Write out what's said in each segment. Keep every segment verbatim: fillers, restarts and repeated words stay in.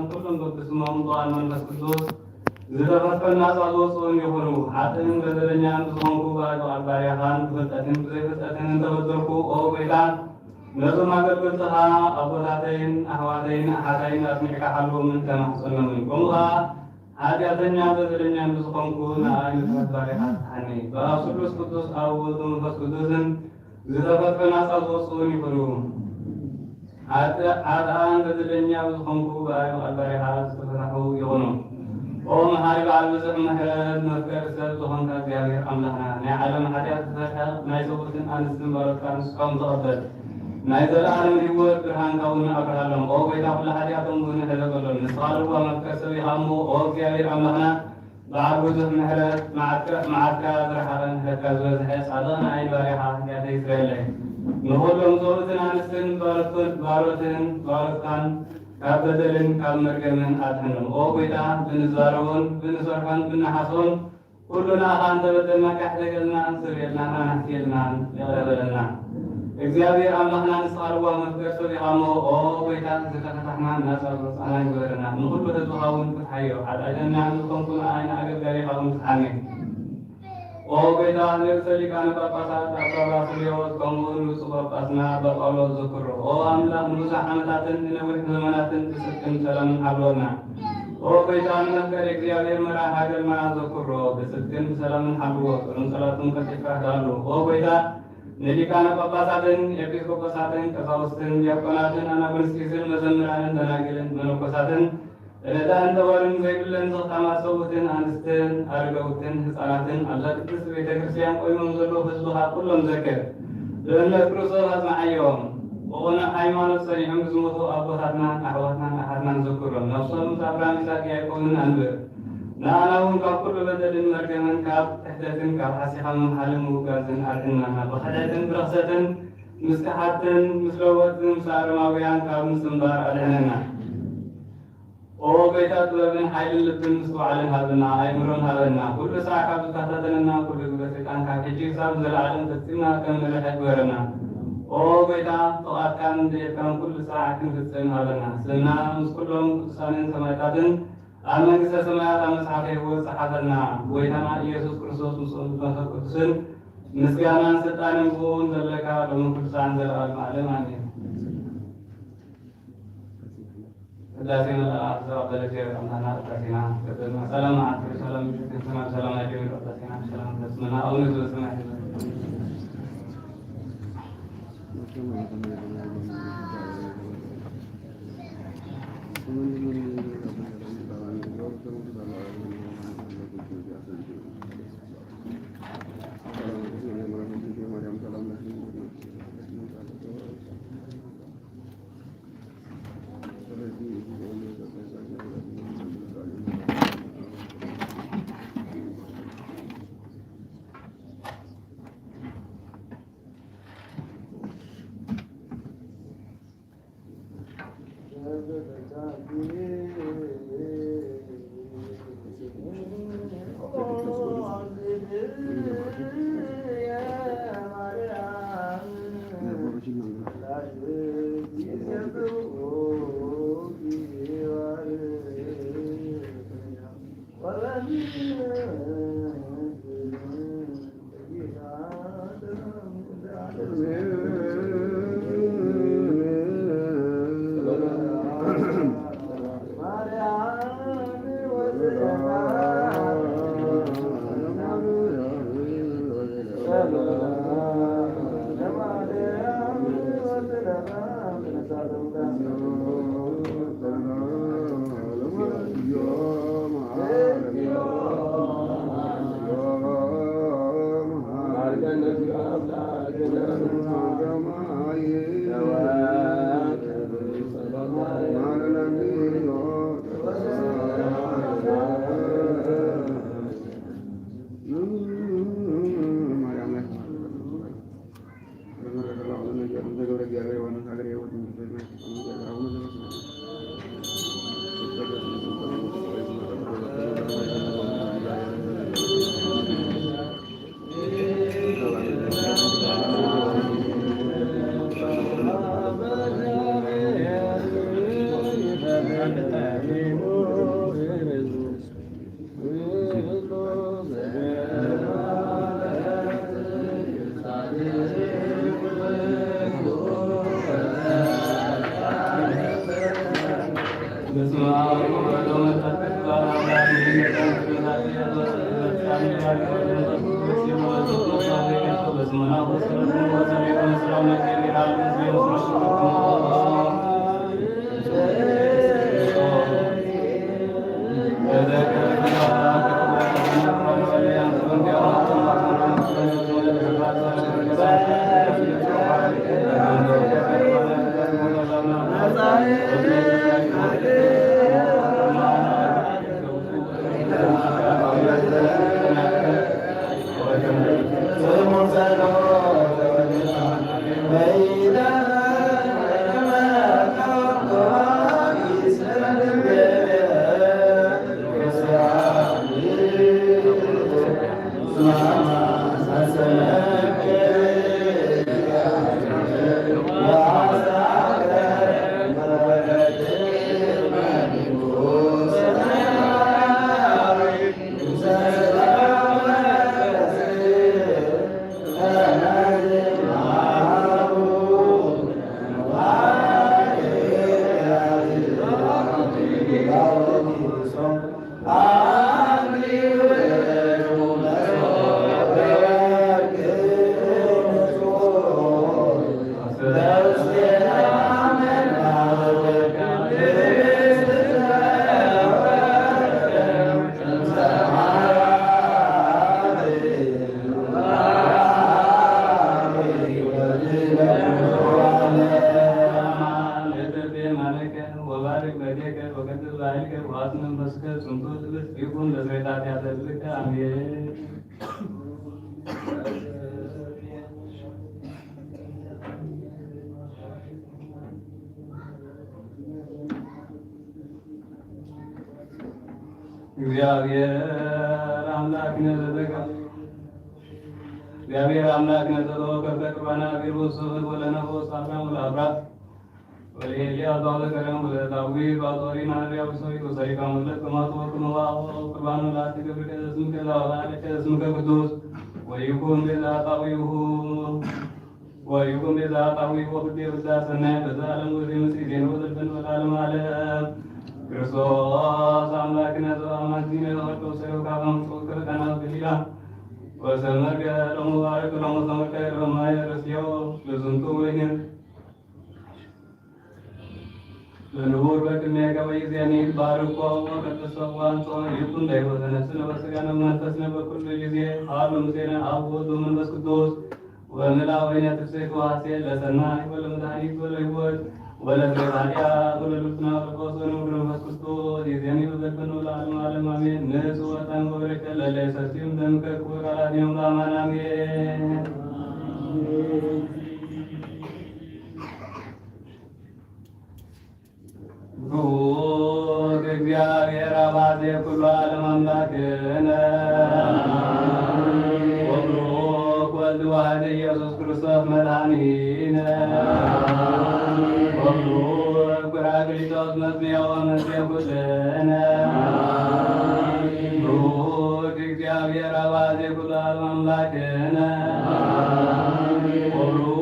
ኩሎም በብስሞም ብወልድ መንፈስ ቅዱስ ዝተፈጥረና ጻድቃን ይኹኑ። ኃጥእን በደለኛን ብዝኾንኩ ብባርያኻን ብፍልጠትን ብዘይፍልጠትን እንተበደልኩ፣ ኦ ጐይታ፣ ነዞም ኣገልገልትኻ ኣቦታተይን ኣሕዋተይን ኣሓተይን ኣጽኒዕካ ሓልዎም እብል እተማሕጸኖም። ከምኡ ኸኣ ኃጢኣተኛን በደለኛን ብዝኾንኩ ንኣይ ንፍትሐት ባርያኻ ፍትሓኒ። ብኣብ ስሉስ ቅዱስ ኣብ ወወልድ ወመንፈስ ቅዱስን ዝተፈጥረ ናጻ ዝወጽኡን ይኹኑ። ኃጥእ፣ ኃጥኣን በደለኛ ብዝኾንኩ ብኣይ ብቓል ባርያኻ ዝተፈታሑ ይኹኑ። ኦ መሓሪ በዓል ብዙሕ ምሕረት መፍቀሪ ሰብ ዝኾንካ እግዚኣብሔር ኣምላኽና፣ ናይ ዓለም ኃጢኣት ዝፈትሐ ናይ ሰብኡትን ኣንስትን ባሮትካ ንስሖም ተቐበል። ናይ ዘለኣለም ህይወት ብርሃንካ እውን ኣብርሃሎም። ኦ ጐይታ፣ ኩሉ ኃጢኣቶም እውን ሕደገሎም። ንስኻ ለዋህ መፍቀሪ ሰብ ኢኻ እሞ፣ ኦ እግዚኣብሔር ኣምላኽና፣ በዓል ብዙሕ ምሕረት፣ መዓትካ፣ መዓትካ ዝረሓቐ ምሕረትካ ዝበዝሐ ጻድቕ ንኣይን ባርያኻ ኃጢኣተይ ስረየለይ። ንኹሎም ሰብኡትን ኣንስትን ባሮትን፣ ባሮትን፣ ባሮትካን ካብ በደልን ካብ መርገምን ኣድሕኖም። ኦ ጐይታ፣ ብንዛረቦን ብንሰርሖን ብንሓስቦን ኩሉ ንኣኻ እንተበደልናካ ሕደገልና፣ ስርየልና፣ ንኣና ሕስየልና፣ ይቕረ በለልና። እግዚኣብሔር ኣምላኽና ንስኻ ለዋህ መፍቀሪ ሰብ ኢኻ እሞ፣ ኦ ጐይታ፣ ዝተፈታሕና ናጻ ዘውጻእና ይግበረና። ንኹሉ ህዝብኻ እውን ፍትሓዮ። ኃጢኣተኛ ንዝኾንኩ ንኣይ ንኣገልጋሊኻ እውን ፍትሓኒ። ኦ ጐይታ፣ ንርእሰ ሊቃነ ጳጳሳት ኣባ ባስልዮስ ከምኡውን ብፁዕ ጳጳስና ኣባ ጳውሎስ ዘክሮ። ኦ ኣምላኽ፣ ንብዙሕ ዓመታትን ንነዊሕ ዘመናትን ብጽድቅን ብሰላምን ሓልወና። ኦ ጐይታ፣ ንመፍቀሪ እግዚኣብሔር መራሒ ሃገርና ዘክሮ፣ ብጽድቅን ብሰላምን ሓልዎ፣ ጾሩን ጸላቱን ቀልጢፍካ ኣዳሉ። ኦ ጐይታ፣ ንሊቃነ ጳጳሳትን ኤጲስቆጶሳትን ቀሳውስትን ዲያቆናትን ኣናጉንስጢስን መዘምራንን ደናግልን መነኮሳትን ረዳእን ተዋርን ዘይብለን ዘኽታማት ሰብኡትን ኣንስትን ኣረጋውትን ህጻናትን ኣብዛ ቅድስት ቤተ ክርስቲያን ቆይሞም ዘለዉ ህዝብኻ ኩሎም ዘክር። ብእምነት ክርስቶስ ኣጽንዓዮም። ብቕኑዕ ሃይማኖት ጸኒዖም ዝሞቱ ኣቦታትናን ኣሕዋትናን ኣሓትናን ዘክሮም። ነፍሶም ምስ ኣብርሃም፣ ይስሐቅ፣ ያዕቆብን ኣንብር። ንኣና እውን ካብ ኩሉ በደልን መርገምን ካብ ክሕደትን ካብ ሓሲኻ ምምሓልን ምውጋዝን ኣድሕነና። ብኽሕደትን ብርኽሰትን ምስ ከሓድትን ምስ ለወጥትን ምስ ኣረማውያን ካብ ምጽንባር ኣድሕነና። ኦ ጐይታ፣ ጥበብን ሓይልን ልብን ምስትውዓልን ሃበና፣ ኣእምሮን ሃበና። ኩሉ ሳዕ ካብ ዝከታተለና ኩሉ ግብረ ሰይጣን ካብ ሕጂ ክሳብ ንዘለዓለም ፈጺምና ከም ንርሕቅ ግበረና። ኦ ጐይታ፣ ፍቓድካን ድሌትካን ኩሉ ሳዕ ክንፍጽም ሃበና። ስምና ምስ ኩሎም ቅዱሳንን ሰማዕታትን ኣብ መንግስተ ሰማያት ኣብ መጽሓፈ ህይወት ጸሓፈና። ጐይታና ኢየሱስ ክርስቶስ ምስኦም ብመንፈስ ቅዱስን ምስጋናን ስልጣንን ብእኡ ዘለካ ሎምን ኩሉ ሳዕን ዘለዓለም ዓለም ኣሜን። ቅዳሴ መልአክ ዘቀበለ እግዚአብሔር አምላክና ቅዳሴና ይቀበልና። ሰላም መዓልቲ ሰላም ምሽት ሰላም ሰላም ያድርግልን። ቅዳሴና ሰላም ተስመና። አቡነ ዘበሰማያት ይትቀደስ ስምከ በስመ አብ ወወልድ ወመንፈስ ቅዱስ አሐዱ አምላክ። ወባርክ በእዴከ ወቀድስ ላዕሌከ ወአጽንዕ መንፈስከ ጽንቶ ትብስ ይኩን ለስርየተ ኃጢአተ ልብከ። አሜን። እግዚአብሔር አምላክነ ዘተጋ-፣ እግዚአብሔር አምላክነ ዘተወከፈ ቅርባነ አቢሩ ስብሐት ወለነቦ ሳብራም ወለአብራም ወለኤልያብ ዘከረም ወለዳዊት ባጦሪ ማርያም ሰዊት ወሰሪቃም ወለቅማቶ ቅመዋኦ ቅርባኑ ለአቲ ክብርከ ዘስምከ ዛወጣለከ ስምከ ቅዱስ ወይኩን ቤዛ ጣዊሁ ወይኩን ቤዛ ጣዊሁ ወፍዴ ፍዳ ሰናይ በዛ ዓለም ወዜ ምስል ዜን ወዘልፈን ወለዓለም ዓለም። ክርስቶስ አምላክነ ዘበአማን ዚነ ወቀው ሰው ካፈም ጾከ ቀና በሊላ ወሰመር ገሎሙ ባረክ ሎሙ ሰመር ከይረ በማየ ረስዮ ለዝንቱ ወይን ለንቡር በቅድሜከ ወይዜኒ ባርኮ ወቀድሶ ወአንጾ ይኩን ለሕይወተ ነፍስነ ወሥጋነ ወመንፈስነ በኩሉ ጊዜ ሀሎ ምስሌነ አብ ወወልድ ወመንፈስ ቅዱስ ወምልአተ ወይነ ትፍስሕት ወሐሴት ለሰናይ ወለመድኃኒት ወለሕይወት ወለዘበኃጢአት ወለልቡና ወለፈውስ ወለንቡር መንፈስ ቅዱስ ይዜኒ ወዘልፈኒ ወለዓለመ ዓለም አሜን። ንጹሕ ወጣን ወበረከት ለለ ሰሲም ደምከ ክቡር ቃላት ዮም በአማን አሜን። ብሩክ እግዚአብሔር አባዜ ኩሉ ዓለም አምላክነ ወብሩክ ወልድ ዋሕድ ኢየሱስ ክርስቶስ መድኃኒነ ወብሩክ ጳራቅሊጦስ መጽንዔ ወመንጽሔ ኩልነ። ብሩክ እግዚአብሔር አባዜ ኩሉ ዓለም አምላክነ ወብሩክ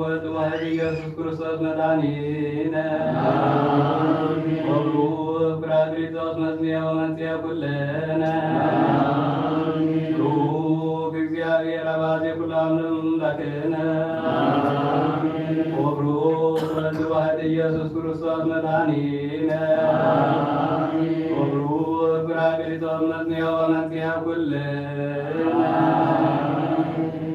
ወልድ ዋሕድ ኢየሱስ ክርስቶስ መድኃኒነ ወብሩክ ጳራቅሊጦስ መጽንዔ ወመንጽሔ ኩልነ። ብሩክ እግዚአብሔር አባዜ ኩሉ ዓለም አምላክነ ወብሩክ ወልድ ዋሕድ ኢየሱስ ክርስቶስ መድኃኒነ ወብሩክ ጳራቅሊጦስ መጽንዔ ወመንጽሔ ኩልነ።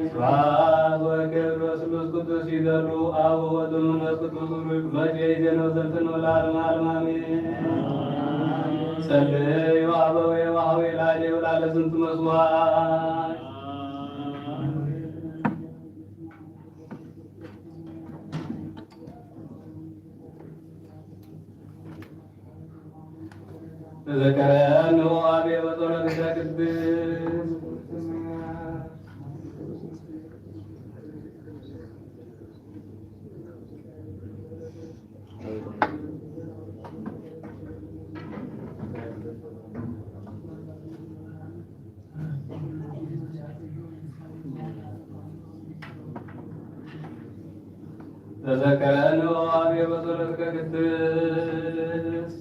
ስብሐት ወክብር ወስሉስ ቅዱስ ይደሉ አብ ወወልድ ወመንፈስ ቅዱስ ብሩክ መቼ ይዜን ወዘልፈኒ ወለዓለመ ዓለም አሜን። ጸልዩ አበዌ ወሐዌ ለአሌ ወላለ ዝንቱ መስዋዕት። ተዘከረነ አቤ በጸሎትከ ቅድስት። ተዘከረነ አቤ በጸሎትከ ቅድስት።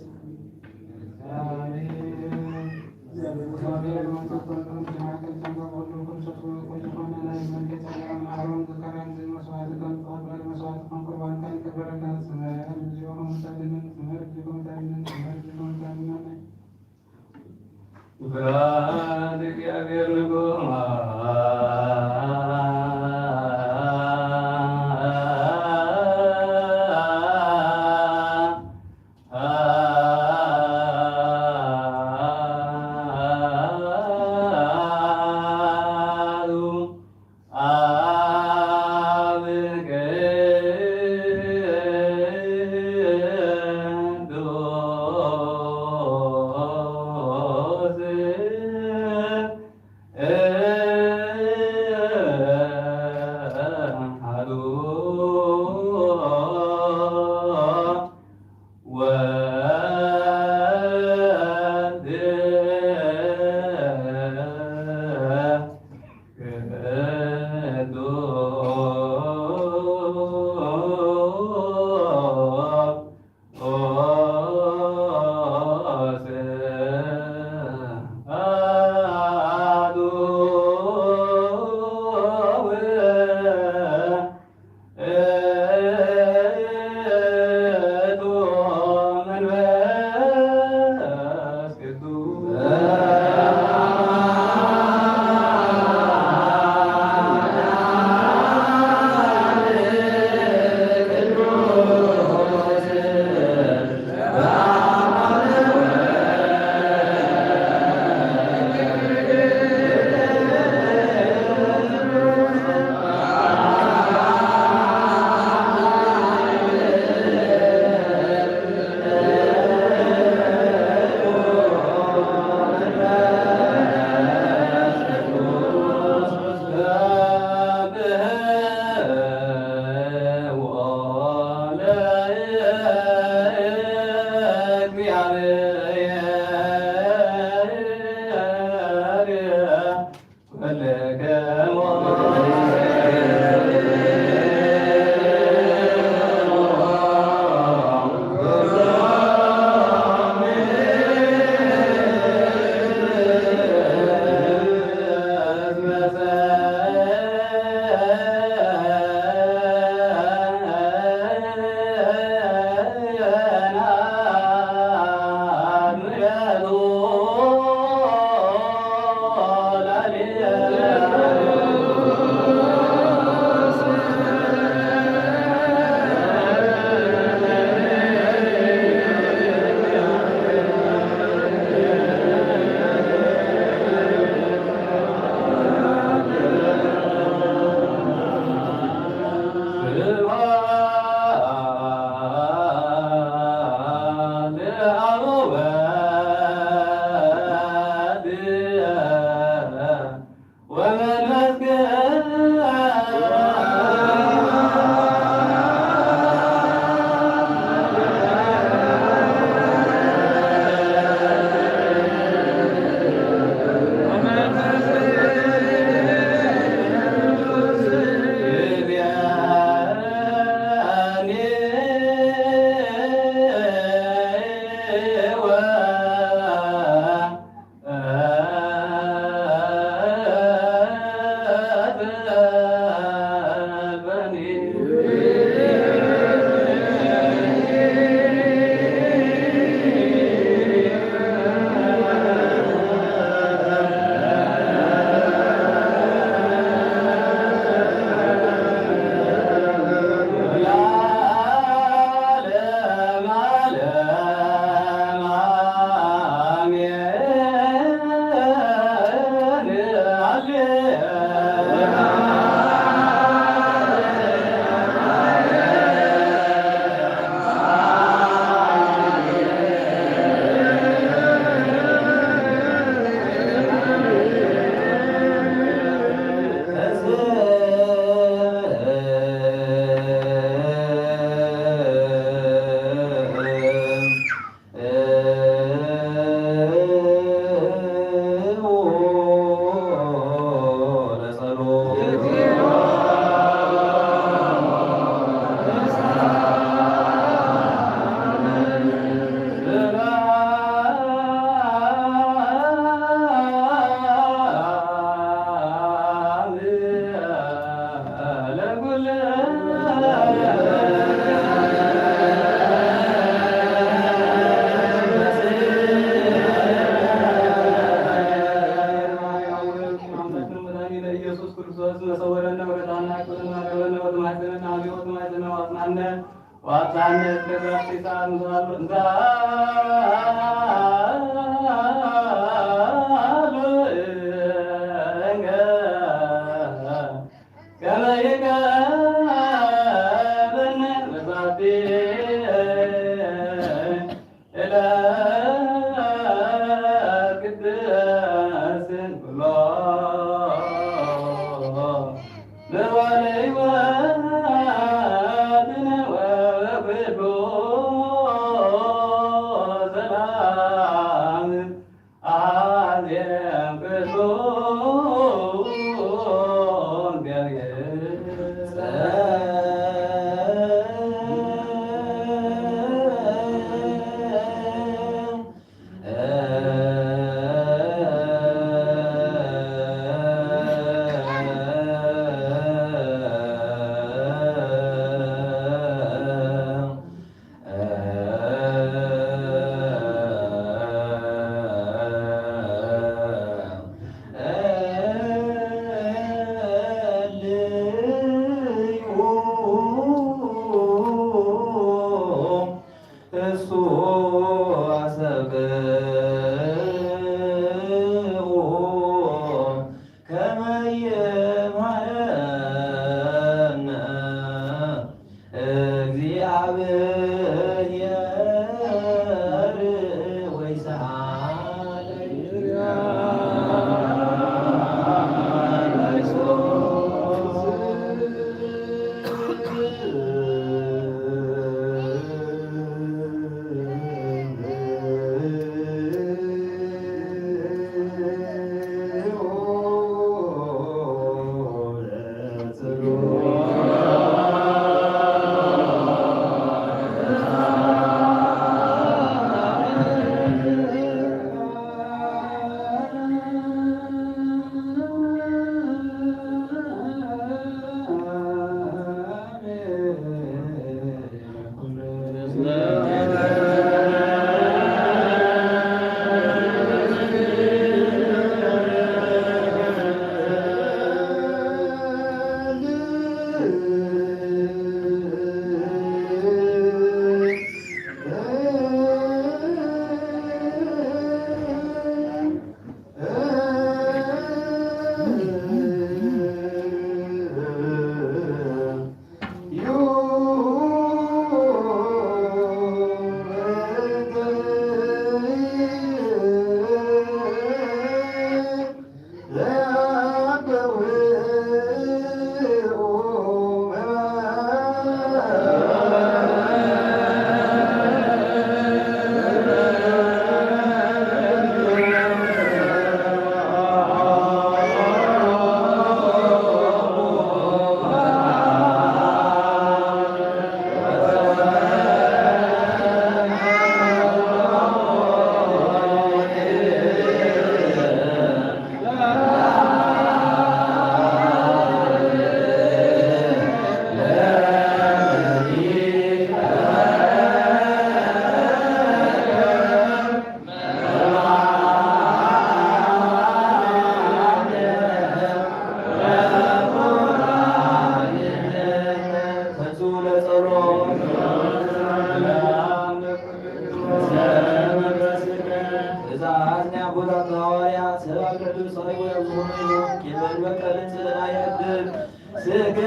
ትእዛዝ ናይ አቦታትና ሐዋርያት፣ ሰብ አብ ልዕሊ ብጻዩ ያዝሆኑ ይሁን፣ ቂምን በቀልን ጽልእና ይሐድግ። ስግዱ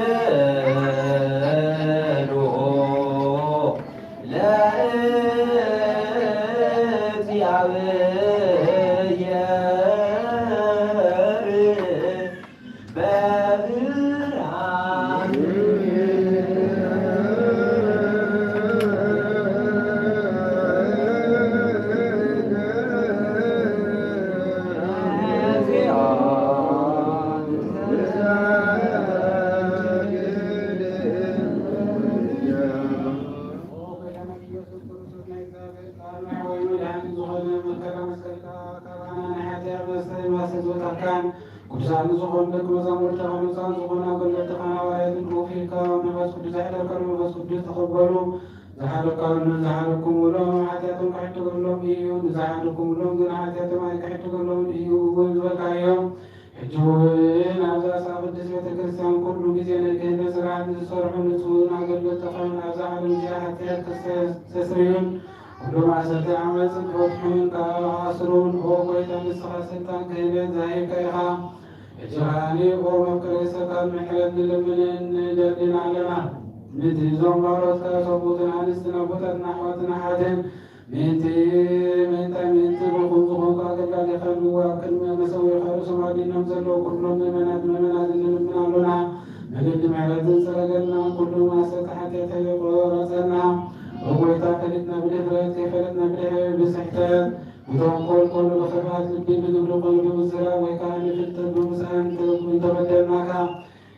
ለእግዚአብሔር በብርሃን። ቅዱሳን ዝኾኑ ደቀ መዛሙርትኻ፣ ንጹሃን ዝኾኑ ኣገልገልትኻ ሐዋርያት፣ ብሩኽ ኢልካ መንፈስ ቅዱስ ዘሕደርካሎም መንፈስ ቅዱስ ተቐበሉ። ዝሓለካሉ ዝሓለኩምሎም ኃጢኣቶም ክሕደገሎም እዩ፣ ንዝሓለኩምሎም ግን ኃጢኣቶም ኣይክሕደገሎምን እዩ እውን ዝበልካዮም፣ ሕጂ እውን ኣብዛ ቅድስት ቤተ ክርስቲያን ኩሉ ጊዜ ናይ ክህነት ስርዓት ንዝሰርሑ ንጹሃን ኣገልገልትኻን ኣብዛ ዓለም እዚኣ ኃጢኣት ክስተስርዩን ኩሉ ማእሰርቲ ዓመጽ ክፈትሑን ክኣስሩን፣ ኦ ጐይታ፣ ንስኻ ስልጣን ክህነት ዝሃብካ ኢኻ። ሕጂ ከኣ ኦ መፍቀሬ ሰካል ምሕረት ንልምንን ንደልን ኣለና። ምእንቲ እዞም ባሮትካ ሰብኡትን ኣንስትን ኣቦታትን ኣሕዋትን ኣሓትን ምእንቲ፣ ምእንተ፣ ምእንቲ ብኹም ዝኾንኩ ኣገልጋሊኻ ንዋብ ቅድሚ መሰውኢኻ ርእሶም ኣድኒኖም ዘለዉ ኩሎም ምእመናት ምእመናት እንልምን ኣሎና። መገዲ ምሕረትን ጽረገልና፣ ኩሉ ማእሰርቲ ኃጢኣት የቁረጸልና። ኦ ጐይታ፣ ፈሊጥና ብድፍረት፣ ከይፈለጥና ብድሕረት፣ ብስሕተት፣ ብተንኮል ኮነ ብኽፍኣት ልቢ፣ ብግብሪ ኮነ ብምዝራብ ወይ ከኣ ንፍልጠት ብምስኣን እንተ፣ እንተበደልናካ፣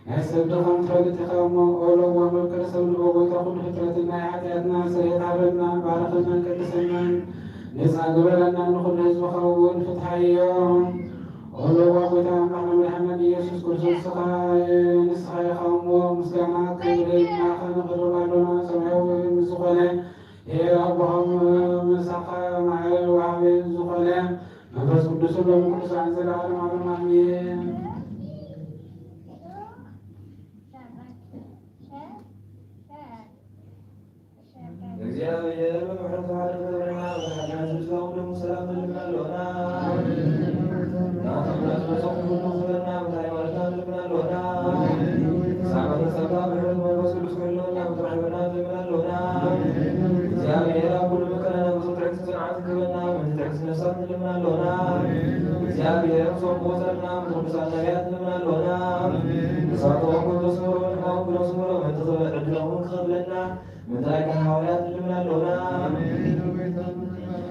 ናይ ሰብ ድኻም ትፈልጥ ኢኻ እሞ፣ ኦ ለዋህ መፍቀሪ ሰብ ንዑ ጐይታ ኩሉ ፍጥረትን ናይ ኃጢኣትና ስርየት ሃበልና፣ ባርኸናን ቀድሰናን ነጻ ግበረናን ንኹሉ ህዝብኻ እውን ፍትሓዮም። ኦ ለዋህ ጐይታ ኣምላኽና መድሓኒና ኢየሱስ ክርስቶስ ንስኻ፣ ንስኻ ኢኻ እሞ ምስጋና ክብሪ ንዓኻ ነቕርብ ኣሎና፣ ሰማያዊ ምስ ዝኾነ ሕያው ኣቦኻ ምሳኻ ማዕረ ወሃቢ ዝኾነ መንፈስ ቅዱስ ሎምን ቅዱሳን ዘለዓለም ዓለም ኣሜን። እግዚኣብሔር ብምሕረቱ ሓደረና፣ ብሓድነት ምስጋና ደሙ ሰላም ንልምን ኣሎና። ናቱ ምሕረት በጾም ኩሉ ክህበና፣ ብታ ሃይማኖትና ንልምን ኣሎና። ሳመተ ጸጋ ምሕረት መንፈስ ቅዱስ ክሕልወና፣ ብጥራሕ ሕበና ንልምን ኣሎና። እግዚኣብሔር ኣብ ኩሉ መከራና ፍጹም ትዕግስቲ ጽንዓት ክህበና፣ ምእንቲ ትዕግስቲ ነፍሳት ንልምን ኣሎና። እግዚኣብሔር ምሶም ክወጸና፣ ምእንቲ ቅዱሳን ነቢያት ንልምን ኣሎና። ንሳቶም ከም ዘስመሩ ንሕና እውን ክነስምሮ፣ ምእንቲ ክብረ ዕድሎም እውን ክኸፍለና፣ ምእንቲ ላይካን ሃዋርያት ንልምን ኣሎና።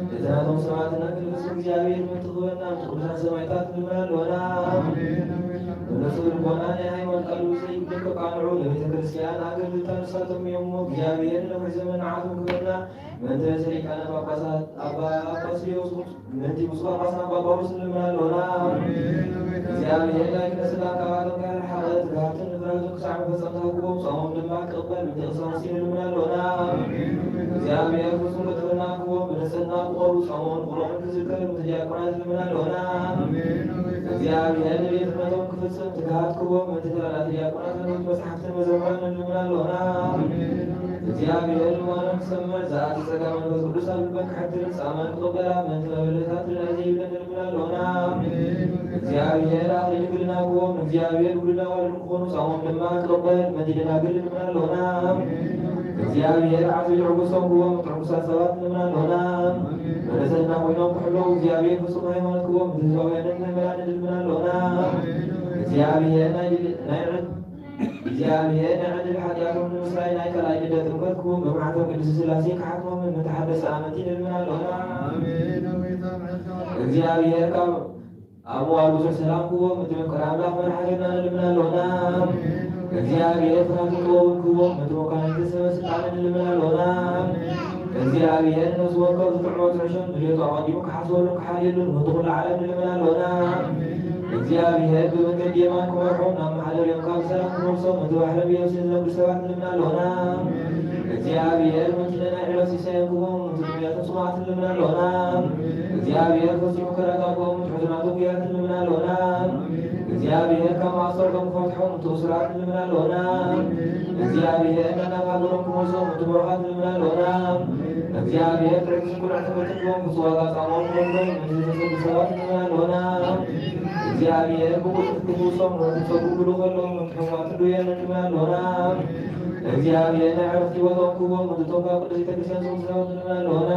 እቲ ናቶም ሰማዕትነት ንልግስ እግዚኣብሔር ምእንቲ ክህበና፣ ምእንቲ ቅዱሳን ሰማዕታት ንልምን ኣሎና። ብንጹህ ልቦና ናይ ሃይማኖት ቃሉ ዘይብደል ከቃንዑ፣ ለቤተ ክርስቲያን ኣገልግልታ ንሳቶም እዮም እሞ፣ እግዚኣብሔር ነዊሕ ዘመን ንዓቶም ክህበና፣ ምእንቲ ርእሰ ሊቃነ ጳጳሳት ኣባ ባስልዮስ፣ ምእንቲ ብፁዕ ጳጳስና ኣባ ጳውሎስ ንልምን ኣሎና። እግዚኣብሔር ናይ ክለ ስጋ ካብኣቶም ከየርሓቐ፣ ትግሃትን ምሕረትን ክሳዕ መፈጸምታ ክህቦም፣ ጾሞም ድማ ክቕበል ምእንቲ ቀሳውስቲ ንልምን ኣሎና። እግዚኣብሔር ፍጹም ቅልጥፍና ክህቦም፣ ብንጽህና ክቖርቡ፣ ጾሞምን ፍቕሮምን ክዝከር ምእንቲ ዲያቆናት ንልምን ኣሎና። እግዚኣብሔር ንቤትነቶም ክፍጽም ትግሃት ክህቦም፣ ምእንቲ ተራዳእቲ ዲያቆናት፣ መጻሕፍትን መዘምራንን ንልምን ኣሎና። እግዚኣብሔር ልመኖም ክሰምዕ፣ ዝኣቲ ጸጋ መንፈስ ቅዱስ ኣብ ልበን ክሐድር፣ ጻማን ክቕበላ፣ ምእንቲ መበለታት ርዳእ ዘይብለን ንልምን ኣሎና። እግዚኣብሔር ኣኽሊል ድንግልና ክህቦም፣ እግዚኣብሔር ውሉድ ኣዋልድ ክኾኑ፣ ጻሞም ድማ ክቕበል፣ ምእንቲ ደናግል ንልምን ኣሎና። እግዚኣብሔር ዓስቢ ሕጉሶም ክህቦም፣ ምእንቲ ሕጉሳት ሰባት ንልምን ኣሎና። መለሰና ኮይኖም ክሕለዉ፣ እግዚኣብሔር ፍጹም ሃይማኖት ክህቦም፣ ምእንቲ ህዝባውያንን ምእመናንን ንልምን ኣሎና። እግዚኣብሔር ናይ ድል-፣ ናይ ዕድ-፣ እግዚኣብሔር ናይ ዕድል ኃጢኣቶም ንምስራይ ናይ ካልኣይ ልደት ጥምቀት ክህቦም፣ ብማሕተም ቅድስት ሥላሴ ክሓትሞምን ምእንቲ ሓደስቲ ኣመንቲ ንልምን ኣሎና። እግዚኣብሔር ካብ ኣብ መዋዕል ብዙሕ ሰላም ክህቦም፣ ምእንቲ መፍቀሪ ኣምላኽ መርሓ ገርና ንልምን ኣሎና። እግዚኣብሔር ፍርሃትን ጥበብን ክህቦም፣ ምእንቲ መኳንንትን ሰበ ስልጣንን ንልምን ኣሎና። እግዚኣብሔር ነፍሲ ወከፍ ዝጥዕሞ ዝሕሾን ድልየቱ ኣቐዲሙ ክሓስበሉን ክሓልየሉን፣ ምእንቲ ኩሉ ዓለም ንልምን ኣሎና። እግዚኣብሔር ብመንገዲ የማን ክመርሖም፣ ናብ መሓደርኦም ካብ ሰላም ክመልሶም፣ ምእንቲ ባሕርን ብየብስን ዝነብሩ ሰባት ንልምን ኣሎና። እግዚኣብሔር ምእንቲ ናይ ዕለት ሲሳዮም ክህቦም፣ ምእንቲ ጥሙያትን ጽሙኣትን ንልምን ኣሎና። እግዚኣብሔር ፈጺሙ ከረጋግኦም፣ ምእንቲ ሕዙናት ውጉያት ንልምን ኣሎና። እግዚኣብሔር ካብ ማእሰርቶም ክፈትሖም እቱ እስራት ንልምን ኣሎና። እግዚኣብሔር ናናብ ሃገሮም ክመልሶም እቱ በረኸት ንልምን ኣሎና። እግዚኣብሔር ጥዕይ ስንኩላን ሕትመትን ክህቦም፣ ክጽዋ ጻማኦም ክመልሶም፣ ነቲ ዝተሰዱ ሰባት ንልምን ኣሎና። እግዚኣብሔር ብቕልጡፍ ክፍውሶም፣ ነቲ ጸጉ ክብሉ ከለዉ፣ ነቲ ሕሙማትን ድውያንን ንልምን ኣሎና። እግዚኣብሔር ናይ ዕረፍቲ ቦታኦም ክህቦም፣ ነቶም ካብ ቅድስት ቤተክርስትያን ዝወጹ ሰባት ንልምን ኣሎና።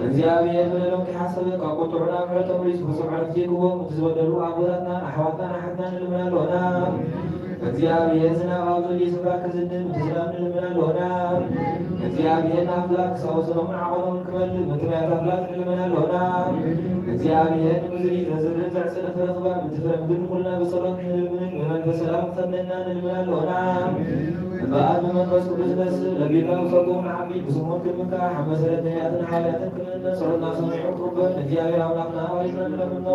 እግዚኣብሔር በደሎም ከይሓሰበ ካብ ቁጥዑ ናብ ምሕረቱ መሊሱ ፍጹም ዕረፍቲ ክህቦም፣ ነቲ ዝበደሉ ኣቦታትናን ኣሕዋትናን ኣሓትናን ንልምን ኣሎና። እግዚኣብሔር ዝናብ ኣብ ዘድልዮ ስፍራ ክዝንብ፣ ነቲ ዝናብ ንልምን ኣሎና። እግዚኣብሔር ንኣፍላግ ክሳብ ወሰኖምን ዓቐኖምን ክመልእ፣ ነቲ ማያት ኣፍላግ ንልምን ኣሎና። እግዚኣብሔር ንምድሪ ዘዝርእን ዘዕጽድን ፍረ ክባን፣ ነቲ ፍረ ምድሪ ንኹልና ብጸሎት ንልምንን ብመንፈስ ሰላም ክፈንወና ንልምን ኣሎና። እምበኣር ብመንፈስ ቅዱስ ነስእ፣ ለቢብና ብጸግኡ ንዓቢ፣ ብስሙ ክንምካሕ፣ ኣብ መሰረት ነቢያትን ሓዋርያትን ክንእመን፣ ጸሎትና ሰሚዑ ክቕበል ንእግዚኣብሔር ኣምላኽና ኣዋሊድና ንለምኖ።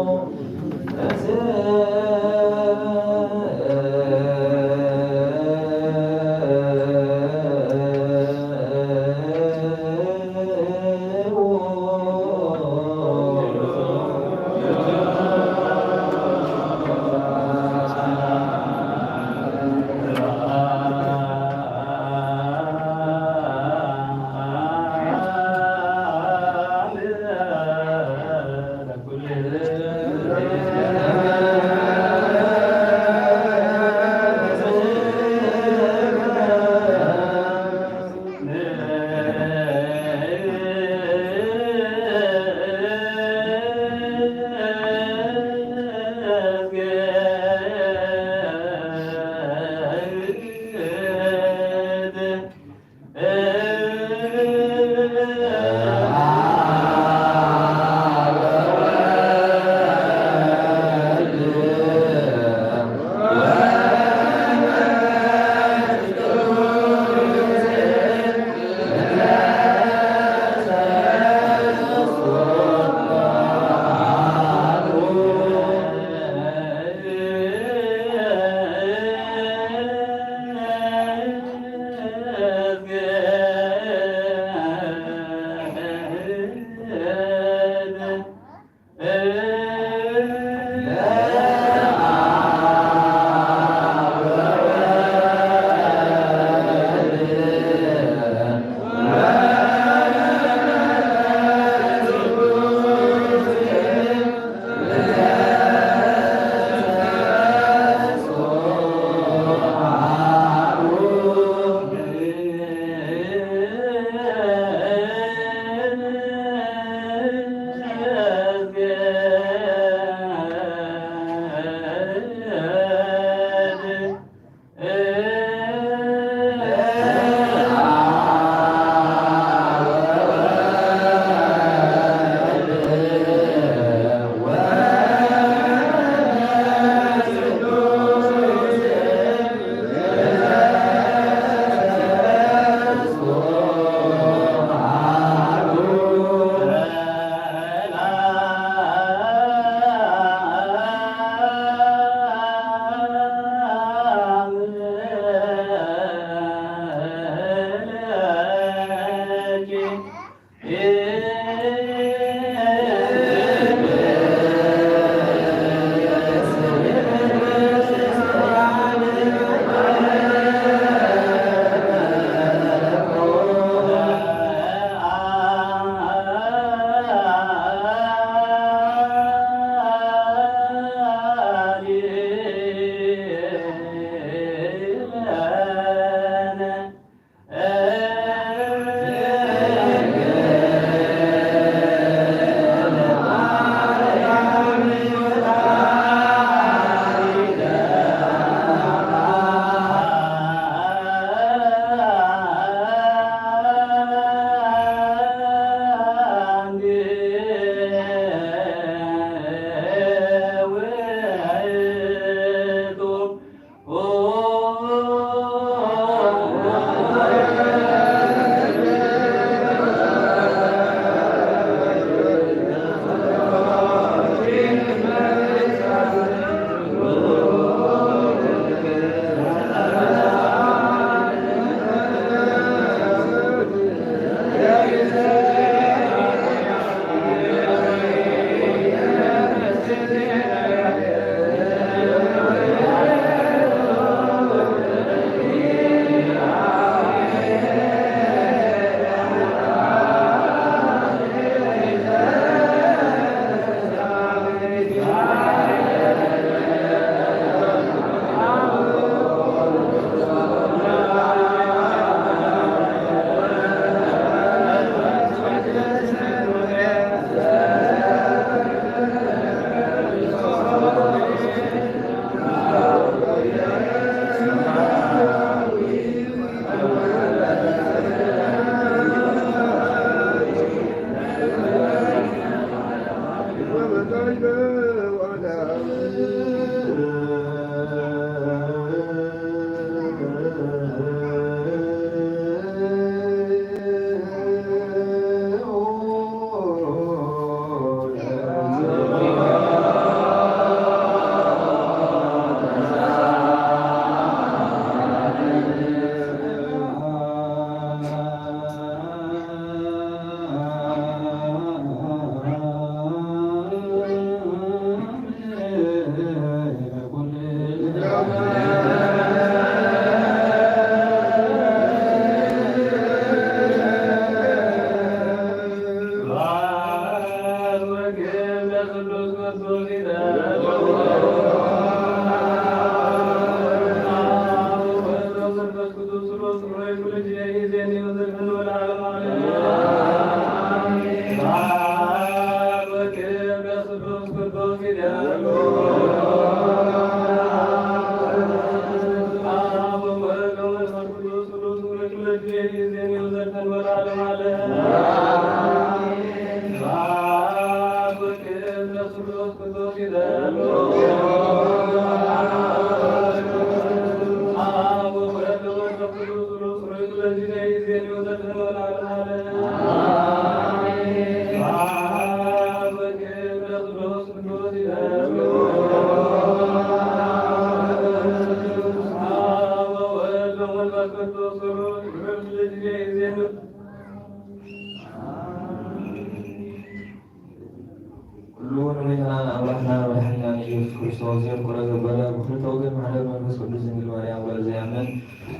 ኩሉ ንቤተናን ኣምላኽናን መድሓኒናን ኢየሱስ ክርስቶስ ዘፍቅሮ ዘበለ ብኽልተ ወገን ማሕደር መንፈስ ቅዱስ ድንግል ማርያም ወልድ ዘያምን፣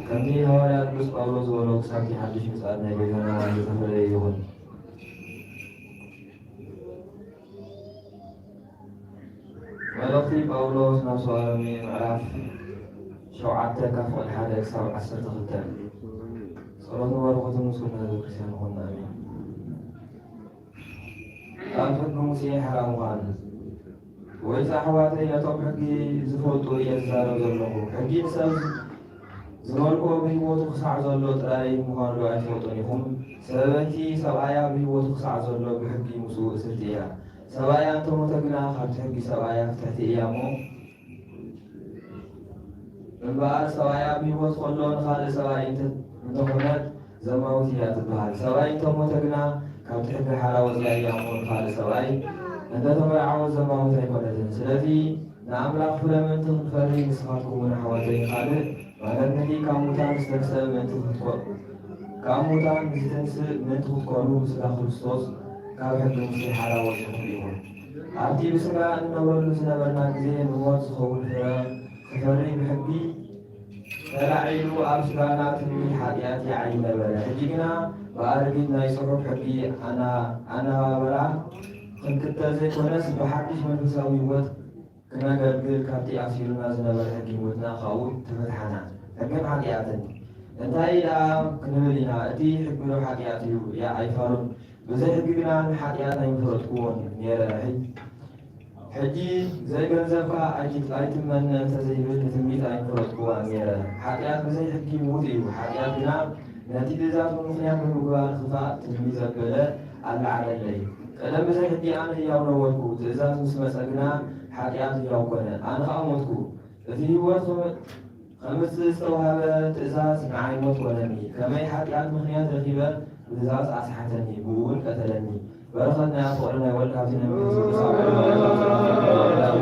ከምቲ ሃዋርያ ቅዱስ ጳውሎስ ዝበሎ ክሳብቲ ሓድሽ ምጽኣት ናይ ቤተና ዝተፈለየ ይኹን። መልእኽቲ ጳውሎስ ናብ ሰብኣዊ ምዕራፍ ሸውዓተ ካብ ፍቕዲ ሓደ ክሳብ ዓሰርተ ክልተ። ጸሎትን በረኸቱን ምስ ኩልና ህዝበ ክርስቲያን ይኹን፣ ኣሜን። ኣብ ሕጊ ሙሴ ሓራ ምዃን። ወይስ ኣሕዋተይ፣ ነቶም ሕጊ ዝፈልጡ እየ ዝዛረብ ዘለኹ? ሕጊ ንሰብ ዝመልኮ ብህይወቱ ክሳዕ ዘሎ ጥራይ ምዃኑ ዶ ኣይትፈልጡን ኢኹም? ሰበይቲ ሰብኣያ ብህይወቱ ክሳዕ ዘሎ ብሕጊ ምስኡ እስርቲ እያ። ሰብኣያ እንተሞተ ግና ካብቲ ሕጊ ሰብኣያ ፍትሕቲ እያ እሞ፣ እምበኣር ሰብኣያ ብህይወት ከሎ ንኻልእ ሰብኣይ እንተ-፣ እንተኾነት ዘማዊት እያ ትበሃል። ሰብኣይ እንተሞተ ግና ካብቲ ሕጊ ሓራ ወጽያ እያ እሞ ንኻልእ ሰብኣይ እንተተመርዓወት ዘማዊት ኣይኮነትን። ስለዚ ንኣምላኽ ፍረ ምእንቲ ክንፈሪ ንስኻትኩም እውን ኣሕዋተይ ንኻልእ፣ ማለት ነቲ ካብ ሙታን ዝተንስእ ምእንቲ ክትኮ-፣ ካብ ሙታን ዝትንስእ ምእንቲ ክትኮኑ ብስጋ ክርስቶስ ካብ ሕጊ ሙሴ ሓራ ወጺኹም ኢኹም። ኣብቲ ብስጋ እንነብረሉ ዝነበርና ግዜ ንሞት ዝኸውን ፍረ ክፈሪ ብሕጊ ተላዒሉ ኣብ ስጋና ትምኒት ሓጢኣት ይዓይን ነበረ። ሕጂ ግና ብኣረጊት ናይ ጽሑፍ ሕጊ ኣና-፣ ኣነባብራ ክንክተል ዘይኮነስ ብሓድሽ መንፈሳዊ ህይወት ክነገልግል ካብቲ ኣሲሩና ዝነበረ ሕጊ ሞትና ካብኡ ተፈትሓና። ሕግን ሓጢኣትን። እንታይ ደኣ ክንብል ኢና? እቲ ሕጊ ዶ ሓጢኣት እዩ? ያ ኣይፋሉን። ብዘይ ሕጊ ግና ንሓጢኣት ኣይምፈለጥኩዎን ነይረ። ሕጂ፣ ሕጂ ዘይገንዘብካ ኣይቲ-፣ ኣይትመነ እንተዘይብል ንትምኒት ኣይምፈለጥኩዋን ነይረ። ሓጢኣት ብዘይ ሕጊ ምዉት እዩ። ሓጢኣት ግና ነቲ ትእዛዝ ብምኽንያት ብምግባር ክፋእ ትምኒት ዘበለ ኣለዓለለይ። ቀደም ብዘይ ሕጊ ኣነ ህያው ነበርኩ፣ ትእዛዝ ምስ መጸ ግና ሓጢኣት ህያው ኮነ፣ ኣነ ኸኣ ሞትኩ። እቲ ህይወት ኸመ-፣ ኸምጽእ ዝተዋህበ ትእዛዝ ንዓይ ሞት ኮነኒ። ከመይ ሓጢኣት ምኽንያት ረኺበ፣ ትእዛዝ ኣስሓተኒ፣ ብኡ እውን ቀተለኒ። በረኸት ናይ ኣብ ፍቕሪ ናይ ወልድ ሃብቲ ናይ መንፈስ ቅዱስ ኣብ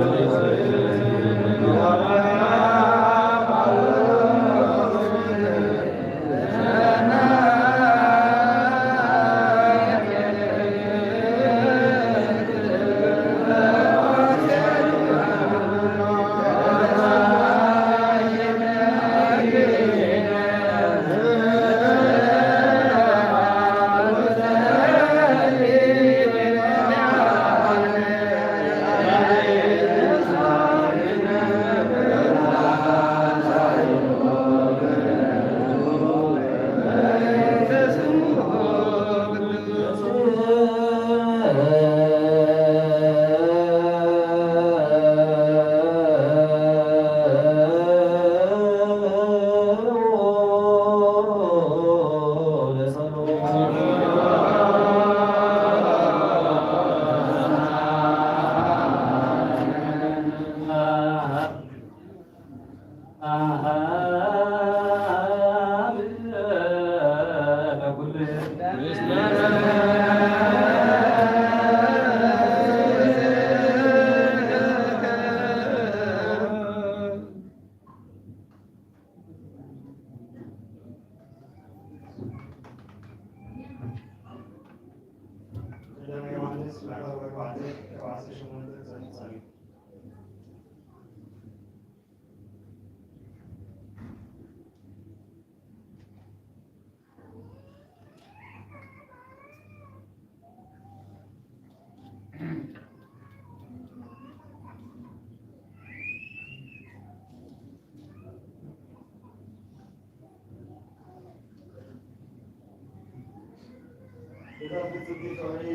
ብጽድቅ ፍቕሪ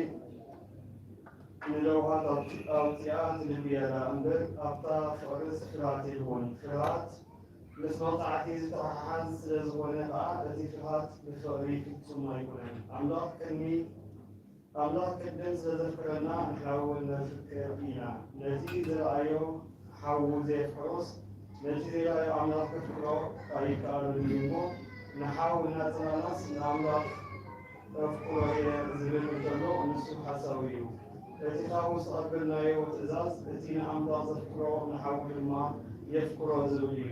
ንለውሃት ኣውጽ-፣ ኣውጺኣ ትልብየላ እምበር፣ ኣብታ ፍቕርስ ፍርሃት የልቦን። ፍርሃት ምስ መቕጻዕቲ ዝተሓሓዝ ስለ ዝኾነ ከኣ፣ እቲ ፍርሃት ብፍቕሪ ፍጹም ኣይኮነን። ኣምላኽ ቅድሚ ኣምላኽ ቅድም ስለ ዘፍቅረና ንሕና እውን ነፍቅር ኢና። ነቲ ዝረኣዮ ሓው ዘየፍቅሮስ፣ ነቲ ዘይረኣዮ ኣምላኽ ከፍቅሮ ኣይከኣሎን እዩ እሞ፣ ንሓው እናጸላእናስ ንኣምላኽ እፍቅሮየ ዝብል እንተሎ፣ ንሱ ሓሳዊ እዩ። እቲ ሓው ዝተቐበልናዮ ትእዛዝ፣ እቲ ንኣምላኽ ዘፍቅሮ ንሓው ድማ የፍቅሮ ዝብል እዩ።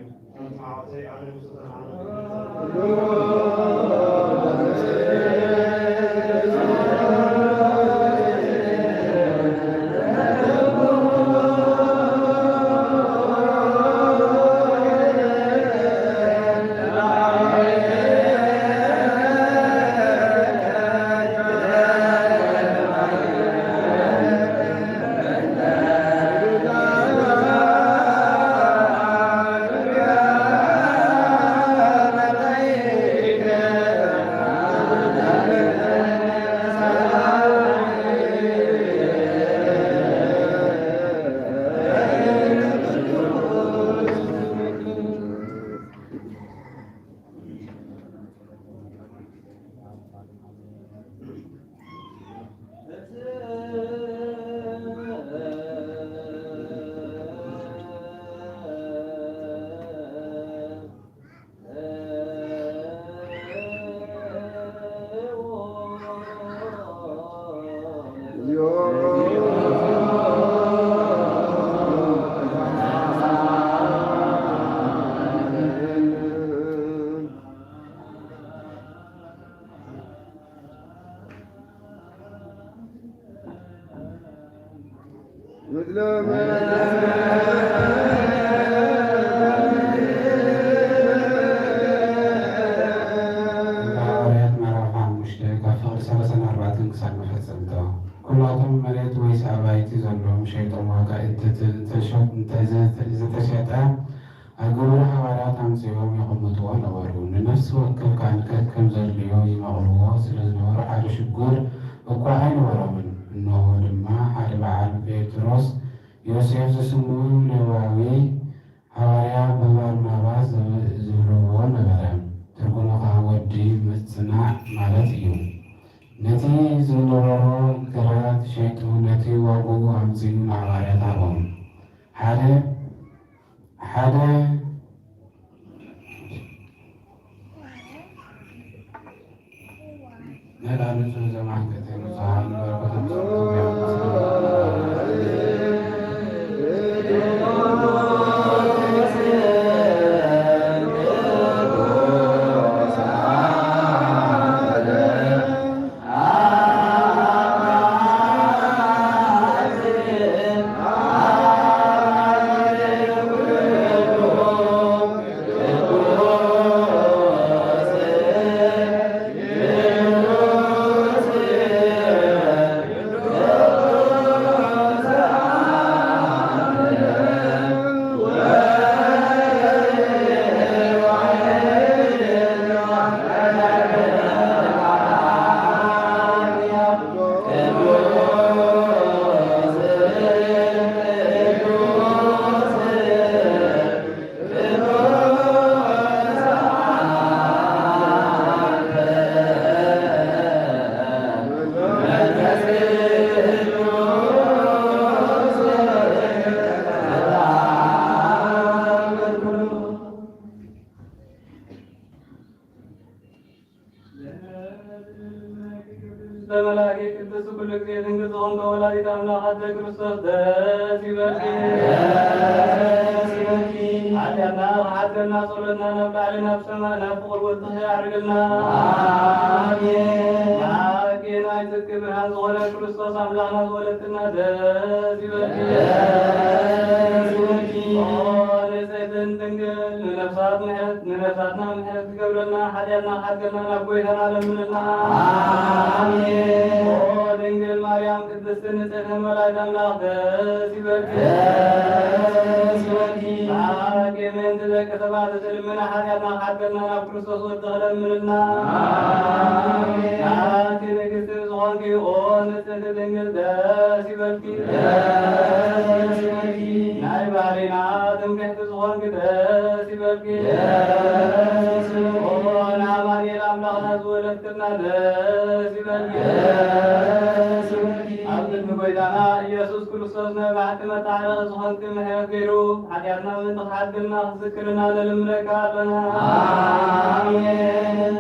ሃዋርያት ምዕራፍ ሓሙሽተ፣ ካብ ፍቕዲ ሰላሳን ኣርባዕተን ክሳብ መፈጸምታ። ኩላቶም መሬት ወይስ ኣባይቲ ዘለዎም ሸይጦም ዋጋ እተተ-፣ እንተሸ-፣ እንተ ዘተ-፣ ዝተሸጠ፣ ኣብ ግብሪ ሃዋርያት ኣምጺኦም የቐምጥዎ ነበሩ። ንነፍሲ ወከፍ ከኣ ከከም ዘድልዮ ይመቕልዎ ስለ ዝነበሩ፣ ሓደ ሽጉር እኳ ኣይነበሮምን። እንሆ ድማ፣ ሓደ በዓል ጴጥሮስ ዮሴፍ ዝስሙ ሌዋዊ፣ ሃዋርያ ብባርናባስ ዝብ-፣ ዝብልዎ ነበረ። ትርጉሙ ኸኣ ወዲ ምጽናዕ ማለት እዩ። ነቲ ዝነበሮ ግራት ሸይጡ፣ ነቲ ዋግኡ ኣምጺኡ ንሃዋርያት ሃቦም። ሓደ፣ ሓደ፣ በመልአከ ቅዱስ ኩሉ ጊዜ ድንግል ዝኾንከ ወላዲተ አምላክ አደ ክርስቶስ ደስ ይበልኪ። ደስ ይበልኪ። ኃጢአትና ከሓድገልና ጸሎትና ናብ ላዕሊ ናብ ሰማይ ናብ ፍቁር ወድኺ ያዕርግልና። አሜን። መዓልቲ ናይ ጽድቂ ብርሃን ዝኾነ ክርስቶስ ኣምላክና ዝወለድክና ደስ ይበልኪ። ደስ ይበልኪ። ኦ ንጽሕትን ድንግል ንነፍሳት ምሕረት ንነፍሳትና ምሕረት ትገብረልና፣ ኃጢአትና ከሓድገልና ናብ ጎይታና ለምንልና። አሜን። ኦ ድንግል ማርያም ቅድስት ንጽሕት መላእክት ኣምላክ ደስ ይበልኪ። ደስ ይበልኪ። ብሓቂ ምእንቲ ደቂ ሰባት እትልምኒ ኃጢአትና ከሓድገልና ናብ ክርስቶስ ወድኺ ለምንልና። አሜን። ናቲ ንግስቲ ሆንኪ ኦ ንጽሕቲ ድንግል ደስ ይበልኪ። ደስ ይበልኪ። ናይ ባሕርይና ትምክሕቲ ዝኾንኪ ደስ ይበልኪ። ደስ ይበልኪ። ኦ ንኣማኑኤል ኣምላኽና ዝወለድክልና ደስ ይበልኪ። ደስ ይበልኪ። ኣብ ቅድሚ ጐይታና ኢየሱስ ክርስቶስ ናይ ባሕቲ መታረቒ ዝኾንኪ ምሕረት ገይሩ ሓጢኣትና ምእንቲ ክሓድግልና ክዝክርና ንልምነኪ ኣሎና። ኣሜን።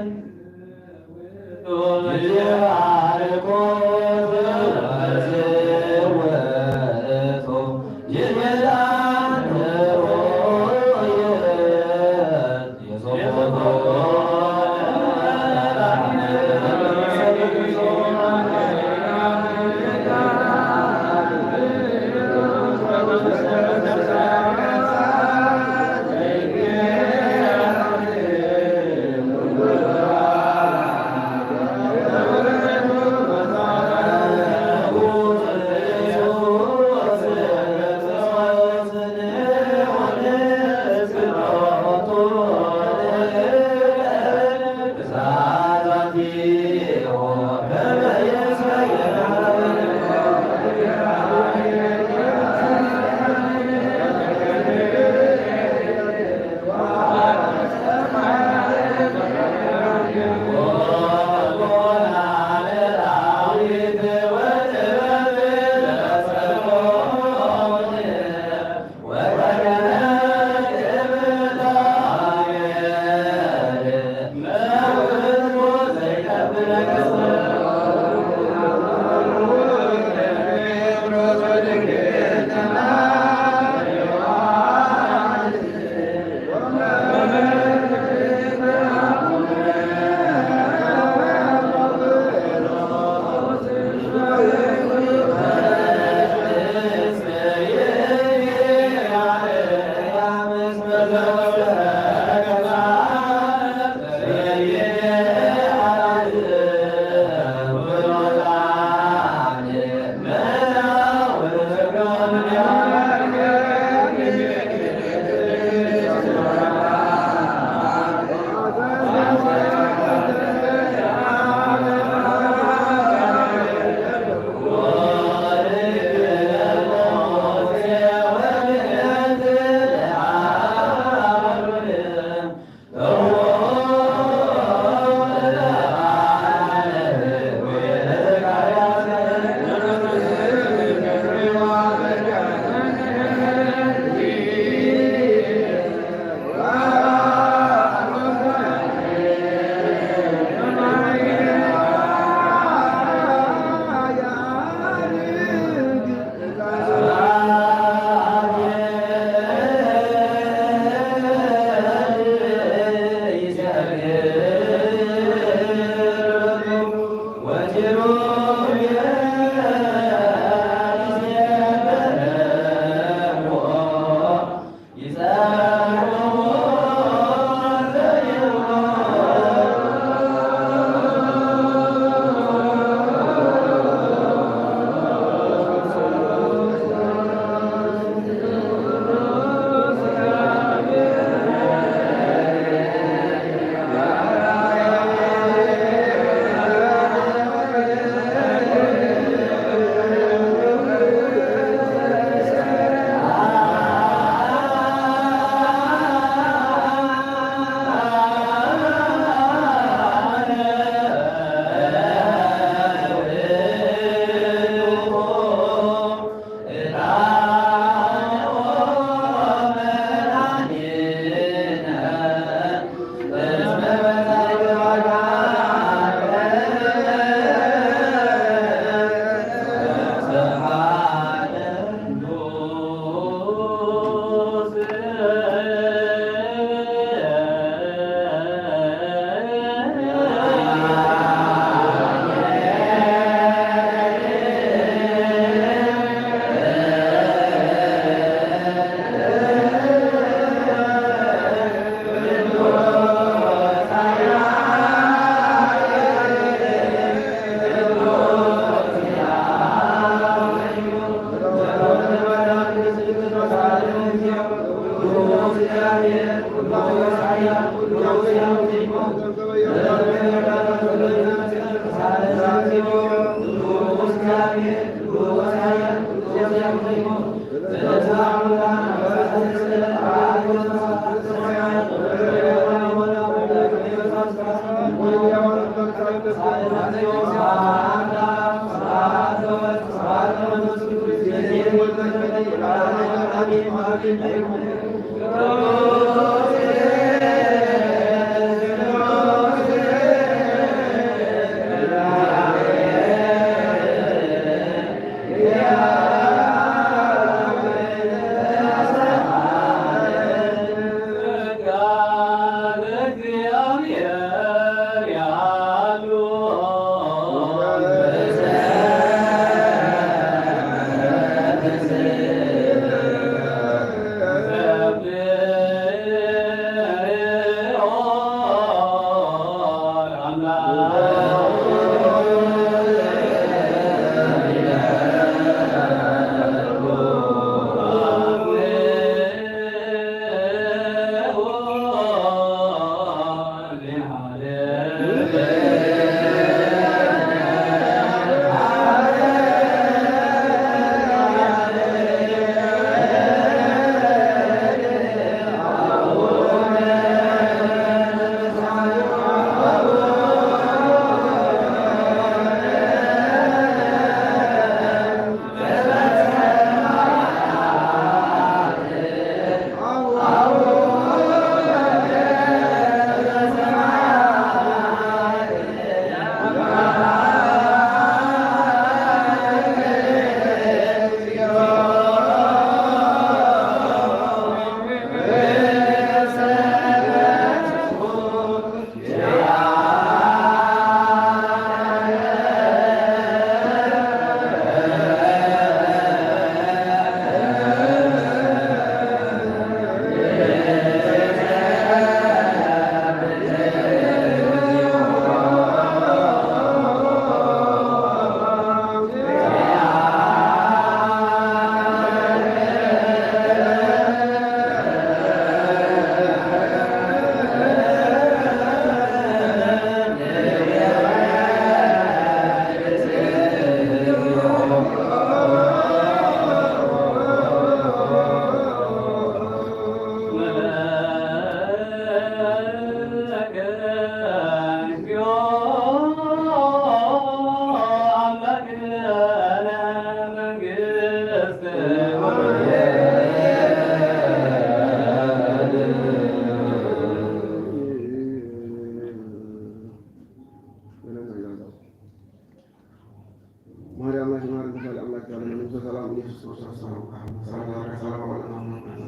ማርያም ናት ማርያም ተባለ አምላክ ያለ ነው። ሰላም ኢየሱስ ክርስቶስ ሰላም ሰላም ሰላም ሰላም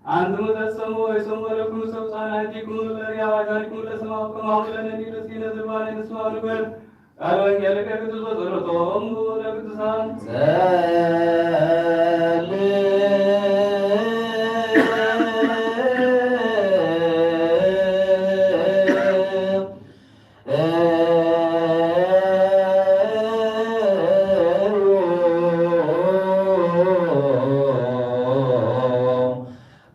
أنتم تسمعوا ويسمع لكم سوسن أيديكم الذي أعطانكم لسماء كما لنا نير سينا زربان نسمع نبر. قال وانجيل كركتوس بصورتهم ولا كتوسان.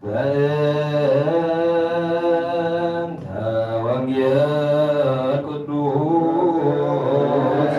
በእንተ ወንጌል ቅዱስ።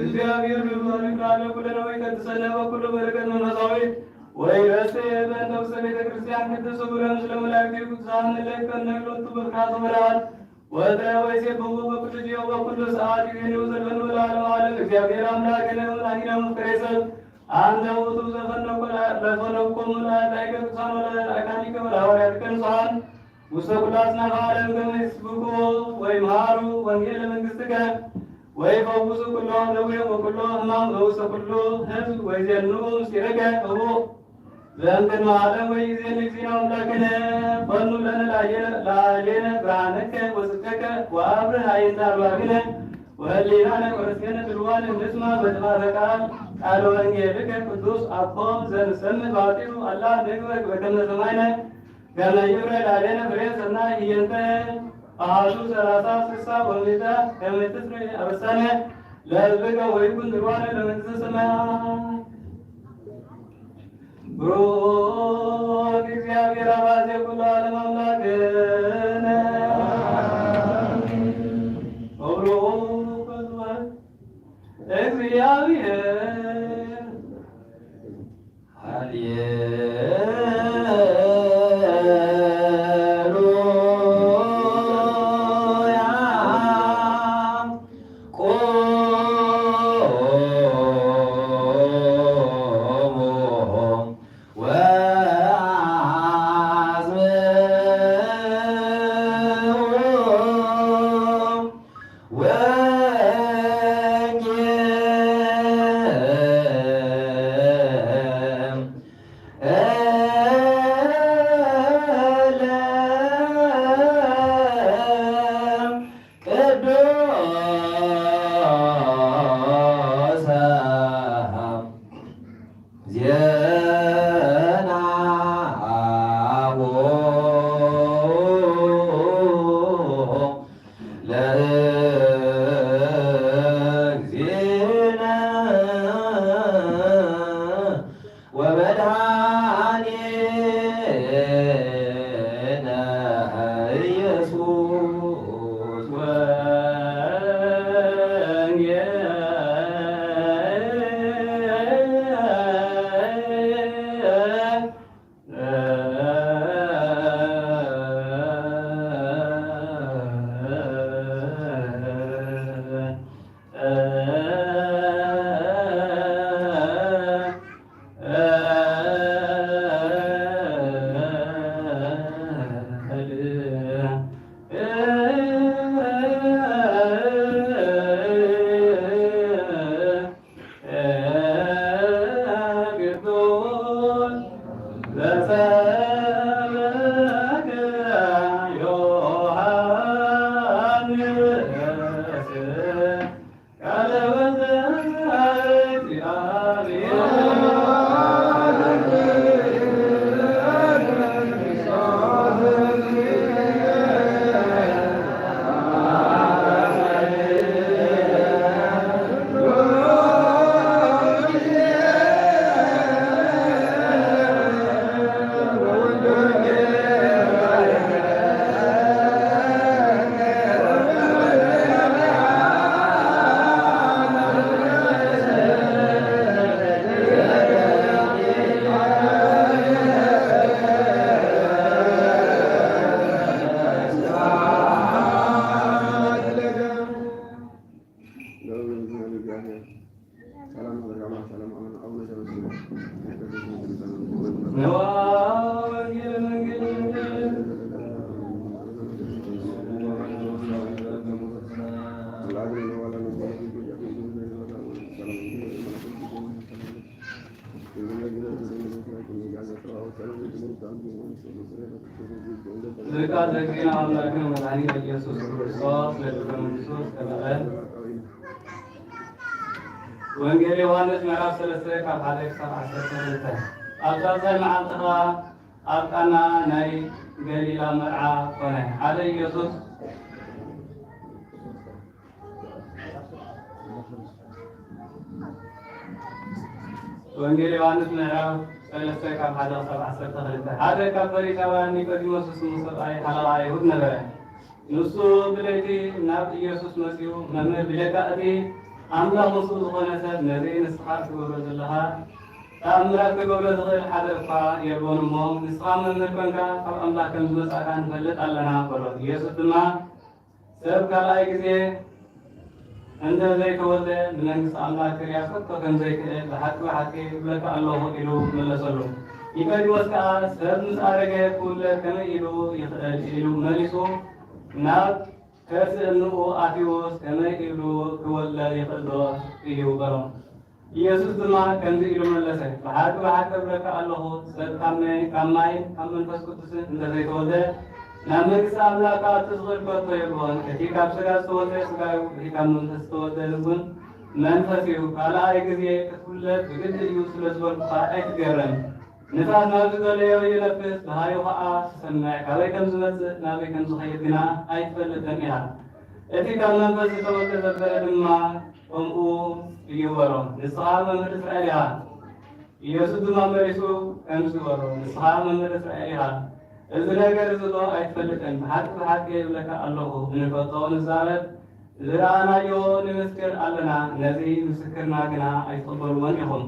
እግዚአብሔር በባህሪው ካለ ኩለነ ወይቀድሰነ በኩሉ በረከት መንፈሳዊ ወይረሴ በእንተ ውስተ ቤተ ክርስቲያን ቅድስት ብሎ ምስለ መላእክቱ ቅዱሳን እለ ይቀነዩ ሎቱ በፍርሃት ወበረዓድ ወትረ ወይሴብሕዎ በኩሉ ጊዜ ወበኩሉ ሰዓት ይቤልዎ ዘልፈን ወለዓለመ ዓለም። እግዚአብሔር አምላክነ ወመድኃኒነ ወመፍቀሬ ሰብ አንተ ውእቱ ዘፈነውኮ ለፈነውኮሙ ለአርዳኢከ ቅዱሳን ወለመላእካኒከ ወለሐዋርያቲከ ንጹሐን ውስተ ኩሉ አጽናፈ ዓለም ገመ ይስብኩ ወይምሃሩ ወንጌለ መንግሥትከ ወይፈውሱ ኩሎ ደዌ ወኩሎ ሕማም ወውስተ ኩሉ ሕዝብ ወይዜኑ ምስጢርከ ህቡእ ዘእምቅድመ ዓለም ወይእዜኒ እግዚእነ ወአምላክነ ፈኑ ለነ ላዕሌነ ብርሃነከ ወጽድቀከ ወአብርህ አዕይንተ አልባቢነ ወህሊናነ ወርእስየነ ድልዋነ ንስማ በጥፋተ ቃል ቃለ ወንጌልከ ቅዱስ አኮ ዘንሰምዕ ባጢሉ አላ ንግበር በከመ ሰማዕነ ከመ ይብረ ላዕሌነ ፍሬ ሰናይ ህየንተ አሐዱ ሠላሳ ስሳ ወምእተ ከመ ትፍሬ አበሳነ ለሕዝብከ ወይኩን ድልዋነ ለመንግሥተ ሰማያት። ብሩክ እግዚአብሔር አባዜ ኩሉ ዓለም አምላክነ ወብሩክ እግዚአብሔር ሃሌሉያ። ቆሙ ወአስምዑ ወንጌል ለቅዱስ ዜናሁ ለእግዚእነ ወመድኃኒነ ኢየሱስ ወንጌል። ዝቃ ዘግዜና አምላክነ መድኃኒነ ኢየሱስ ክርስቶስ ለክብረ መንግስቱ እስከ በዐል። ወንጌል ዮሐንስ ምዕራፍ ሰለስተ ካብ ሓደ ክሳብ ዓሰርተ ክልተ። ኣብ ሳልሳይ መዓልቲ ኸኣ ኣብ ቃና ናይ ገሊላ መርዓ ኮነ። ሓደ ኢየሱስ ወንጌል ዮሐንስ ምዕራፍ ሰለስተ ካብ ሓደ ክሳብ ዓሰርተ ክልተ። ሓደ ካብ ፈሪሳውያን ኒቆዲሞስ ዝስሙ ሰብኣይ ሓለቓ ኣይሁድ ነበረ። ንሱ ብለይቲ ናብ ኢየሱስ መጺኡ፣ መምህር፣ ብጀካ እቲ ኣምላኽ ምስኡ ዝኾነ ሰብ ነዚ ንስኻ እትገብሮ ዘለኻ ተኣምራት ክገብሮ ዝኽእል ሓደ እኳ የልቦን እሞ፣ ንስኻ መምህር ኮንካ ካብ ኣምላኽ ከም ዝመጻእካ ንፈልጥ ኣለና በሎ። ኢየሱስ ድማ፣ ሰብ ካልኣይ ግዜ እንተ ዘይተወልደ ንመንግስቲ ኣምላኽ ክርእያ ከቶ ከም ዘይክእል ብሓቂ ብሓቂ እብለካ ኣለኹ ኢሉ መለሰሉ። ኒቆዲሞስ ከኣ ሰብ ምስ ኣረገ ክውለድ ከመይ ኢሉ ይኽእል ኢሉ መሊሱ፣ ናብ ከርሲ እንኡ ኣትዩስ ከመይ ኢሉ ክወለድ ይኽእል ዶ እዩ በሎ። ኢየሱስ ድማ ከምዚ ኢሉ መለሰ፣ ብሓቂ ብሓቂ እብለካ ኣለኹ፣ ሰብ ካብ ማይ-፣ ካብ ማይን ካብ መንፈስ ቅዱስን እንተ ዘይተወልደ፣ ናብ መንግስቲ ኣምላኽ ክኣቱ ዝኽእል ከቶ የልቦን። እቲ ካብ ስጋ ዝተወልደ ስጋ እዩ፣ እቲ ካብ መንፈስ ዝተወልደ እውን መንፈስ እዩ። ካልኣይ ግዜ ክትውለድ ብግድን እዩ ስለ ዝበልኩኻ ኣይትገረም። ንፋስ ናብ ዝደለዮ ይነፍስ፣ ደሃዩ ኸኣ ትሰምዕ፣ ካበይ ከም ዝመጽእ ናበይ ከም ዝኸይድ ግና ኣይትፈልጥን ኢኻ። እቲ ካብ መንፈስ ዝተወልደ ዘበለ ድማ ከምኡ እዩ በሎ። ንስኻ መምህር እስራኤል ኢኻ። ኢየሱስ ድማ መሊሱ ከምዚ በሎ፣ ንስኻ መምህር እስራኤል ኢኻ። እዚ ነገር እዚ ዶ ኣይትፈልጥን? ብሓቂ ብሓቂ እብለካ ኣለኹ፣ እንፈልጦ ንዛረብ፣ ዝረኣናዮ ንምስክር ኣለና፣ ነዚ ምስክርና ግና ኣይትቕበልዎን ኢኹም።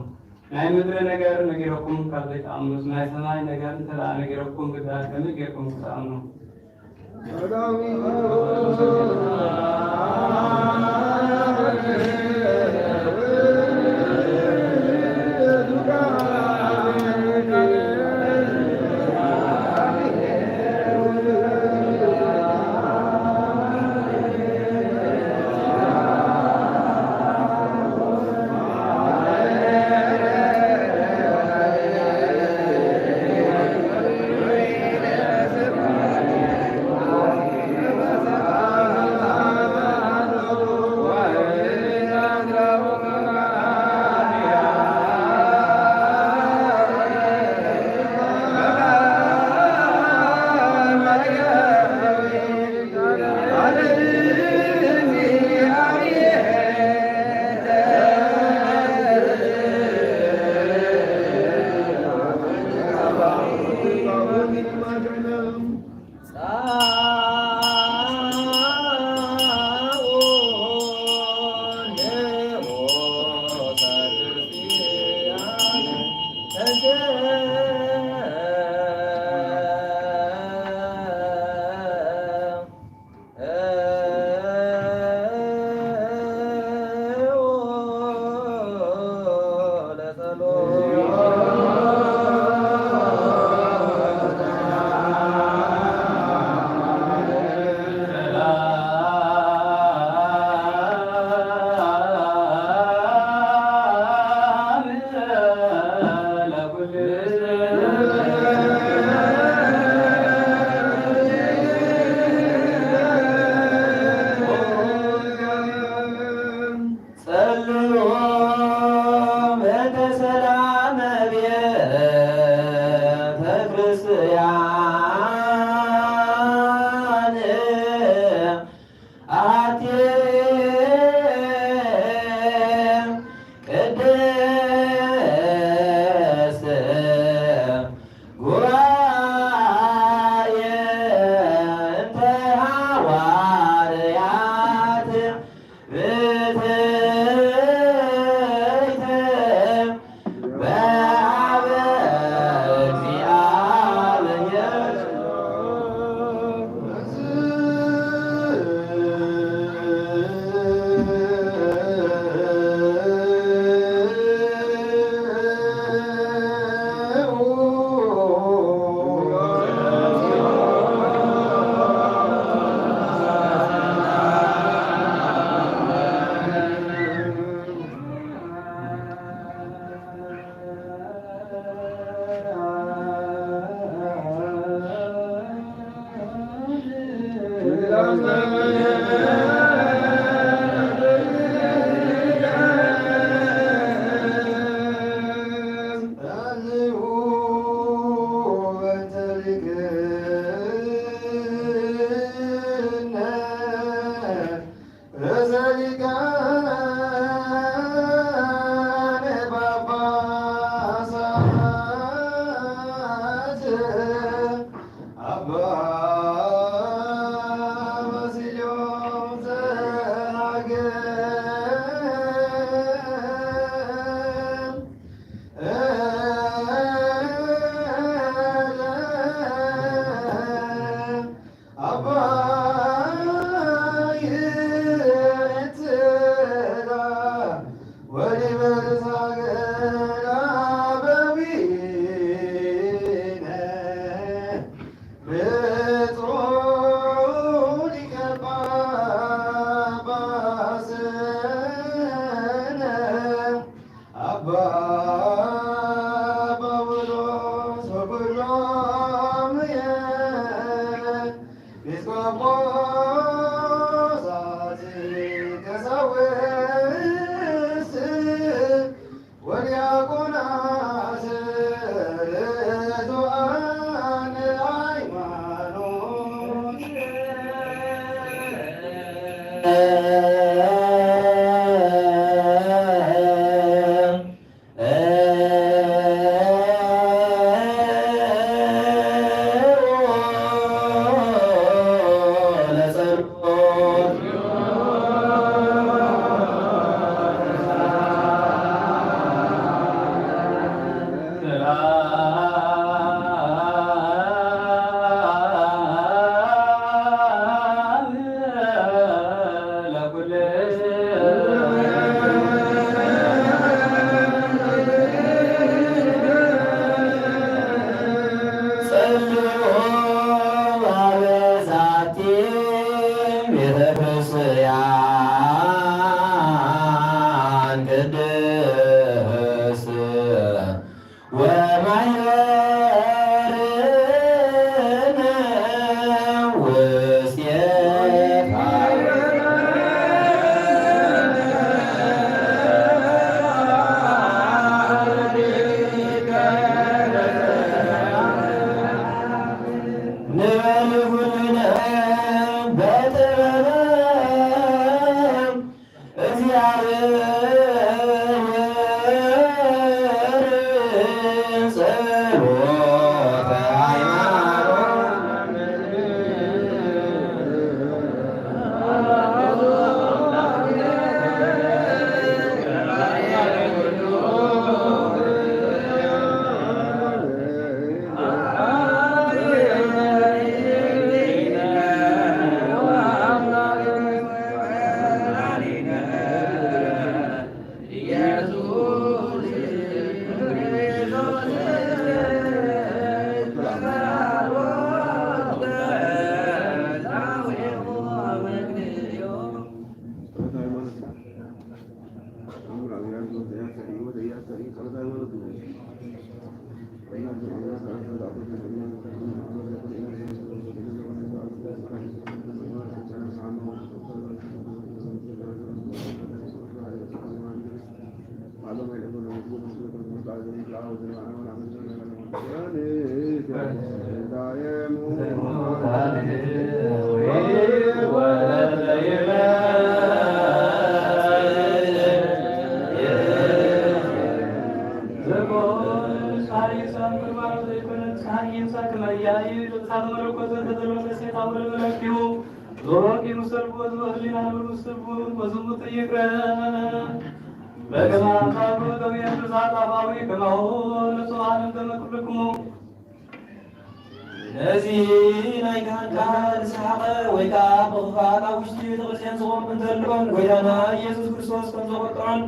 ናይ ምድሪ ነገር ነጊረኩም ካብ ዘይትኣምኑስ፣ ናይ ሰማይ ነገር እንተ ደኣ ነጊረኩም ግዳ ከመይ ጌርኩም ክትኣምኑ? ጸልዩ በእንተ ሰላም ቤተ ክርስቲያን አሐቲ ቅድስት ጉባኤ እንተ ሐዋርያት ብፅዕት በአብ እግዚአብሔር። ርእሰ ሊቃነ ጳጳሳት አባ ባሲልዮስ ዘሀገር አባይት እነዚህ ናይ ካህን ቃል ዝሰሐቀ ወይ ከኣ ብኽፋእ ኣብ ውሽጢ ቤተክርስትያን ዝቆም እንተልዮን፣ ጎይታና ኢየሱስ ክርስቶስ ከም ዘቆጥዖን፣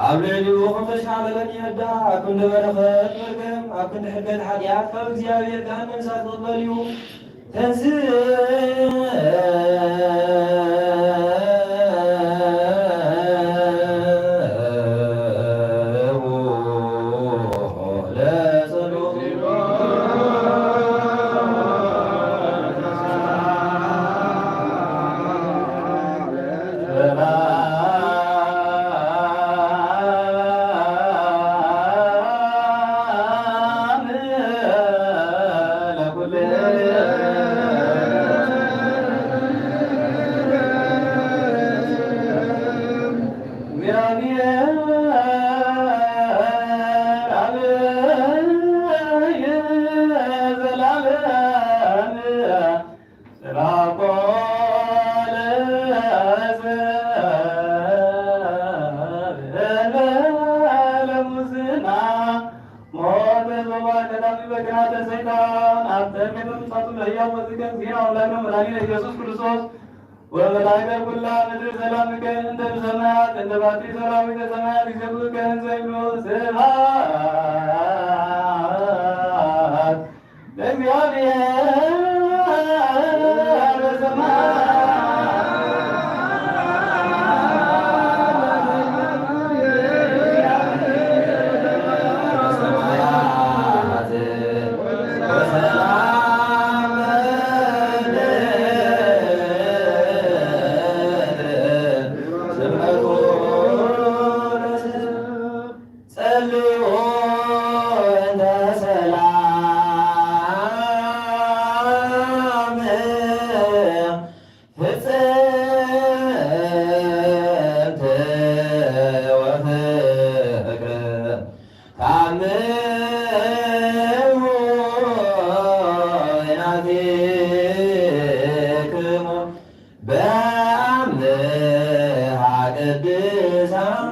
ኣብ ልዕሊኡ ከም ዝተሻለለን ይርዳእ። ኣብ ክንዲ በረኸት መርገም፣ ኣብ ክንዲ ሕድገት ኃጢኣት፣ ካብ እግዚኣብሔር ገሃነም እሳት ክቕበል እዩ። ተንሥእ ለጸሎት። ሞት በባከታሚ በክናተ ሰይጣን፣ አንተ ከመምጣቱ ለሕያው ወዝከ እግዚእነ አምላክነ መድኃኒነ ኢየሱስ ክርስቶስ፣ ወመላእክተ ኩላ ምድር ሰላምከ እንተ በሰማያት፣ እንተ ባቲ ሰራዊተ ሰማያት ይሰብሑከ እንዘ ይብሉ ስብሐት ለእግዚአብሔር በሰማያት። ጸልዩ እንተ ሰላም ፍጽምት ወፍቅር ታምሁ ናቲክሙ በአምሃ ቅድሳን።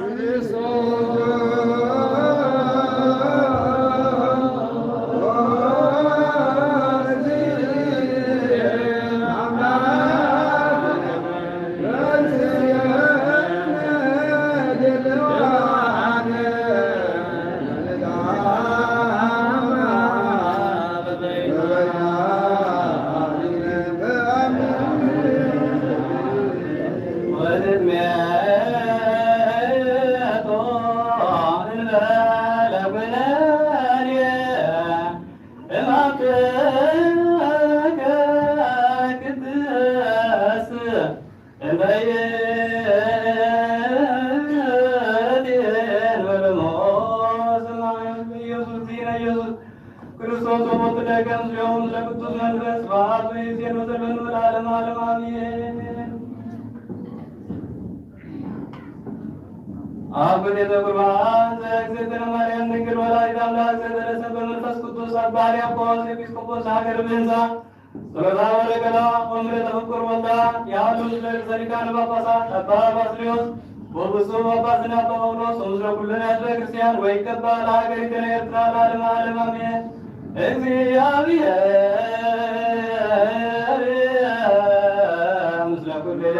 ኢየሱስ ክርስቶስ ወቦቱ ደቀ ምስሌሁ ምስለ ቅዱስ መንፈስ ስብሐት ወይእዜኑ ወዘልፈኑ ለዓለመ ዓለም አሜን። አብ ወልድ ወመንፈስ ቅዱስ አሐዱ አምላክ። ዘደረሰ በመንፈስ ቅዱስ አባ ሕርያቆስ ኤጲስቆጶስ ሀገረ ብህንሳ ጸሎተ በረከታ ወምሕረተ ፍቁር ወልዳ ያሉ ምስለ ርእሰ ሊቃነ ጳጳሳት አባ ባስልዮስ ወብፁዕ ጳጳስነ አባ ጳውሎስ ወምስለ ኩልነ ህዝበ ክርስቲያን ወይቀባ ለሀገሪትነ ኤርትራ ለዓለመ ዓለም አሜን። እግዚአብሔር ምስለ ኩልነ።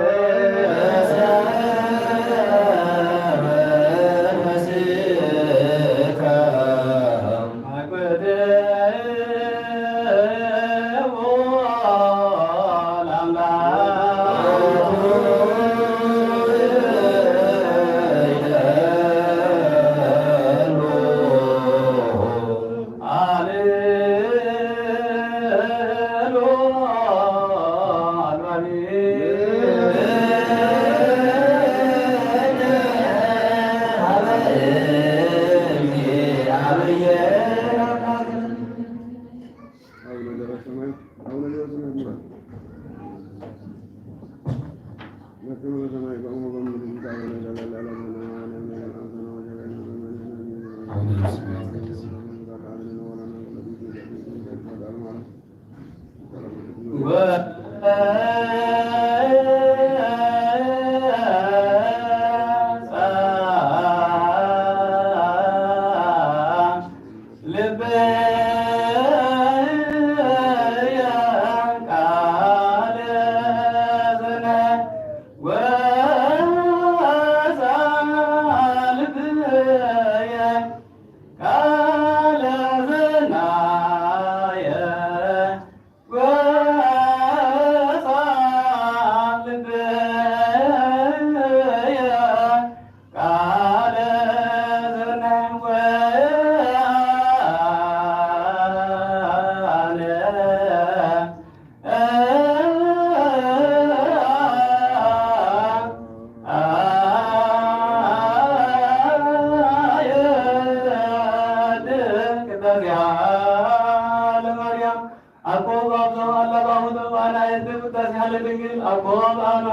አኮ በአብ ዘወአልድ አለ በአቡሁ ወአነ አየት ቅዳሴሃ ለድንግል አኮ በአንሆ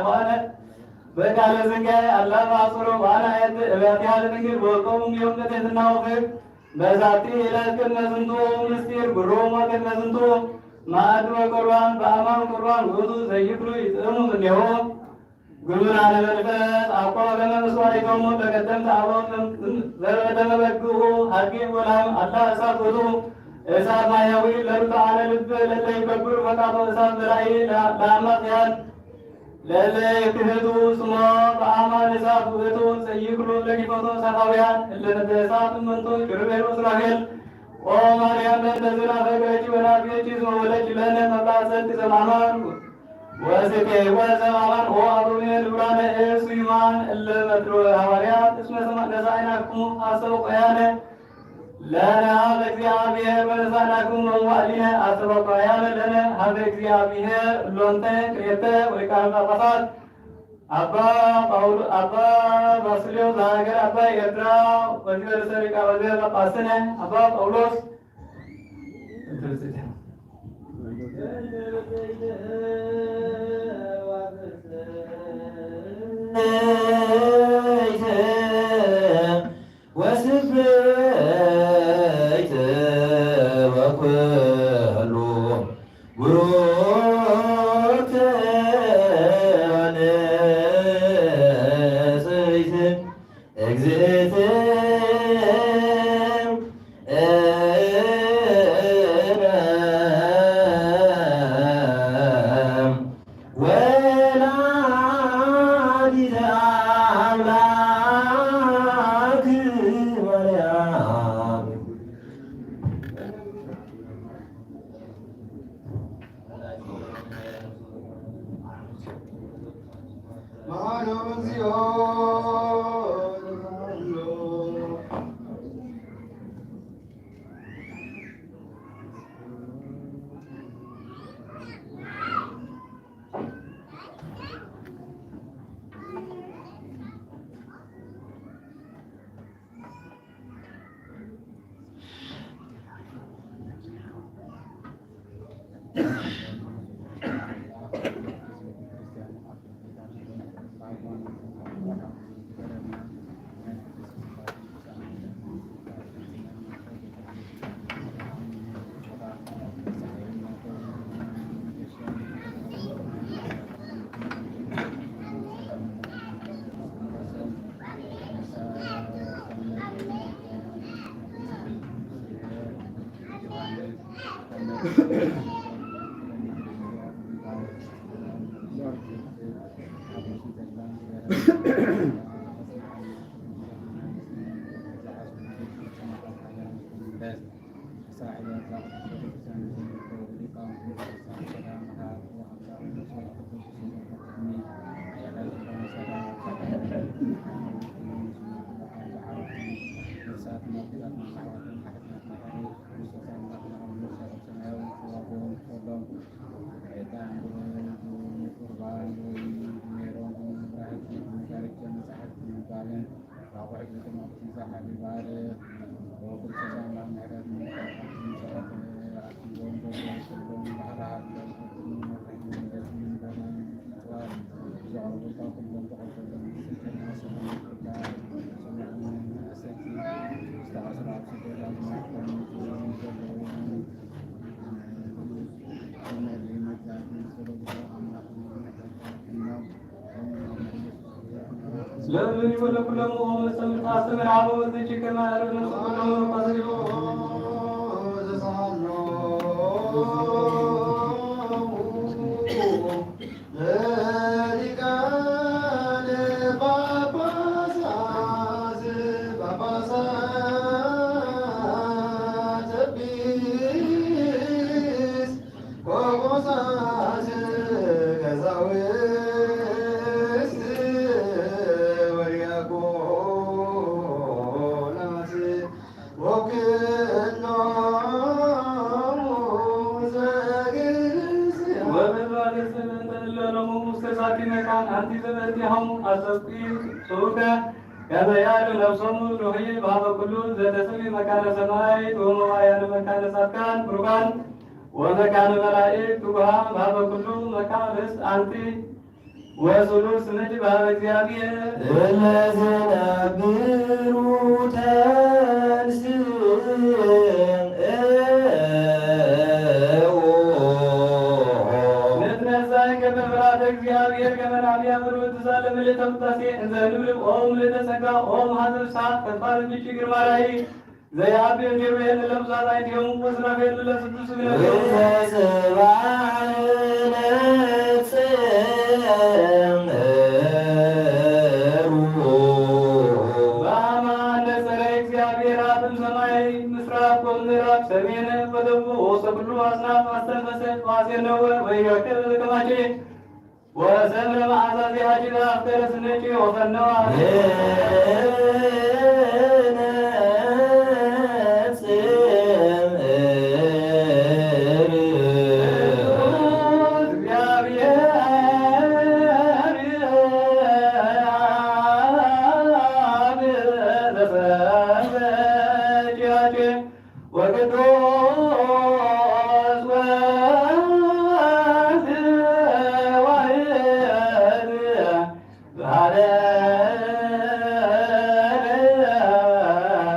ወአነ በቃለ ዝንጋይ አላ በአጽሮ ወአነ አየት እብያቲሃ ለድንግል ወእቆሙ እምኔሁ በትሕትና ወፍቅር። በዛቲ ዕለት ቅድመ ዝንቱ ምስጢር ግሩም ወቅድመ ዝንቱ ማዕድ ወቁርባን በአማን ቁርባን ውእቱ ዘይክሉ ይጥዕሙ እምኔሁ። ግሉላነ መንፈስ አኮ ከመ መስዋዕቲሆሙ ለቀደምት አበው ዘበደመ በግኡ ሀቂቅ ወላም አላ እሳት ውእቱ። እሳት ማያዊ ለርቱዓነ ልብ ለለ ይከብር ፈቃዶ እሳት በላዒ ለአማጽያን ለለ ይክህዱ ስሞ በአማን እሳት ውእቱ። ዘይክሉ ለኪፈቶ እሳታውያን እለ እሳት እመንቱ ኪሩቤል ወሱራፌል። ኦ ማርያም በእንተ ዝናፈቅረኪ ወናፍቅኪ እስመ ወለድኪ ለነ መብልዐ ጽድቅ ዘበአማን። ወስቴ ወዘበአማን ኦ አቡነ ልዑላነ እሱ ይማን እለ መትሎ ሐዋርያት እስመ ነሳእናክሙ አስተበቆያነ ለነ ሀበ እግዚአብሔር ወነሳእናክሙ መዋዕሊነ አስተበቆያነ ለነ ሀበ እግዚአብሔር። እሎንተ ቅሬተ ወሊቃነ ጳጳሳት አባ ጳውሎ-፣ አባ ባስልዮስ ዘሀገረ አባይ ኤርትራ ወዚበ ርእሰ ሊቃነ ጳጳስነ አባ ጳውሎስ ወስብእት ወኩሉ ቡሩክት ወንጽሕት እግዝእትነ ወላዲተ አምላክ ማርያም። ለእሉ ወለኩሎሙ ኦመ ሰምር ታስተምር አበው ወዘቺ ከመ አረብ ነፍስ ኩሎሙ ቀሲሉ። ሊቃነ ጳጳሳት ጳጳሳት ቢስ ቆቆሳት ቀሳውስት ወዲያቆናት ወኩሎሙ ዘግእዝ ወበዛቲ ስምንተ እለ ሎሙ ውስተ ዛቲ መካን አንቲ ዘበእንቲአሆሙ አስተብቁ ጽውተ ከመ ያድሉ ነፍሶሙ ኖህይ በሀበ ኩሉ ዘተሰሚ መካነ ሰማይ ወመዋያነ መካነ ጻድቃን ብሩካን ወመካነ መላእክት ትጉሃን በሀበ ኩሉ መካን ርስት አንቲ ወስሉስ ምድር በሀበ እግዚአብሔር። እለ ዘነብሩ ተንስኡ ንትነሳይ ከመ ፍርሃተ እግዚአብሔር ከመ ነአብያ ምሉእ ትዛለ ምልእተ ውዳሴ እንዘ ንብልዕ ኦ ምልእተ ጸጋ ኦ መሐዘ ፍስሐ ፈድፋድ ብእጅ እግር ማርያይ ዘያአቢ እንዲሩ የለ ለብዛት አይንቲሆሙ ወዝናፍ የለ ለስዱስ እግረ ጽባሕ ነጽእም እሩ። በአማን ነጸረ እግዚአብሔር አብ እምሰማይ ምስራቅ ወምዕራብ ሰሜን ወደቡብ ወውስተ ኩሉ አጽናፍ አስተንፈሰ ወአዜነወ ወኢያከለ ለከማቼ ወሰምረ መዓዛ ዚአኪ ዘአፍቀረ ስነኪ ወፈነወ ሀቤኪ። ቅዱስ እግዚአብሔር አብ ዘሰረቀ ወቅዱስ ወወልድ ወመንፈስ ቅዱስ ባሕርይ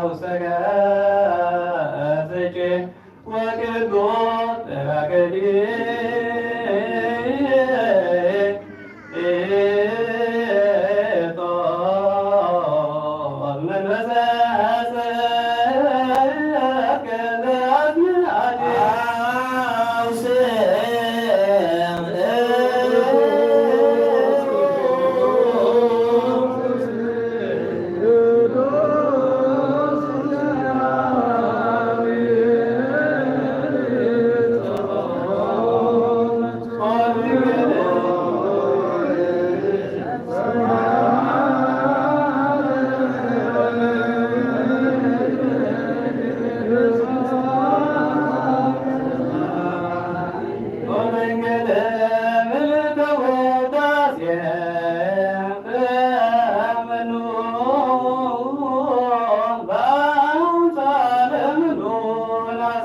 ውስተ ገጽኪ ወቅዱስ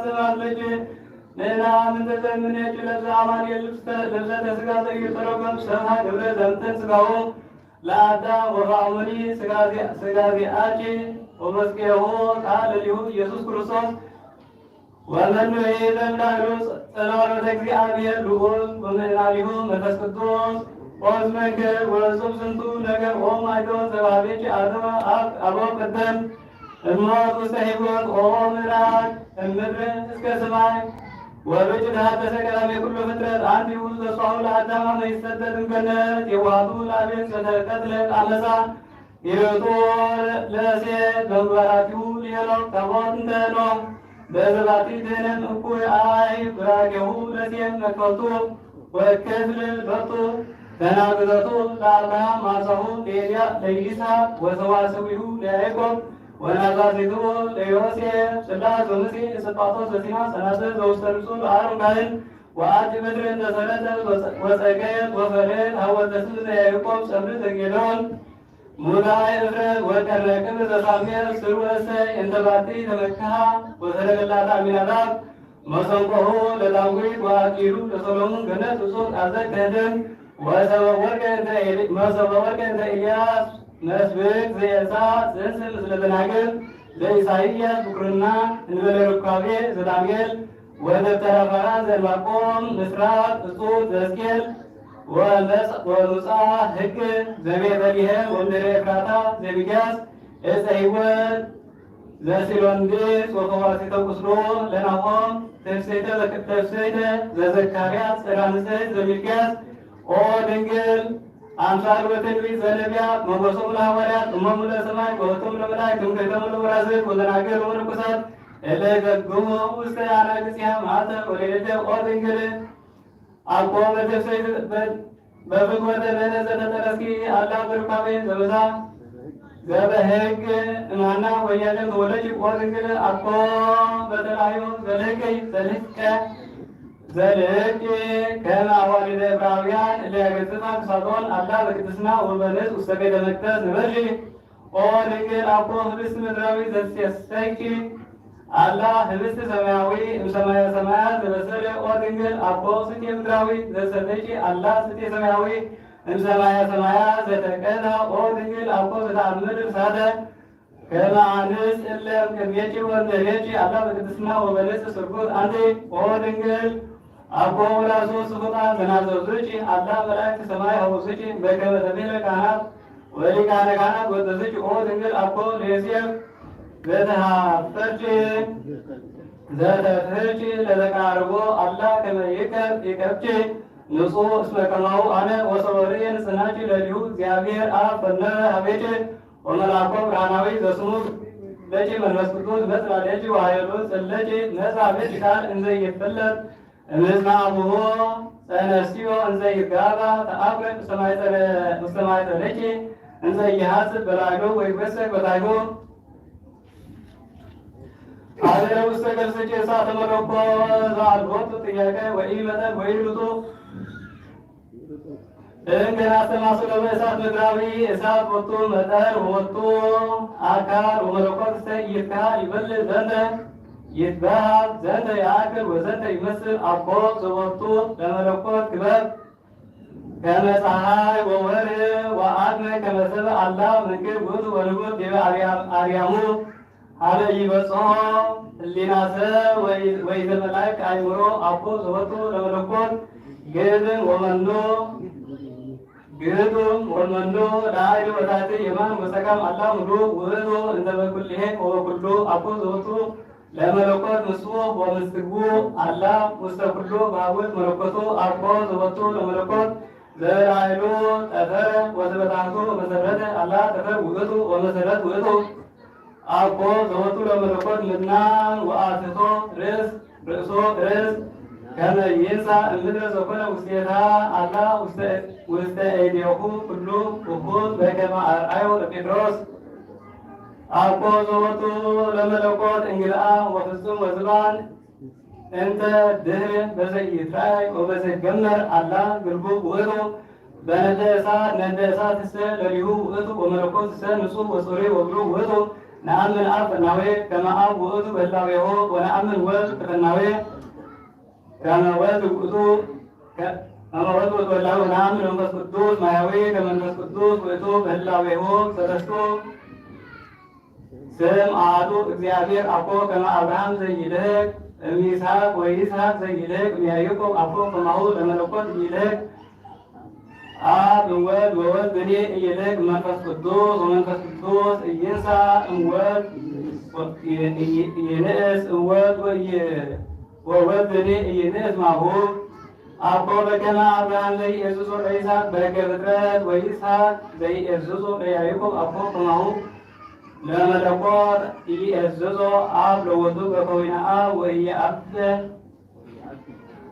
ተባረኪ። ንሕና ምንተዘምኔኪ ለብሰ አማኑኤል ልብሰ፣ ልብሰተ ሥጋ ዘኢይተረጎም ሰብሐ ገብረ ዘምጥን ሥጋሁ ለአዳም ወፋእሙኒ ሥጋ ዚ-፣ ሥጋ ዚአኪ ወበስጌሁ ቃል ለሊሁ ኢየሱስ ክርስቶስ ወመኑ ይእመን ላዕሉ ጸ-፣ ጸላሎተ እግዚአብሔር ልዑል ወምእናኒሁ መንፈስ ቅዱስ ኦዝ መንክር ወእጹብ ዝንቱ ነገር ኦ ማይዶ ዘባቤኪ አድሮ አብ-፣ አቦ ቅደም እሞት ውስተ ሕይወት ኦ ምዕራግ እምድር እስከ ሰማይ ወብእድ ተሐደሰ ቀዳሜ ኩሉ ፍጥረት አንቲ ውእቱ ተስፋሁ ለአዳም አመ ይሰደድ እምገነት የዋሃቱ ለአቤል ዘተቀትለ አመፃ ይርጦ ለእሴ በምግባራቲሁ ሊሄኖክ ታቦት እንተ ኖህ በዘባቲ ትህነን እኩይ አይ ብራኬሁ ለሴም መክፈልቱ ወክፍል ሎቱ ተናግዘቱ ለአብርሃም አሳሁ ለኤልያ ለይስሐቅ ወሰዋስዊሁ ለያዕቆብ ወናዛዚቱ ለዮሴፍ ጽላት ወምስል እስጳጦስ ዘሲና ጸናጽል ዘውስተ ርእሱ ለአሮን ካህን ወአቲ ምድር እንተ ሰረተ ወጸገየት ወፈሬት ሀወልተ ስም ዘያዕቆብ ጸምር ዘጌዶን ሙዳይ እፍረት ወቀርነ ክብር ዘሳሜር ስር ወእሰይ እንተ ባቲ ተመክሃ ወሰረገላታ አሚናዳብ መሰንቆሁ ለዳዊት ወአኪሉ ለሰሎሞን ገነት እጹብ አዘግ ተህድም ወሰበ ወርቅ እንተ ኤሊ-፣ መሰበ ወርቅ እንተ ኤልያስ መስብክ ዘኤልሳ ጽንስ ምስለ ደናግል ዘኢሳይያስ ብኩርና እንበለ ርካቤ ዘዳንኤል ወደብተራ ፋራን ዘዕንባቆም ምስራቅ እጹብ ዘሕዝቅኤል ወመጽ-፣ ወሙጻ ሕግ ዘቤተልሔም ወምድረ ኤፍራታ ዘሚክያስ ዕፀ ሕይወት ዘሲሎንዲስ ወፈዋሲተ ቁስሎ ለናሆም ተፍሰይተ ዘክ-፣ ተፍሰይተ ዘዘካርያስ ጽራ ንጽሕት ዘሚልክያስ ኦ ድንግል አምሳል ወትንቢት ዘነቢያት ሞገሶም ለሐዋርያት እሞሙ ለሰማይ ወህብቶም ለመላእክት ትምክሕቶሙ ለወራዝት ወደናግል ወመነኮሳት እለ ይገግሙ ውስተ አናግጽሃ መዓልተ ወሌሊተ ኦ ድንግል አኮ በተፍሰይት በ-፣ በፍትወተ በነ ዘተጠረስኪ አላ በርካቤ ዘበዛ ዘበህግ እማና ወያለም ተወለች ኦ ድንግል አኮ በተላዮ ዘልህቅ ዘልህቀ ዘልህቅ ከመ አዋልደ ዕብራውያን እለ ያገጽፋ ክሳዶን አላ በቅድስና ወበንጽህ ውስተ ቤተ መቅደስ ንበርሽ ኦ ድንግል አኮ ህብስት ምድራዊ ዘትሴሰይኪ አላ ህብስት ሰማያዊ እምሰማየ ሰማያት ዘበሰለ ኦ ድንግል አኮ ስቴ ምድራዊ ዘትሰተይኪ አላ ስቴ ሰማያዊ እምሰማየ ሰማያት ዘተቀዳ ኦ ድንግል አኮ ዘተአምር እሳተ ከመ አንስት እለ እምቅድሜኪ ወእምድሬኪ አላ በቅድስና ወበንጽህ ስርጉት አንቲ ኦ ድንግል አኮ ወላሱ ስፉጣን ዘናዘዙኪ አላ መላእክት ሰማይ ሐወሱኪ በከመ ተቤለ ካህናት ወሊቃነ ካህናት ወደስኪ ኦ ድንግል አኮ ለዮሴፍ ዘተሃፈርኪ ዘተፍህርኪ ለተቃርቦ አላ ከመ ይከብ ይከብኪ ንጹሕ እስመ ከማሁ አነ ወሰወርየ ንጽሕናኪ ለሊሁ እግዚአብሔር አብ ፈነወ ሀቤኪ ወመልአኮ ብርሃናዊ ዘስሙ ለኪ መንፈስ ቅዱስ መጽ ላሌኪ ወኃይሉ ጽለኪ መጽ ሀቤኪ ቃል እንዘ ይፈለጥ እምዝና አቡሆ ጸነስዮ እንዘ ይጋባ ተአኩረ ውስተ ማይጸነ-፣ ውስተ ማይጸነኪ እንዘ ይሐስብ በላዕሉ ወይትወሰክ በታሕቱ። አደረ ውስተ ከርስኪ እሳተ መለኮት ዘአልቦቱ ጥያቄ ወኢመጠን ወኢርቱዕ። እንከ አስተማስሎ በእሳት ምድራዊ እሳት ወቱ መጠን ወቱ አካል ወመለኮት እስተ ኢይትከሃል ይበልዕ ዘንተ ይትበሃል ዘንተ ይአክል ወዘንተ ይመስል አኮ ዘወቱ ለመለኮት ክበብ ከመ ጸሓይ ወወርህ ወአድመ ከመ ሰብ አላ መንክር ውእቱ ወንቡር ዲበ አርያም-፣ አርያሙ ሀበ ኢይበጽሖ ህሊና ሰብ ወይ-፣ ወኢዘመላእክ አእምሮ አኮ ዘወቱ ለመለኮት ግጥም ወመኑ ግጥም ወመኑ ለአይል ወታሕት የማን ወጸጋም አላ ምሉእ ውእቱ እንዘ በኩልሄ ወበኩሉ አኮ ዘወቱ ለመለኮት ምስሉ ወምስትግቡ አላ ውስተ ኩሉ በሀውርት መለኮቱ አኮ ዘወቱ ለመለኮት ዘላይሉ ጠፈረ ወዘበታሕቱ መሰረተ አላ ጠፈር ውእቱ ወመሰረት ውእቱ አኮ ዘወቱ ለመለኮት ምናን ወአትሕቶ ርእስ ርእሶ ርእስ ከመ ይንሳ እምድረ ዘኮነ ውስቴታ አላ ውስተ፣ ውስተ እዴሁ ኩሉ ውሁድ በከመ አርአዮ ለጴጥሮስ አኮ ዘወቱ ለመለኮት እንግልአ ወፍጹም ወዝባን እንተ ድህር በዘ ይትረአይ ወበዘ ይገመር አላ ግልቡብ ውእቱ በነደ እሳት ነደ እሳትሰ ለሊሁ ውእቱ ወመለኮትሰ ንጹሕ ወጽሩይ ወብሩክ ውእቱ። ነአምን አብ ፈናዌ ከመ አብ ውእቱ በህላዌሁ ወነአምን ወልድ ፈናዌ ከመ ወልድ ውእቱ ከ-፣ ከመ ወልድ ውእቱ በህላዌሁ ወነአምን ለመንፈስ ቅዱስ ማያዊ ከመ መንፈስ ቅዱስ ውእቱ በህላዌሁ ሰለስቱ ስም አሐዱ እግዚአብሔር አኮ ከመ አብርሃም ዘይልህቅ እምይስሐቅ ወይስሐቅ ዘይልህቅ እምያዕቆብ አኮ ከማሁ ለመለኮት ዘይልህቅ አብ እምወልድ ወወልድ እምኔ ኢይልህቅ እምመንፈስ ቅዱስ ወመንፈስ ቅዱስ ኢይንሳ እምወልድ ወ-፣ ኢ-፣ ኢ-፣ ኢይንእስ እምወልድ ወኢ-፣ ወወልድኒ ኢይንእስ ማሁ። አኮ በከመ አብርሃም ለኢእዝዞ ለይስሐቅ በሕገ ፍጥረት ወይስሐቅ ዘይእዝዞ ለያዕቆብ አኮ ከማሁ ለመለኮት ኢይእዝዞ አብ ለወልዱ በከዊነ አብ ወኢየአብ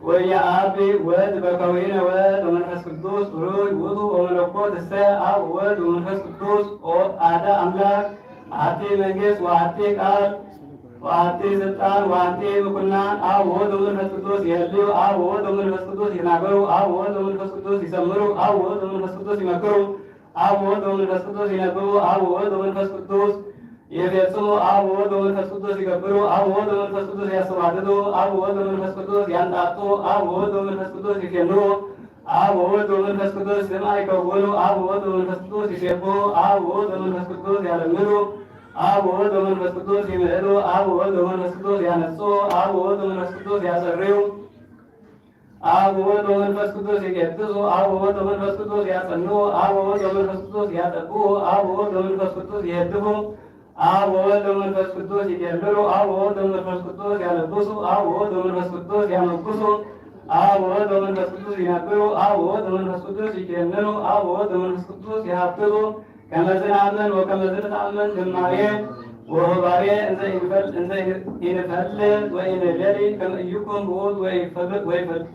ወኢየአቢ ወልድ በከዊነ ወልድ ወመንፈስ ቅዱስ ሩይ ውእቱ ወመለኮት እሰ አብ ወወልድ ወመንፈስ ቅዱስ ኦ አሐደ አምላክ አሐቲ መንግስት ወአሐቲ ቃል ወአሐቲ ስልጣን ወአሐቲ ምኩናን አብ ወወልድ ወመንፈስ ቅዱስ ይህልዩ አብ ወወልድ ወመንፈስ ቅዱስ ይትናገሩ አብ ወወልድ ወመንፈስ ቅዱስ ይዘምሩ አብ ወወልድ ወመንፈስ ቅዱስ ይመክሩ አብ ወወልድ ወመንፈስ ቅዱስ ይነብቡ አብ ወወልድ ወመንፈስ ቅዱስ ይፈጽሙ አብ ወወልድ ወመንፈስ ቅዱስ ይገብሩ አብ ወወልድ ወመንፈስ ቅዱስ ያስተዋድዱ አብ ወወልድ ወመንፈስ ቅዱስ ያንጣጡ አብ ወወልድ ወመንፈስ ቅዱስ ይፌኑ አብ ወወልድ ወመንፈስ ቅዱስ ስምዐ ይከውኑ አብ ወወልድ ወመንፈስ ቅዱስ ይሴብሑ አብ ወወልድ ወመንፈስ ቅዱስ ያለምዱ አብ ወወልድ ወመንፈስ ቅዱስ ይምዕዱ አብ ወወልድ ወመንፈስ ቅዱስ ያነጹ አብ ወወልድ ወመንፈስ ቅዱስ ያጸርዩ አብ ወወልድ ወመንፈስ ቅዱስ ይቄድሱ አብ ወወልድ ወመንፈስ ቅዱስ ያጸንዑ አብ ወወልድ ወመንፈስ ቅዱስ ያጠብቁ አብ ወወልድ ወመንፈስ ቅዱስ ይሄድፉ አብ ወወልድ ወመንፈስ ቅዱስ ይገምሩ አብ ወወልድ ወመንፈስ ቅዱስ ያለብሱ አብ ወወልድ ወመንፈስ ቅዱስ ያመጉሱ አብ ወወልድ ወመንፈስ ቅዱስ ይነብሩ አብ ወወልድ ወመንፈስ ቅዱስ ይገንኑ አብ ወወልድ ወመንፈስ ቅዱስ ይሀብትሉ። ከመዝናምን ወከመዝንታምን ዝማሬ ወሆባሬ እንዘ ኢንፈል-፣ እንዘ ኢንፈልጥ ወኢንሌሊ ከመ ኢይኩን ብዑል ወይፈል-፣ ወይፈልጡ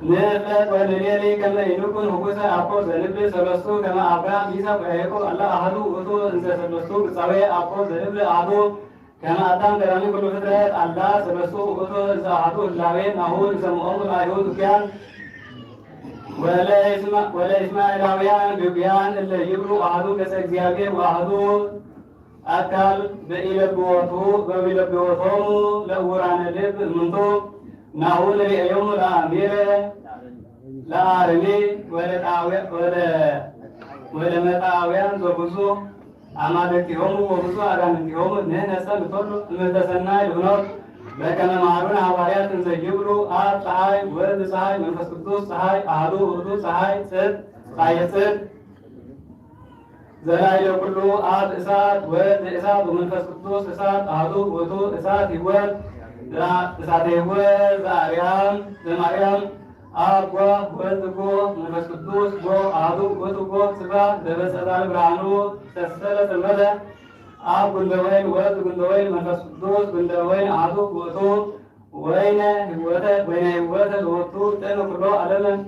ንፍለጥ ወንሌሊ ከመ ኢንኩን ህጉሰ አኮ ዘንብል ሰለስቱ ከመ አብርሃም ይስሐቅ ወያዕቆብ አላ አሐዱ ውእቱ እንዘ ሰለስቱ ግጻዌ አኮ ዘንብል አሐዱ ከመ አዳም ቀዳሚ ኩሉ ፍጥረት አላ ሰለስቱ ውእቱ እንዘ አሐዱ ህላዌ ናሁ ንሰምዖሙ ለአይሁድ ውግያን ወለእስማ-፣ ወለእስማኤላውያን ግጉያን እለ ይብሉ አሐዱ ገጸ እግዚአብሔር ወአሐዱ አካል በኢለብዎቱ፣ በኢለብዎቶሙ ለእውራነ ልብ እምንቱ ናሁ ንርእዮሙ ለአሚረ ለአርሚ ወለጣዊ-፣ ወለ-፣ ወለመጣውያን ዘብዙ አማልክቲሆሙ ወብዙ አጋንንቲሆሙ ንሕነሰ ንቶሉ እምእንተ ሠናይ ልፍኖት በከመ መሃሩነ ሐዋርያት እንዘ ይብሉ አብ ጸሓይ ወወልድ ጸሓይ መንፈስ ቅዱስ ጸሓይ አሐዱ ውእቱ ጸሓይ ጽድቅ ጸሓየ ጽድቅ ዘላዕለ ኩሉ አብ እሳት ወወልድ እሳት ወመንፈስ ቅዱስ እሳት አሐዱ ውእቱ እሳት ሕይወት ዘ-፣ እሳተ ሕይወት ዘአርያም ዘማርያም አብ ጓ ወወልድ ጎ መንፈስ ቅዱስ ጎ አሐዱ ውእቱ ጎ ጽባሕ ዘበጸዳል ብርሃኑ ሰሰለ ጽልመተ አብ ጉንደ ወይን ወወልድ ጉንደ ወይን መንፈስ ቅዱስ ጉንደ ወይን አሐዱ ውእቱ ወይነ ሕይወተ፣ ወይነ ሕይወተ ሎቱ ጥዕም ኩሎ ዓለም።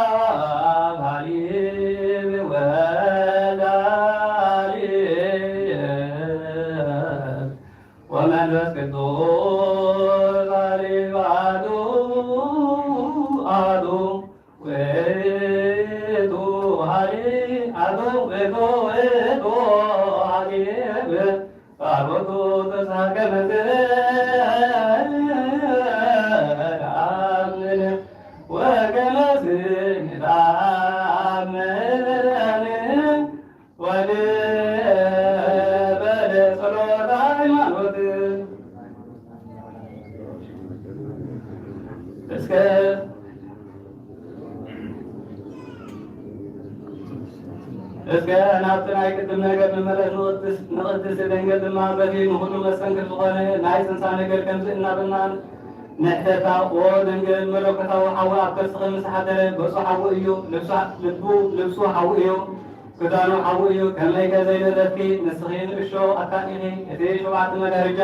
አብ ሀሊብ ወወልድ ሀሊብ ወመንፈስ ቅዱስ ሀሊብ አሐዱ አሐዱ ውእቱ ሀሊብ አሐዱ ውእቱ ውእቱ ሀሊብ ባሮቱ ተሳከመ ዝአምን ወከመ ዝንታምን ወልበለ ጸሎተ ሃይማኖት። እስከ እስከ ናብቲ ናይ ቅድም ነገር ንመለስ። ንቅድስ-፣ ንቅድስት ደንገል ድማ በቲ ንኹሉ መስተንክር ዝኾነ ናይ ጽንሳ ነገር ከምዚ እናበልና ንሕተታ። ኦ ደንገል፣ መለኮታዊ ሓዊ ኣብ ከርስኺ ምስ ሓደረ፣ ገጹ ሓዊ እዩ፣ ልብሱ፣ ልቡ፣ ልብሱ ሓዊ እዩ፣ ክዳኑ ሓዊ እዩ። ከመይከ ዘይደለትኪ ንስኺ ንእሽቶ ኣካል ኢኺ። እቲ ሸውዓተ መጋረጃ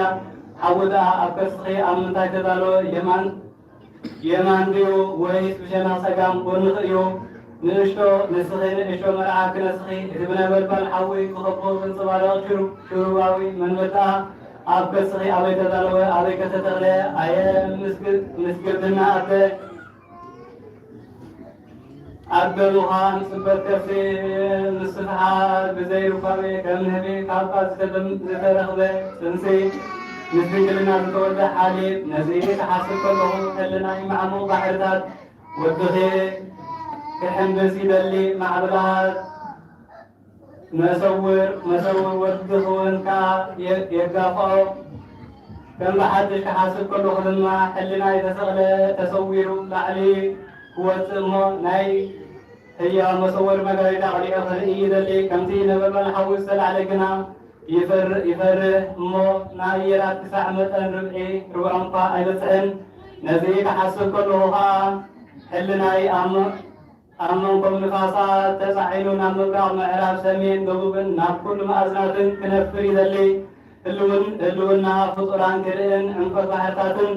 ሓዊ ደኣ ኣብ ከርስኺ ኣብ ምንታይ ተዳለወ? የማን የማን ድዩ ወይስ ብሸነኽ ጸጋም ጎንኺ እዩ? ንእሽቶ፣ ንስኺ ንእሽቶ መርዓ ክነስኺ፣ እቲ ብነበልባል ሓዊ ዝኸቦ ዘንጸባርቕ ሽሩ-፣ ሽሩባዊ መንበር ደኣ ኣብ ከርስኺ ኣበይ ተዳለወ? ኣበይከ ተተኽለ? ኣየ ምስግ-፣ ምስግብትና ኣደ! ኣብ ገሉኻ ንጽበት ከርሲ ምስፍሓር ብዘይ ርኳቤ ከም ንህቢ ካብ ቃል ዝተደም-፣ ዝተረኽበ ጽንሲ ምስ ድንግልና ዝተወልደ ሓሊብ። ነዚ ክሓስብ ከለኹ ሕልናይ ማዕሙቕ ባሕርታት ወድኺ ክሕምብስ ይደሊ። ማዕበላት መሰውር፣ መሰውር ወዲ ክውን ከኣ የ-፣ የጋፍዖ። ከም ብሓድሽ ክሓስብ ከለኹ ድማ፣ ሕልናይ ተሰቕለ፣ ተሰዊሩ ላዕሊ ክወጽእ እሞ፣ ናይ ህያው መሰወር መጋረጃ አቅሊዑ ክርኢ ይደሊ፣ ከምቲ ነበልባል ሐዊ ዝተላዕለ ግና ይፈር-፣ ይፈርህ እሞ፣ ናይ የራት ክሳዕ መጠን ርብዒ፣ ርብዖ እንኳ ኣይበጽሕን። ነዚ ክሓስብ ከለኹ ኸኣ፣ ሕልናይ ኣብ መ-፣ ኣብ መንኮም ንፋሳት ተጻዒኑ ናብ ምብራቕ፣ ምዕራብ፣ ሰሜን፣ ደቡብን ናብ ኩሉ መኣዝናትን ክነፍር ይደሊ። ህልውን-፣ ህልውና ፍጡራን ክርእን፣ ዕምቆት ባሕርታትን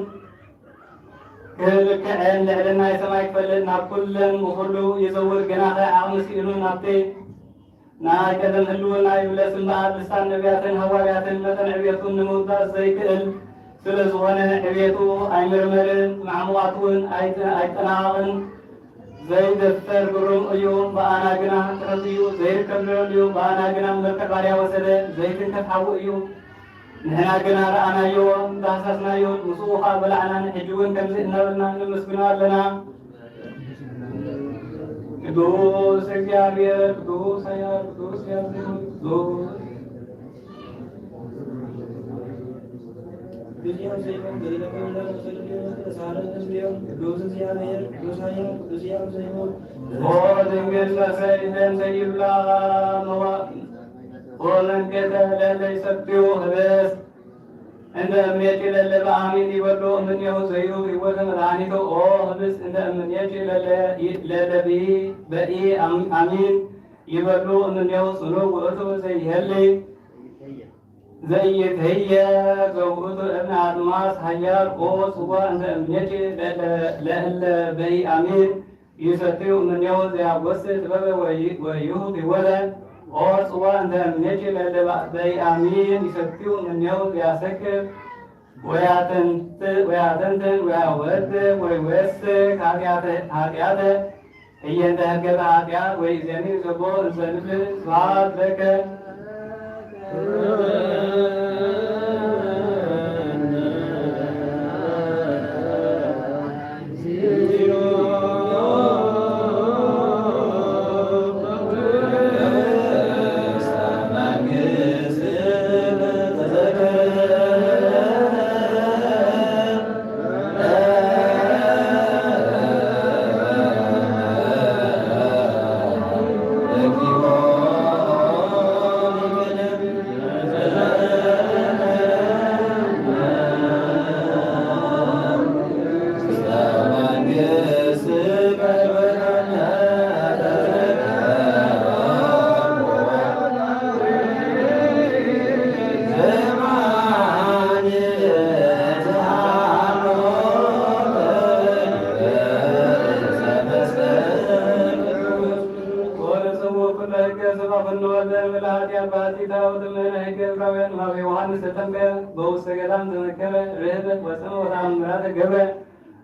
ክልክዕን፣ ልዕልና ናይ ሰማይ ክፈልጥ፣ ናብ ኩለን ብኹሉ ይዘውር፣ ግናኸ ዓቕሚ ስኢኑ ናብቲ ናይ ቀደም ህልውና ይምለስ እምበኣር፣ ልሳን ነቢያትን ሃዋርያትን መጠን ዕብየቱን ንምውዳስ ዘይክእል ስለ ዝኾነ፣ ዕብየቱ ኣይምርመርን፣ ማዕሙቓቱ እውን ኣይጠ-፣ ኣይጠናቐቕን። ዘይደፈር ግሩም እዩ፣ ብኣና ግና ትሑት እዩ። ዘይርከብ ልዑል እዩ፣ ብኣና ግና መልክዕ ባርያ ወሰደ። ዘይትንከፍ ሓው እዩ። ንሕና ግና ረኣናዮ፣ ዳህሳስናዮ፣ ምስኡ ኸኣ በላዕናን፣ ሕጂ እውን ከምዚ እናበልና ነመስግኖ ኣለና። ቅዱስ እግዚኣብሔር፣ ቅዱስ ኃያል፣ ቅዱስ ሕያው ዘይሞት፣ ቅዱስ ቅዱስ እግዚአብሔር፣ ቅዱስ ኃያል፣ ቅዱስ ሕያው ዘይሞት። ኦ ድንግል መሰይ ዘንተ ይብላ መዋ-፣ ወመንገተ ለለ ይሰትዩ ህብስት እንተ እምኔኪ ለለ በአሚን ይበሉ እምኔሁ ዘይሩ ህይወተ መድኃኒቱ። ኦ ህብስት እንተ እምኔኪ ለለ ይ-፣ ለለ ብኢ በኢ አም-፣ አሚን ይበሉ እምኔሁ ጽኑ ውእቱ ዘይሄሊ ዘይትህየ ዘውእቱ እብነ አድማስ ኃያል። ኦ ጽዋ እንተ እምኔኪ ለእለ፣ ለእለ በኢ አሚን ይሰትዩ እምኔሁ ዘያጎስ ጥበበ ወይ-፣ ወይሁብ ህይወተ። ኦ ጽዋ እንተ እምኔኪ ለእለ በኢ አሚን ይሰትዩ እምኔሁ ዘያሰክር ወያተንት-፣ ወያተንትን ወያወድ ወይወስክ ኃጢአተ፣ ኃጢአተ ህየንተ ህገተ ኃጢአት ወይእዜኒ ዘቦ እንዘንብል ስብሐት ለከ። ወርጽሙ ኩለ ህገ ዘባፈን ወልደ እምለ ኃጢአት ባሕቲታ ወትምህነ ህገ ዕብራውያን ማበ ዮሐንስ ተጠምቀ በውስተ ገዳም ዘመከረ ርህበ ወጸመ ወተአምራተ ገብረ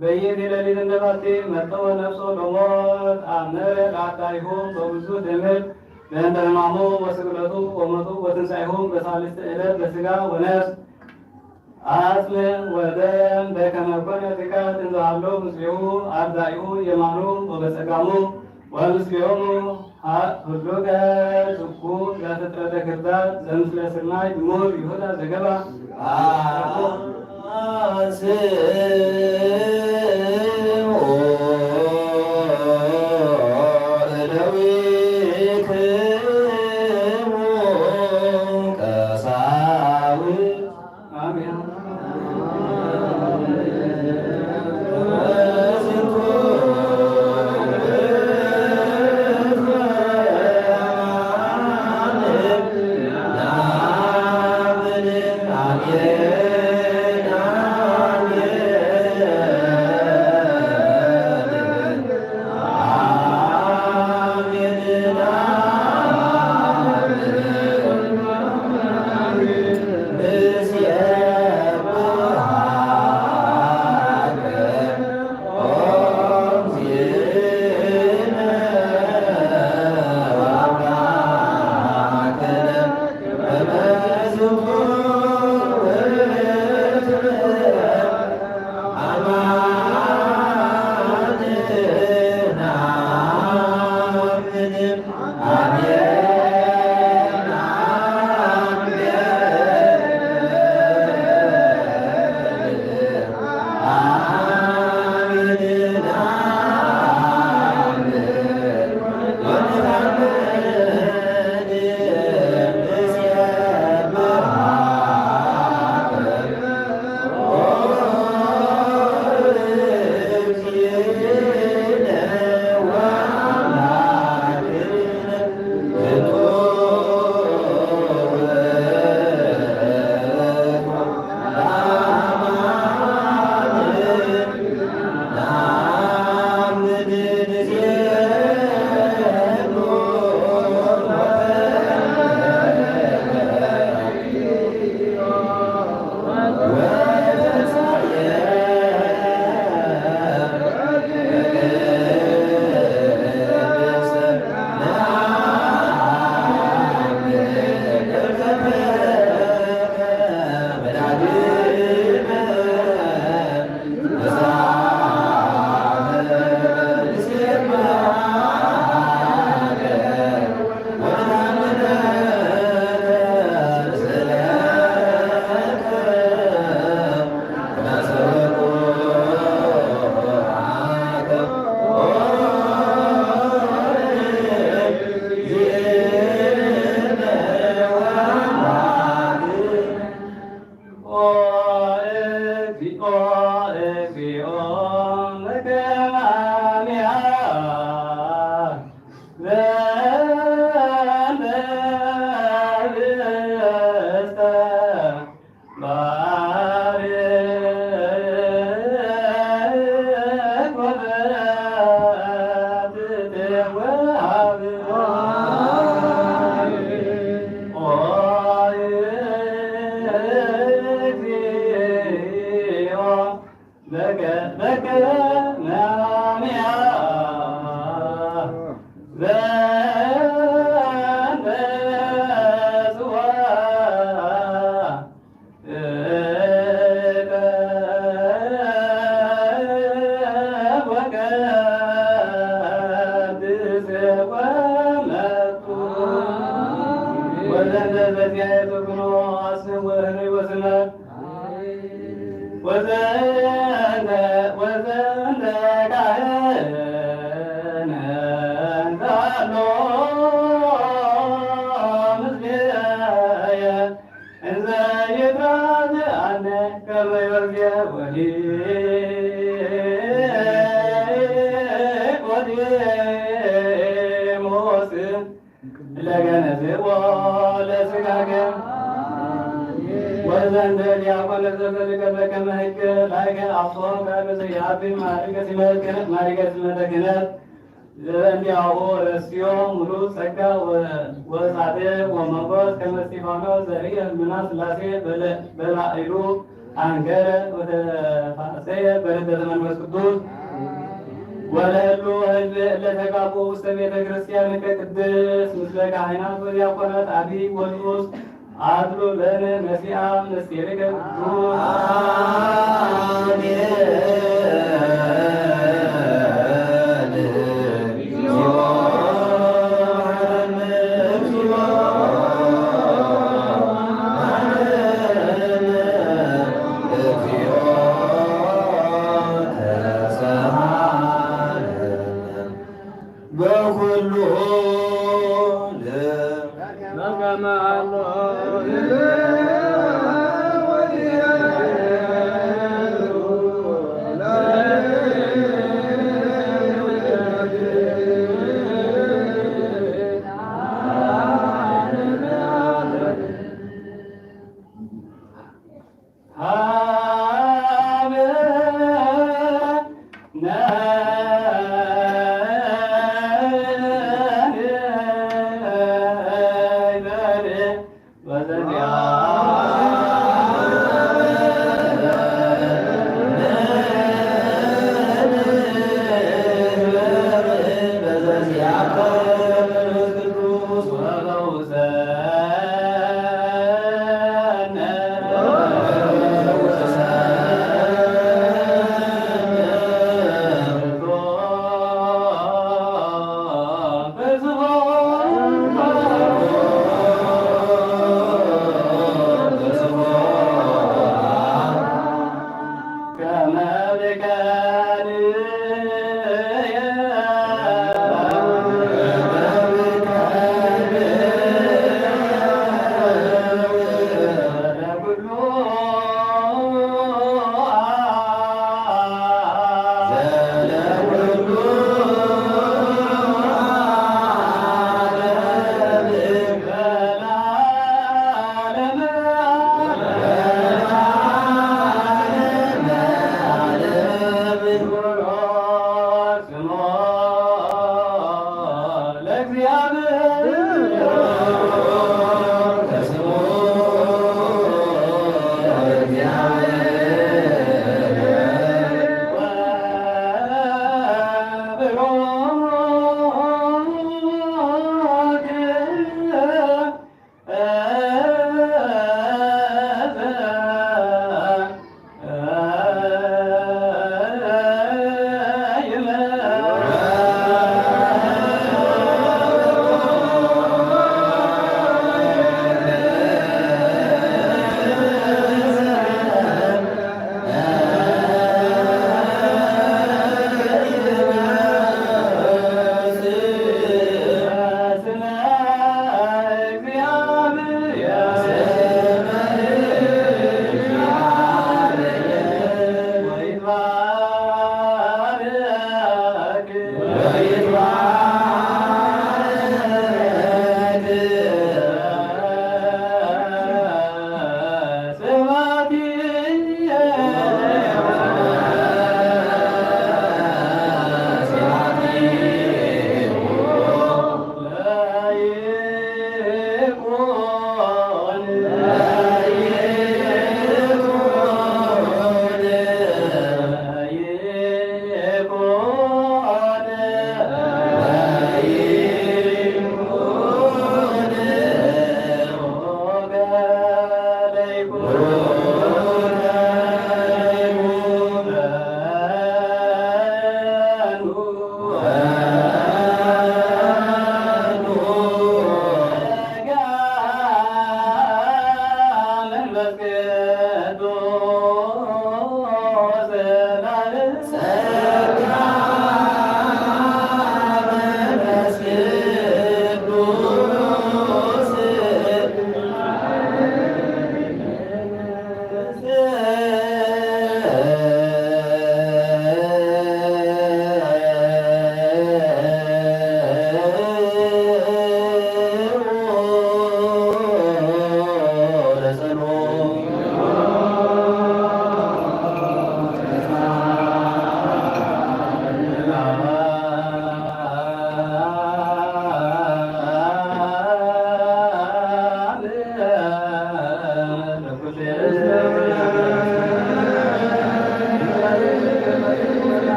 በይእቲ ሌሊት እንደ ባቲ መጠወ ነፍሶ ለሞት አመረ ለአዳኢሁ በብዙ ትምህርት በእንተ ሕማሙ ወስቅለቱ ወሞቱ ወትንሳኤሁ በሳልስት ዕለት በስጋ ወነፍስ አጽም ወደም በከመ ኮነ ትካት እንዘ ሀሎ ምስሌሁ አርዳኢሁ የማኑ ወበጸጋሙ ወምስሌሆሙ ሀ-፣ ህሉቀ ዝኩ ዘፍጥረተ ክርዳድ ዘምስለ ስርናይ ድሙር ይሁዳ ዘገባ አስኡ እደዊክሙ ቀሳውስት። እግዚኦ ለከማንያ ዘንተ ርስተ ባርክ ወትትወሃብ። ኦ እግዚኦ ለከ ለከማንያ ዘንተ ጽዋ ወዘንተ ወዘንተ ካህን እንተ ሀሎ ምስሌየ እንዘ ይትራዘአነ ከመ ዮሴፍ ወኒቆዲሞስ ለገነዝዎ ለስጋከ። ወዘንተ ዲያቆን ዘዘልከ በከመ ሕግ ላይከ አፍጾም ከርስ ያብን ማዕርገ ሲመተ ክህነት፣ ማዕርገ ሲመተ ክህነት ዘእንዲያሁ ረስዮ ሙሉ ጸጋ ወ-፣ ወጻድቅ ወመንኮስ ከመ እስጢፋኖስ ዘርእየ ሕልምና ሥላሴ በለ-፣ በላዕሉ አንገረ ወተፋሰየ በርደተ መንፈስ ቅዱስ። ወለእሉ ሕዝብ እለ ተጋቡ ውስተ ቤተ ክርስቲያንከ ቅድስት ምስለ ካህናት ወዲያቆናት አቢይ ወንዑስ አድሉ ለነ ነሲአም ምስጢርከ ቅዱስ። አሜን። በኩሉ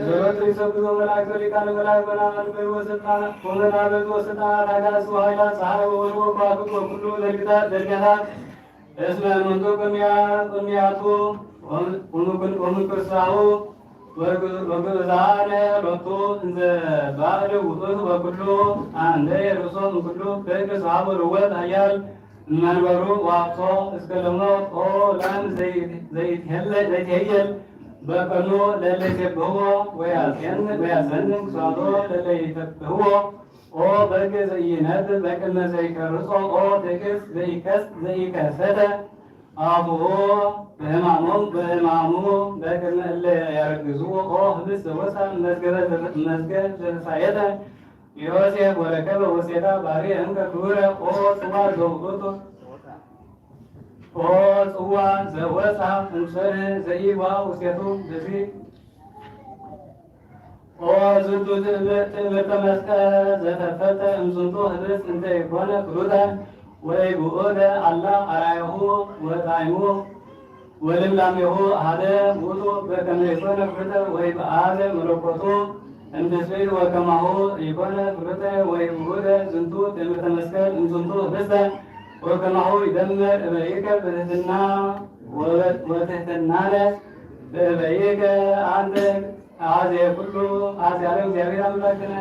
ዘወትር ይሰግዱ መላእክት ወሊቃነ መላእክት ወመናብርት ወስልጣናት ወመናብርት ወስልጣናት አጋእዝት ወኃይላት ጸሐይ ወወርሕ ወከዋክብት ወኩሉ ዘርግታ-፣ ዘርገታት እስመ እምንቱ ቅንያ-፣ ቅንያቱ ወም-፣ ወምንክርሳሁ ወግ-፣ ወግእዛነ ሎቱ እንዘ ባእድ ውእቱ በኩሉ አንደየ ርእሶ እምኩሉ በቅስ ሀቦ ልወጥ ኃያል እመንበሩ ወአፍቶ እስከ ለሞት ኦ ላም ዘይት-፣ ዘይትሄለ-፣ ዘይትሄየል በቀኑ ለለ ይሴብሕዎ ወያጼን-፣ ወያጸንን ክሳዶ ለለ ይፈትሕዎ ኦ በግ ዘኢይነብብ በቅድመ ዘይቀርጾ ኦ ትዕግስት ዘይከስ-፣ ዘይከሰተ አፉሁ በሕማሞም በሕማሙ በቅድመ እለ ያረግዝዎ ኦ ህብስት ዘወፅአ እመዝገበ ዘተ-፣ እመዝገብ ዘተሳየጠ ዮሴፍ ወረከበ ወሴታ ባሕርየ እንከ ክቡረ ኦ ጽዋ ዘውእቱ ኦ ጽዋ ዘወፅአ እምጽርህ ዘኢይትበአ ውስቴቱ በዚ ኦ ዝንቱ ትእምር-፣ ትእምርተ መስቀል ዘተፈልጠ እምዝንቱ ህብስት እንተ ኢኮነ ፍሉጠ ወኢግኡደ አላ አርአያሁ ወጣዕሙ ወልምላሜሁ አሐደ ውእቱ በከመ ኢኮነ ፍሉጠ ወኢበአደ መለኮቱ እምትስብእት ወከማሁ ኢኮነ ፍሉጠ ወኢግኡደ ዝንቱ ትእምርተ መስቀል እምዝንቱ ህብስተ ወከማሁ ይደምር እበይከ በትሕትና ወ-፣ ወትሕትናነ በእበይከ አንተ አዜ ኩሉ አዜ ዓለም እግዚአብሔር አምላክነ።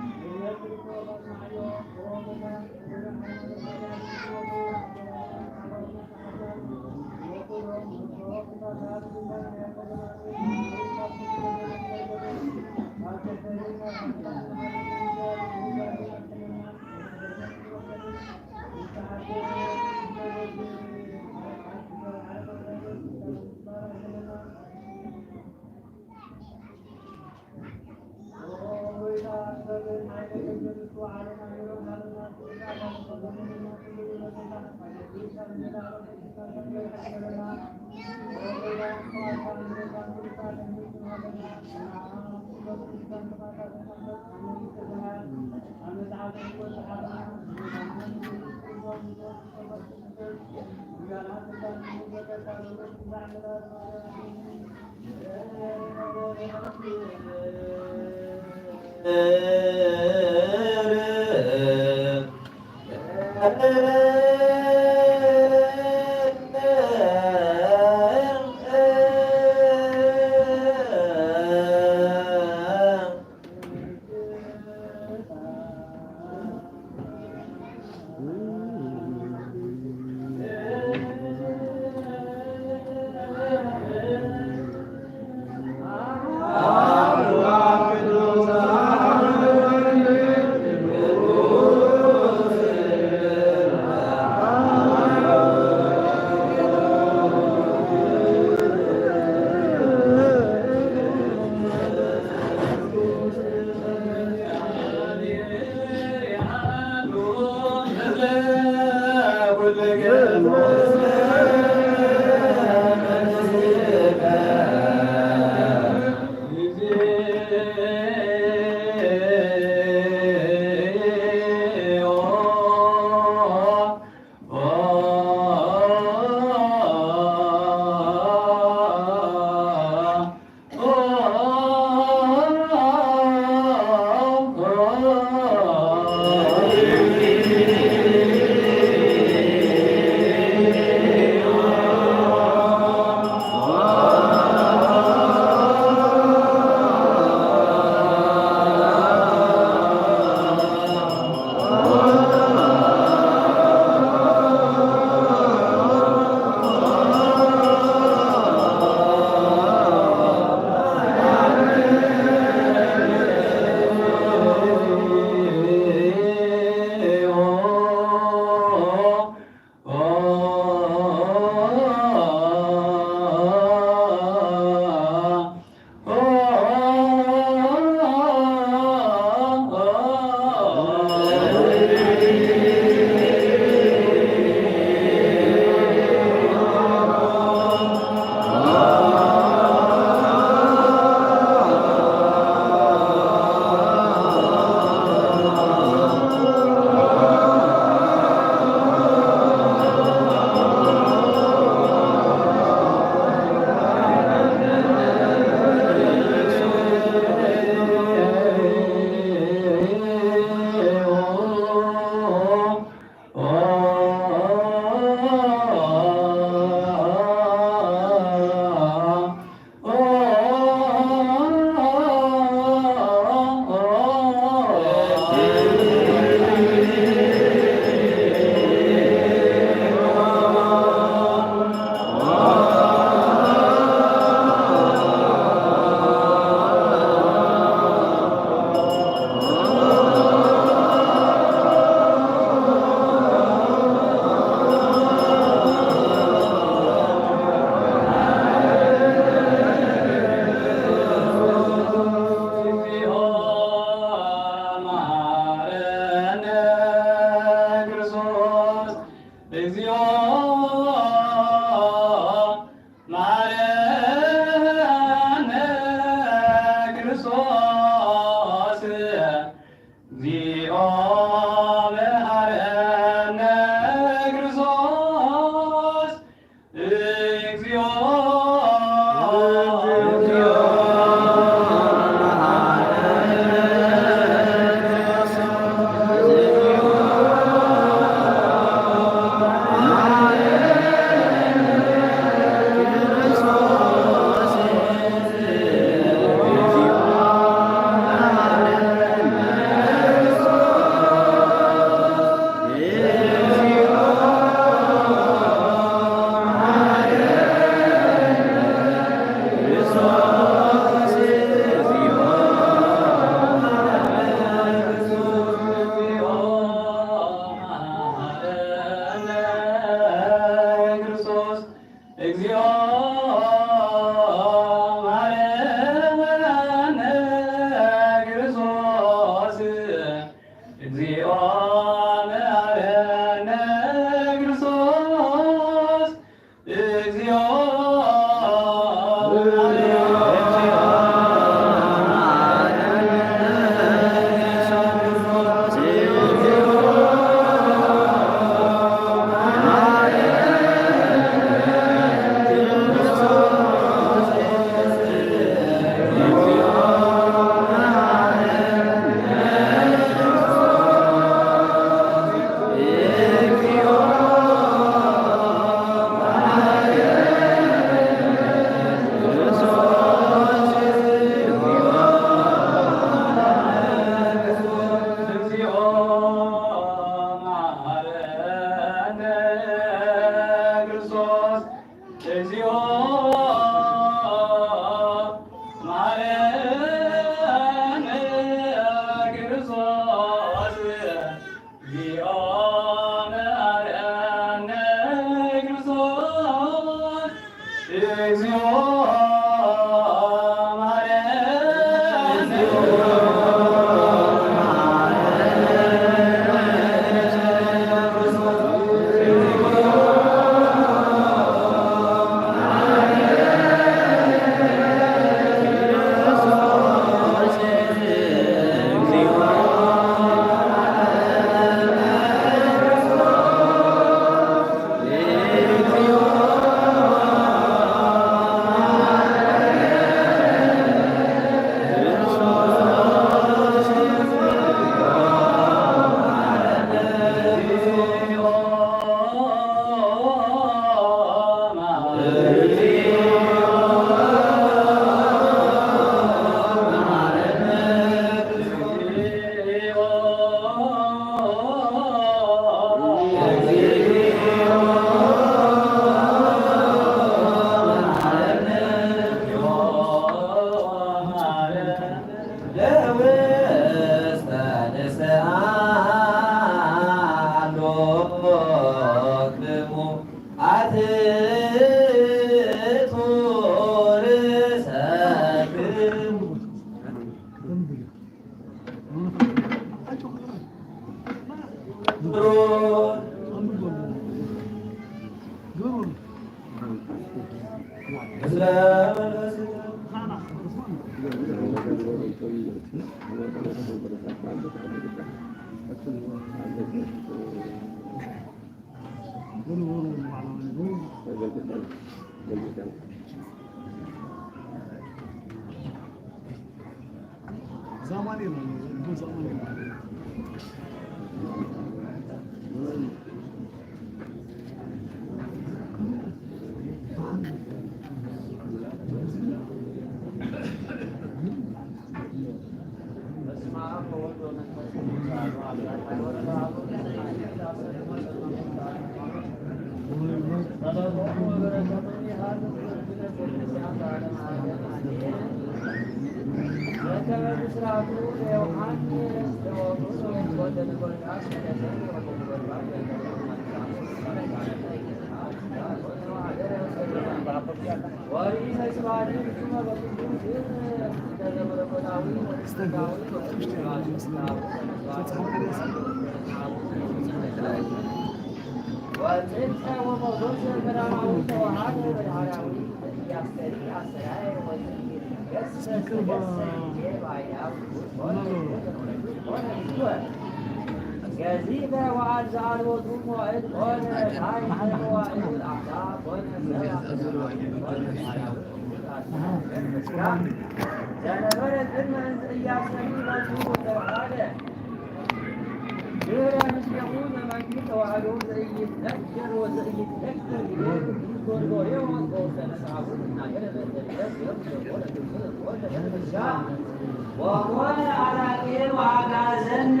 ወኮነ አራቄ ወአግአዘነ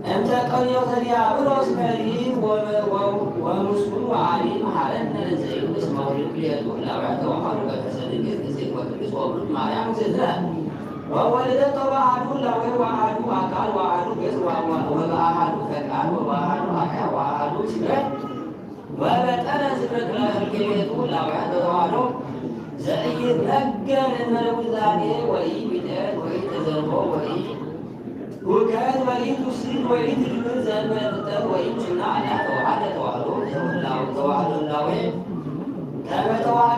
እምተ ቀንዮተ ዲያብሎስ መሪር ወ-፣ ወ-፣ ወምስጉን ወዐሊ መሐረነ ለዘይብስ መውሊድ ክልኤቱ እላውያተ ወአሐዱ በከርሰ ድንግል ንጽሕት ወቅድስት ወብሩክት ማርያም እግዝእትነ። ወወለደቶ በአሐዱ ህላዌ ወአሐዱ አካል ወአሐዱ ገጽ ወ-፣ ወ-፣ ወበአሐዱ ፈቃድ ወበአሐዱ አርአያ ወአሐዱ ስምረት ወበጠነ ዝክረ ክልኤቱ እላውያተ ተዋሕዶ ዘኢይትነገር እምነ ውላዴ ወኢይትዔጽ ወኢይትዘርቦ ወኢይትውከዝ ወኢይትውሰድ ወኢይትድምር ዘእንበለ ፍልጠት ወኢይምስና አላ ተዋሕደ ተዋሕዶ ተዋሕዶ ህላዌ ከመ ተዋሕደ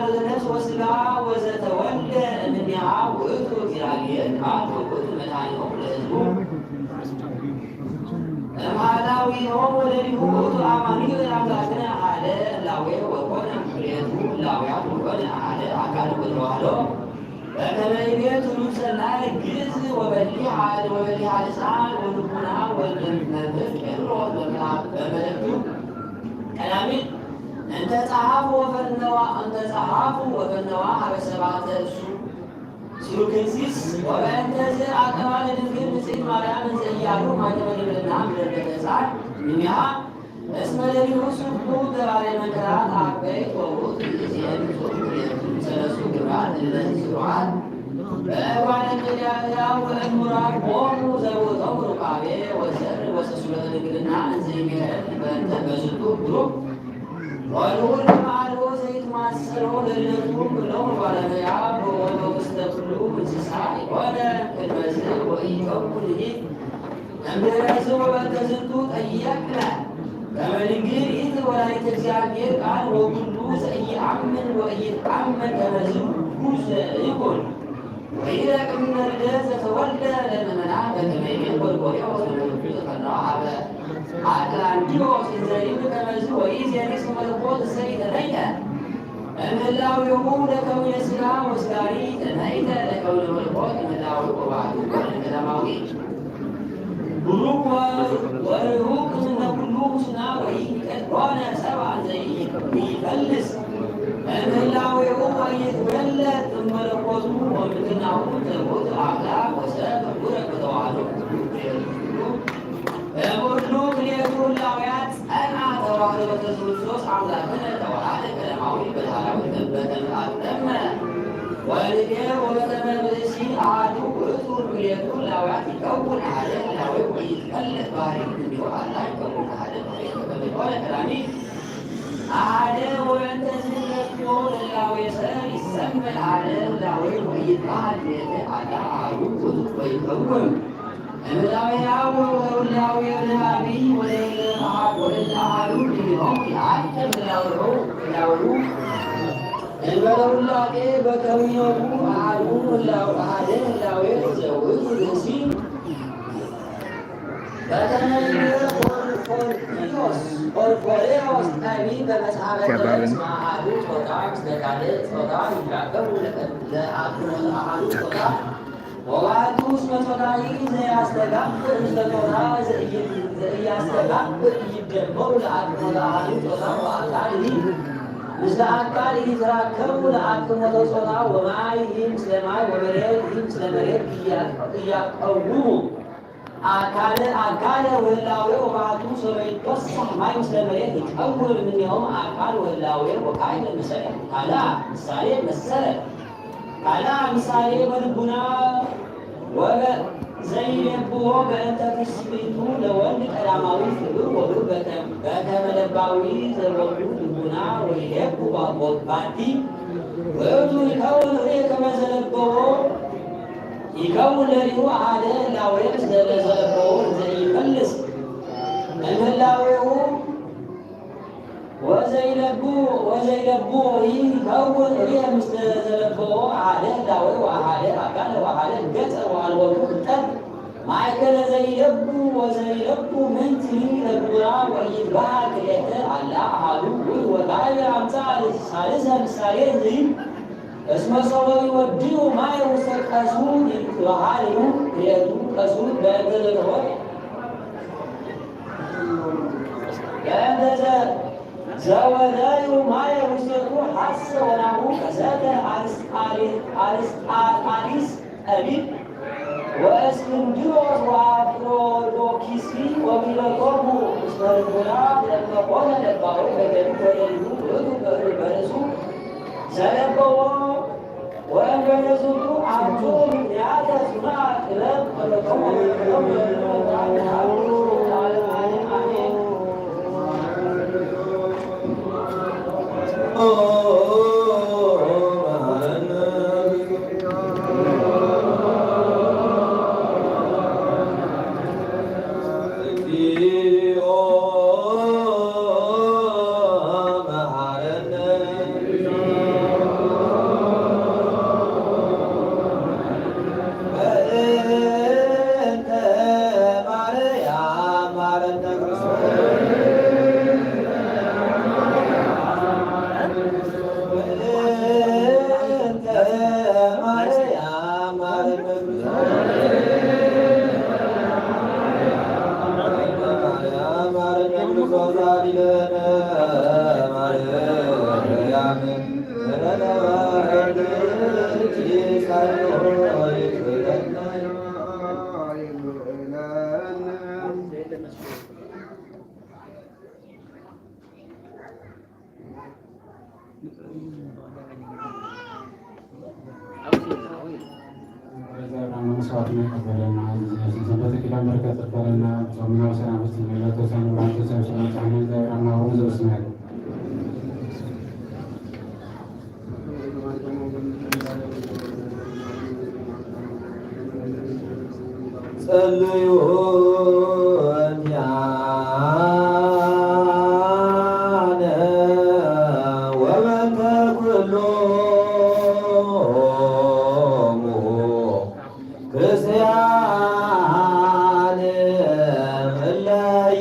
አልቦ ውእቱ መድኃኒሆሙ ለሕዝቡ። እምሃላዊሆሙ ወለሊሁ ውእቱ አማኑኤል አምላክነ አሐደ ህላዌ ወኮነ ክልኤቱ ህላዌያት ወኮነ አሐደ አካል ወተዋህዶ። በከመ ይቤ ትሩፍ ሰናይ ግዕዝ ወበሊሐ ወበሊሐ ልሳን ወልቡና ወልደ መምህር ቄርሎስ በመልእክቱ ቀዳሚት እንተ ጸሐፉ ወፈነዋ፣ እንተ ጸሐፉ ወፈነዋ ሀበ ሰብዐተ እሱ ሲሉክንሲስ ወበእንተዝ አቀባ ለድንግል ንጽሕት ማርያም እንዘ ኢያሉ ማይተመ ድንግልና ምድር ገጸ ሕፃን እምኔሃ እስመ ለሊሁ ስብኩ ገባሬ መንክራት አበይት ወውእቱ ይእዜን ጹም ክልኤቱ ሰለስቱ ግብራት እለ ስሩዓት በእጓለ እመሕያው ወእምሩራን ቦሙ ዘውእቶሙ ሩካቤ ወዘር ወሰሱለ ድንግልና እንዘ ይሜህር በእንተ በዝንቱ ብሩክ ወልዑል ከመ አልቦ ዘይትማሰሎ ለልደቱ እምኩሎሙ እጓለ እመሕያው ወውእቱ ውስተ ኩሉ እንስሳ ኢኮነ ቅድመ ዝ ወኢይከውን እምድኅረ ዝ ወበእንተ ዝንቱ ጠየቅነ ከመ ድንግል ይእቲ ወላዲተ እግዚአብሔር ቃል ወኩሉ ዘኢየአምን ወኢይትአመን ከመ ዝ ውእቱ ይኩን። ወኢይረቅ እምነ ልደት ዘተወልደ ለምእመናን በከመ ይቤ ጎርጎርዮስ ወመንፈሱ ዘፈነዋ ሀበ አትላንቲዮስ እንዘ ይብል ከመ ዝ ወኢይዜኒ እስመ መለኮት እሰ ኢተመይተ እምህላዌሁ ለከዊነ ሥጋ ወሥጋኒ ኢተመይተ ለከዊነ መለኮት እምህላዌሁ ወባሕቱ ኮነ ቀዳማዊ። ቡሩክ ወርሁቅ እምነ ኩሉ ሙስና ወኢይቀድ ኮነ ሰብአ እንዘ ኢይፈልስ እምህላዌሁ ወኢይትወለድ እምመለኮቱ ወምድንግልናሁ ዘውእቱ አምላክ ወሰብ ህቡረ በተዋህዶ። እምእሉ ክልኤቱ ህላዌያት ጸንዐ ተዋህዶ በክርስቶስ አምላክነ ተወሃደ ቀዳማዊ በዳህራዊ በተምአት ደመ ወልዴ ወበደመ ብእሲ አሐዱ ውእቱ። ክልኤቱ ህላዌያት ይከውን አሐደ ህላዌ ወኢይትፈለጥ ባህሪሁ እንዲሁ አላ ይከውን አሐደ ባህሪ በከመ ይኮነ ቀዳሚ አሐደ ወበእንተ ዝህለፍዮ ለህላዌ ሰብ ይሰመ አሐደ ህላዌ ወኢይትበሃል ክልኤተ አላ አሐዱ ውእቱ ወይከውን እምዳውያ ወውላዊ ለአቢ ወለእለ አሐዱ እምኔሆሙ ይአቅብ ህላዌሁ ህላዌሁ እንበለ ውላቄ በከዊኖሙ አሐዱ ህላዌ አሐደ ህላዌ ዘውእቱ ብእሲ። በከመ ይቤ ቆርቆርዮስ ቆርቆሬዎስ ጠቢብ በመጽሐፈ ገባርን እስመ አሐዱ ጾታ ምስለ ካልእ ጾታ ይትራከቡ ለአሐዱ ጾታ ወባቱ እስመ ጾታሂ ዘያስተጋብእ ምስለ ጾታ ዘያስተጋብእ ይደመሩ ለአቅሞተ አሐዱ ጾታ ወአካልሂ ምስለ አካል ይትራከቡ ለአቅሞተ ጾታ ወማይሂ ምስለ ማይ ወመሬትሂ ምስለ መሬት እያቀውሙ አካለ አካለ ወህላዌ ወባቱ ሶበ ይትወሳህ ማይ ምስለ መሬት ይቀውም እምኔሆሙ አካል ወህላዌ ወካዕበ መሰለ ካልአ ምሳሌ መሰለ ካልአ ምሳሌ በልቡና ወበዘኢይሌብዎ በእንተ ትስብእቱ ለወልድ ቀዳማዊ ክብር ወብር በከመ ለባዊ ዘቦቱ ልቡና ወይሌቡ ባቲ ውእቱ ይከውን ርእ ከመ ዘለበዎ ይከውን ለሊሁ አሐደ ህላዌ ምስለ ዘለበዎ እንዘ ኢይፈልስ እምህላዌሁ ወዘኢለቡ ወዘኢለቡ ይከውን ርእ ምስለ ዘለበዎ አሐደ ህላዌ ወአሐደ አካል ወአሐደ ገጸ ወአልቦቱ ፍልጠት ማእከለ ዘኢለቡ ወዘኢለቡ ምንትኒ ለግቡራ ወኢይትበሃል ክልኤተ አላ አሐዱ ውእቱ ወካዕበ አምጽአ ሳልሰ ምሳሌ እንዘ ይብል እስመ ሶበ ይወድዩ ማየ ውስተ ቀሱ ይትበሃልሉ ክልኤቱ ቀሱ በእንተ ዘተወ በእንተ ዘ ዘወደዩ ማየ ውስቴቱ ሐሰ ወናሁ ከሰተ አርስጣሊ- አርስጣጣሊስ ጠቢብ ወእስክንድሮስ ወአፍሮዶኪሲ ወሚለቶሙ እስመ ልቡና ለእመ ኮነ ለባዊ በገቢር ወለሊሁ ውእቱ በርእሱ ዘለበዎ ወእንበይነ ዝንቱ አምጽኡ ምክንያተ ጽኑዓት ጥበብ ወለቆሙ ወመንክሮሙ ለዓለመ ዓለም አሜን። ሰንበተ ኪዳን በረከት ይቀበለና፣ ጾምና ወሰናበት ይመላቶ ሰንበተ ሰንበተ ሰንበተ ጸልዩ እንዲአነ ወበንተ ኩሎሙ ክርስቲያን እለ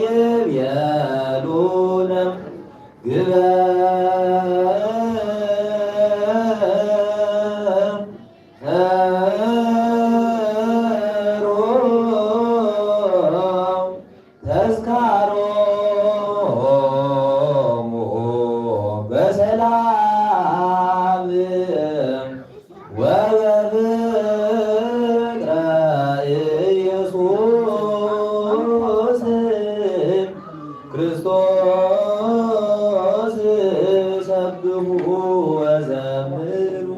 ይቤሉነ ግበር ተስካሮሙ በሰላም ወበፍቅረ ኢየሱስ ክርስቶስ ሰብሑ ወዘምሩ።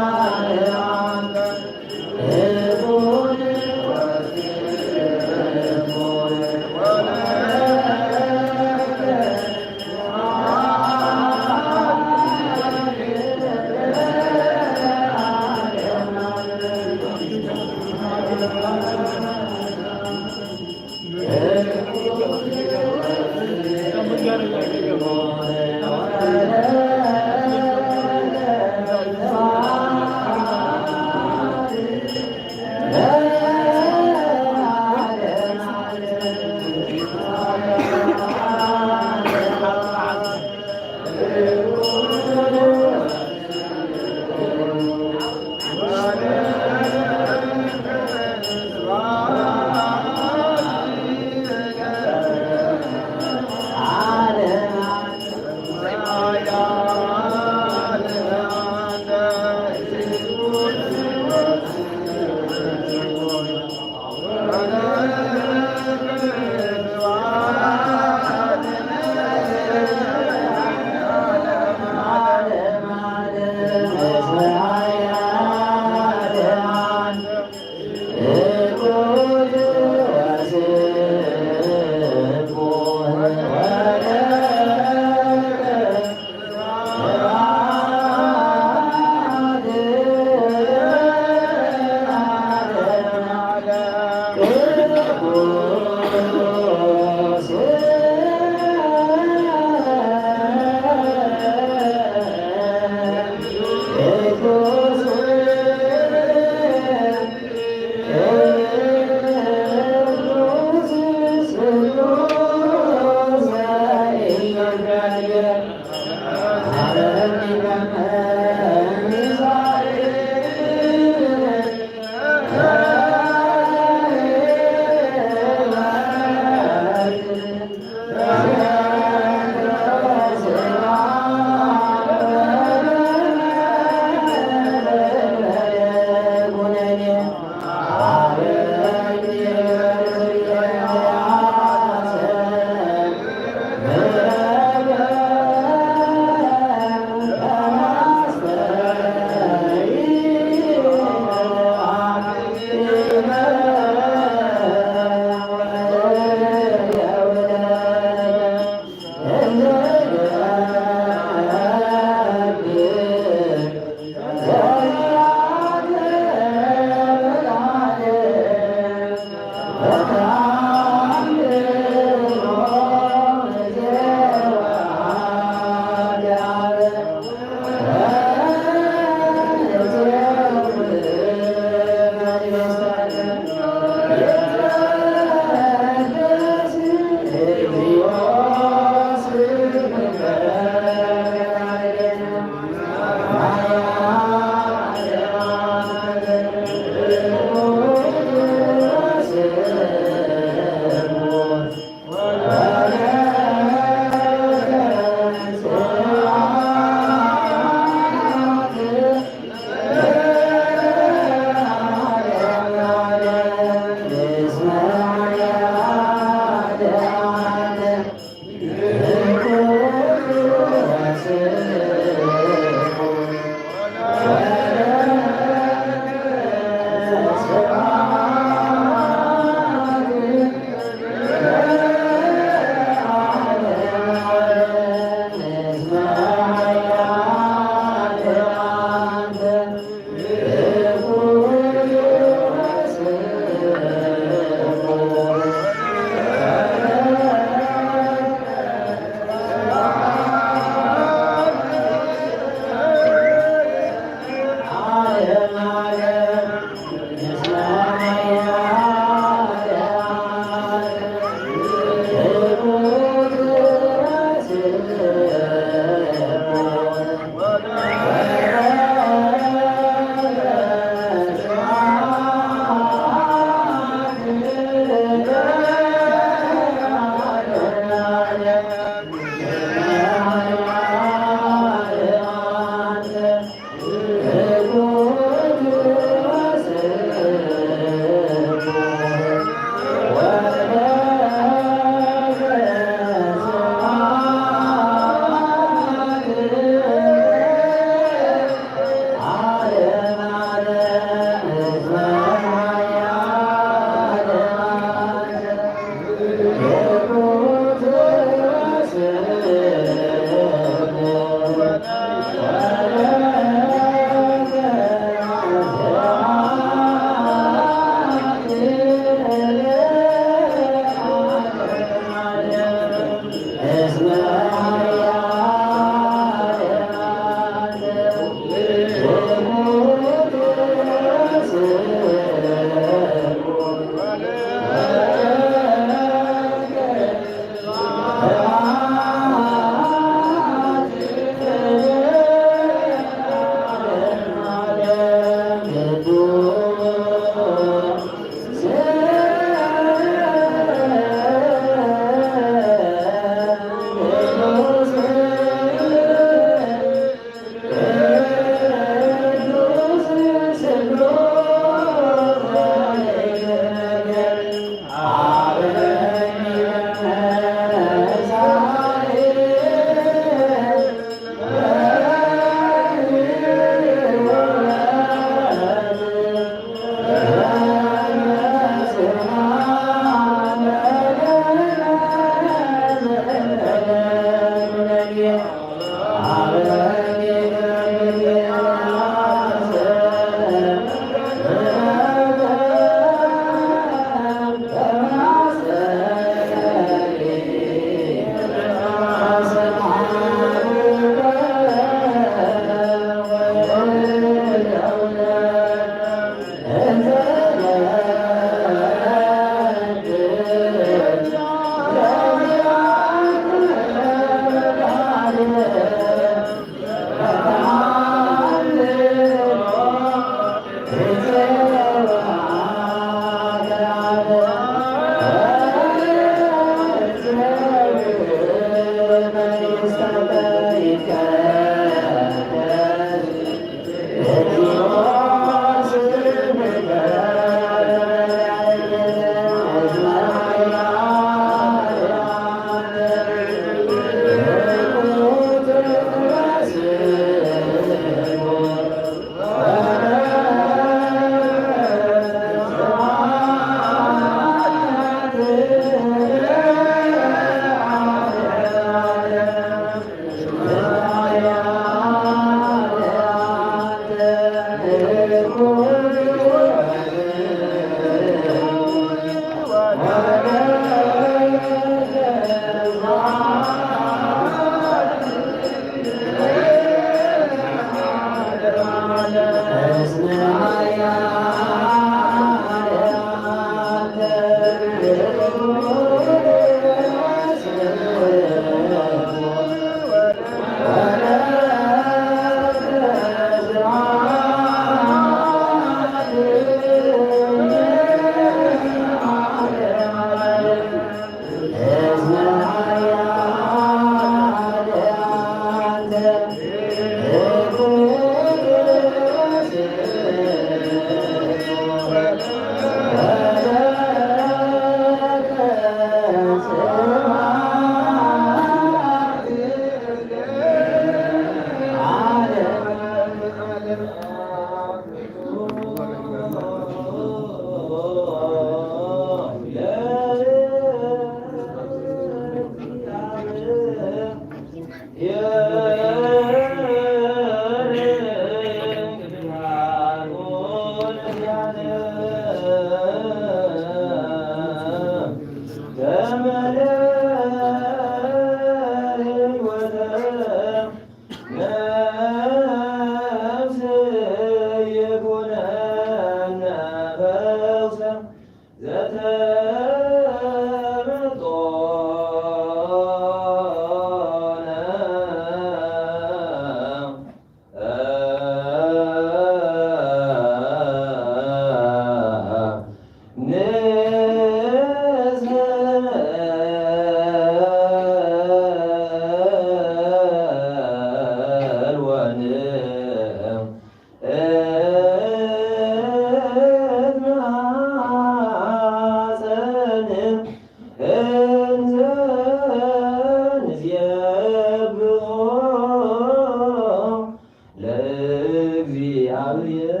ለእግዚአብሔር።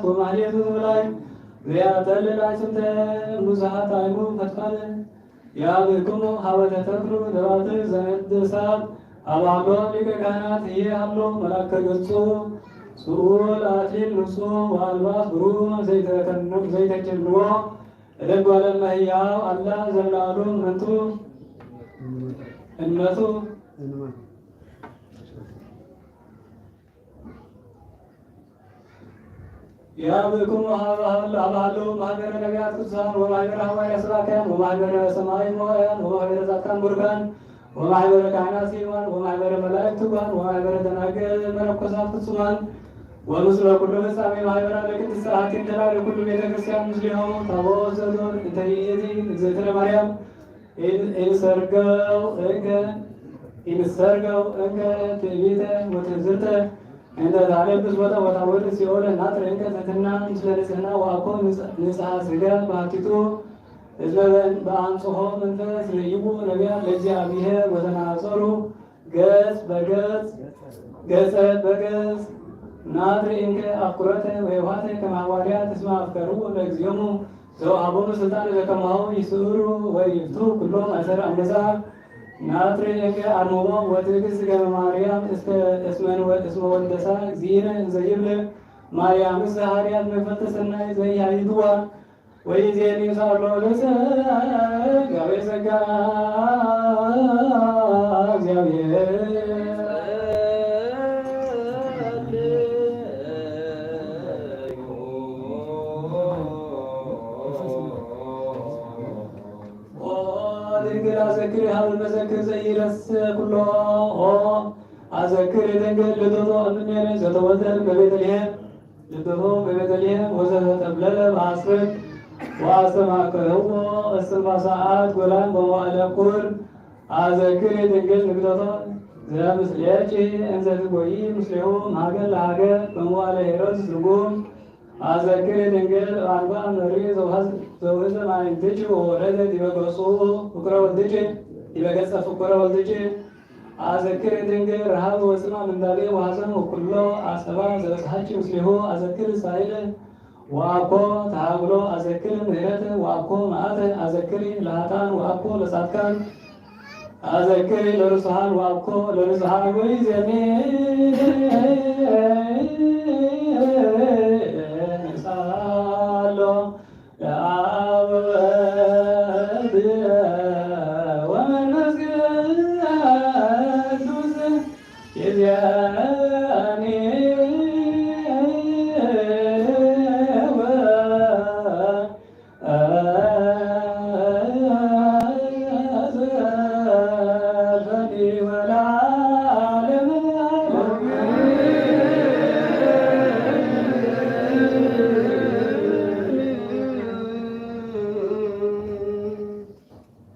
ወማህሌቱ ትብላይ ዘያጠልል አይስምተ ሙዛሃት አይሙ ፈትፋለ ያብክሙ ሀበ ተተክሉ ደባትር ዘመደሳት አባሎ ሊቀ ካህናት ህዬ ሀሎ መልአከ ገጹ ስኡል አክሊል ንጹሕ ወአልባስ ብሩር ዘይተከኑ-፣ ዘይተጭንዎ እደግ ዋለ መህያው አላ ዘብላሉ መንቱ እንመቱ ያብክሙ ሀበ ሀበ ሀበ ሀሉ ማህበረ ነቢያት ቅዱሳን ወማህበረ ሐዋርያት ሰባክያን ወማህበረ ሰማይ መዋዕያን ወማህበረ ጻድቃን ቡሩካን ወማህበረ ካህናት ስዩማን ወማህበረ መላእክት ትጉሃን ወማህበረ ደናግል መነኮሳት ፍጹማን ወምስለ ኩሉ ፍጻሜ ማህበራ ለቅድስት ጸሐፊን ተላለ ኩሉ ቤተ ክርስቲያን ምስሌሆሙ ታቦት ዘዶር እንተ ይእቲ እግዝእትነ ማርያም ኢን-፣ ኢንሰርገው እንከ፣ ኢንሰርገው እንከ ትዕቢተ ወትዕዝርተ እንተ ታነብስ ወተ-፣ ወታወርድ ሲኦለ ናጥር እንከ ትሕትና ምስለ ንጽሕና ወአኮ ንጽ-፣ ንጽሐ ሥጋ በሐቲቱ እስመ በአንጽሖ መንፈስ ርእይዎ ነቢያት ለእግዚአብሔር ወተናጸሩ ገጽ በገጽ፣ ገጸ በገጽ ናጥር እንከ አፍቅሮተ ወየውሃተ ከመ ሐዋርያት እስመ አፍቀርዎ ለእግዚኦሙ ዘወሀቦሙ ስልጣነ ለከማሁ ይስዕሩ ወይፍትሑ ኩሎ ማእሰረ አመጻ። ናጥር እንከ አርምሞ ወትዕግስት ከመ ማርያም እስከ እስመ ወ-፣ እስመ ወልደሳ እግዚእነ እንዘ ይብል ማርያምሰ ሐርያት መክፈልተ ሠናይ ዘኢያይድዋ። ወይዜኒ ሳሎ ለጸጋቤ ጸጋ እግዚአብሔር ኦ ድንግል አዘክሪ ሀበ መዘክር ዘኢረስ ኩሎ። ኦ አዘክሪ ድንግል ልደቶ እምኔነ ዘተወልደ በቤተልሔም። ልደቶ በቤተልሔም ወዘተጠብለለ በአስርት ወአስተማቀርዎ እስትንፋሰ አሐት ጎላን በመዋዕለ ቁር። አዘክሪ ድንግል ንግደቶ ዘምስሌኪ እንዘ ትጎይይ ምስሌሁ እምሀገር ለሀገር በመዋዕለ ሄሮድስ ርጉም። አዘክሪ ድንግል አንባ መሪ ዘውሐዝ-፣ ዘውሕዘ ማይንትኪ ወወረደ ዲበ ገጹ ፍቁረ ወልድኪ፣ ዲበ ገጸ ፍቁረ ወልድኪ። አዘክሪ ድንግል ረሃብ ወጽማ ምንዳቤ ወሐዘን ወኩሎ አጸባ ዘበጽሐኪ ምስሌሁ። አዘክሪ ሳይለ ወአኮ ተሃጉሎ። አዘክሪ ምህረተ ወአኮ መዓተ። አዘክሪ ለሀጣን ወአኮ ለጻድቃን። አዘክሪ ለርሱሃን ወአኮ ለንጹሃን። ወይዜኒ ንሳሎ ለአብ ወወልድ ወመንፈስ ቅዱስ ይዜኒ ወዘልፈኒ ወለዓለመ ዓለም።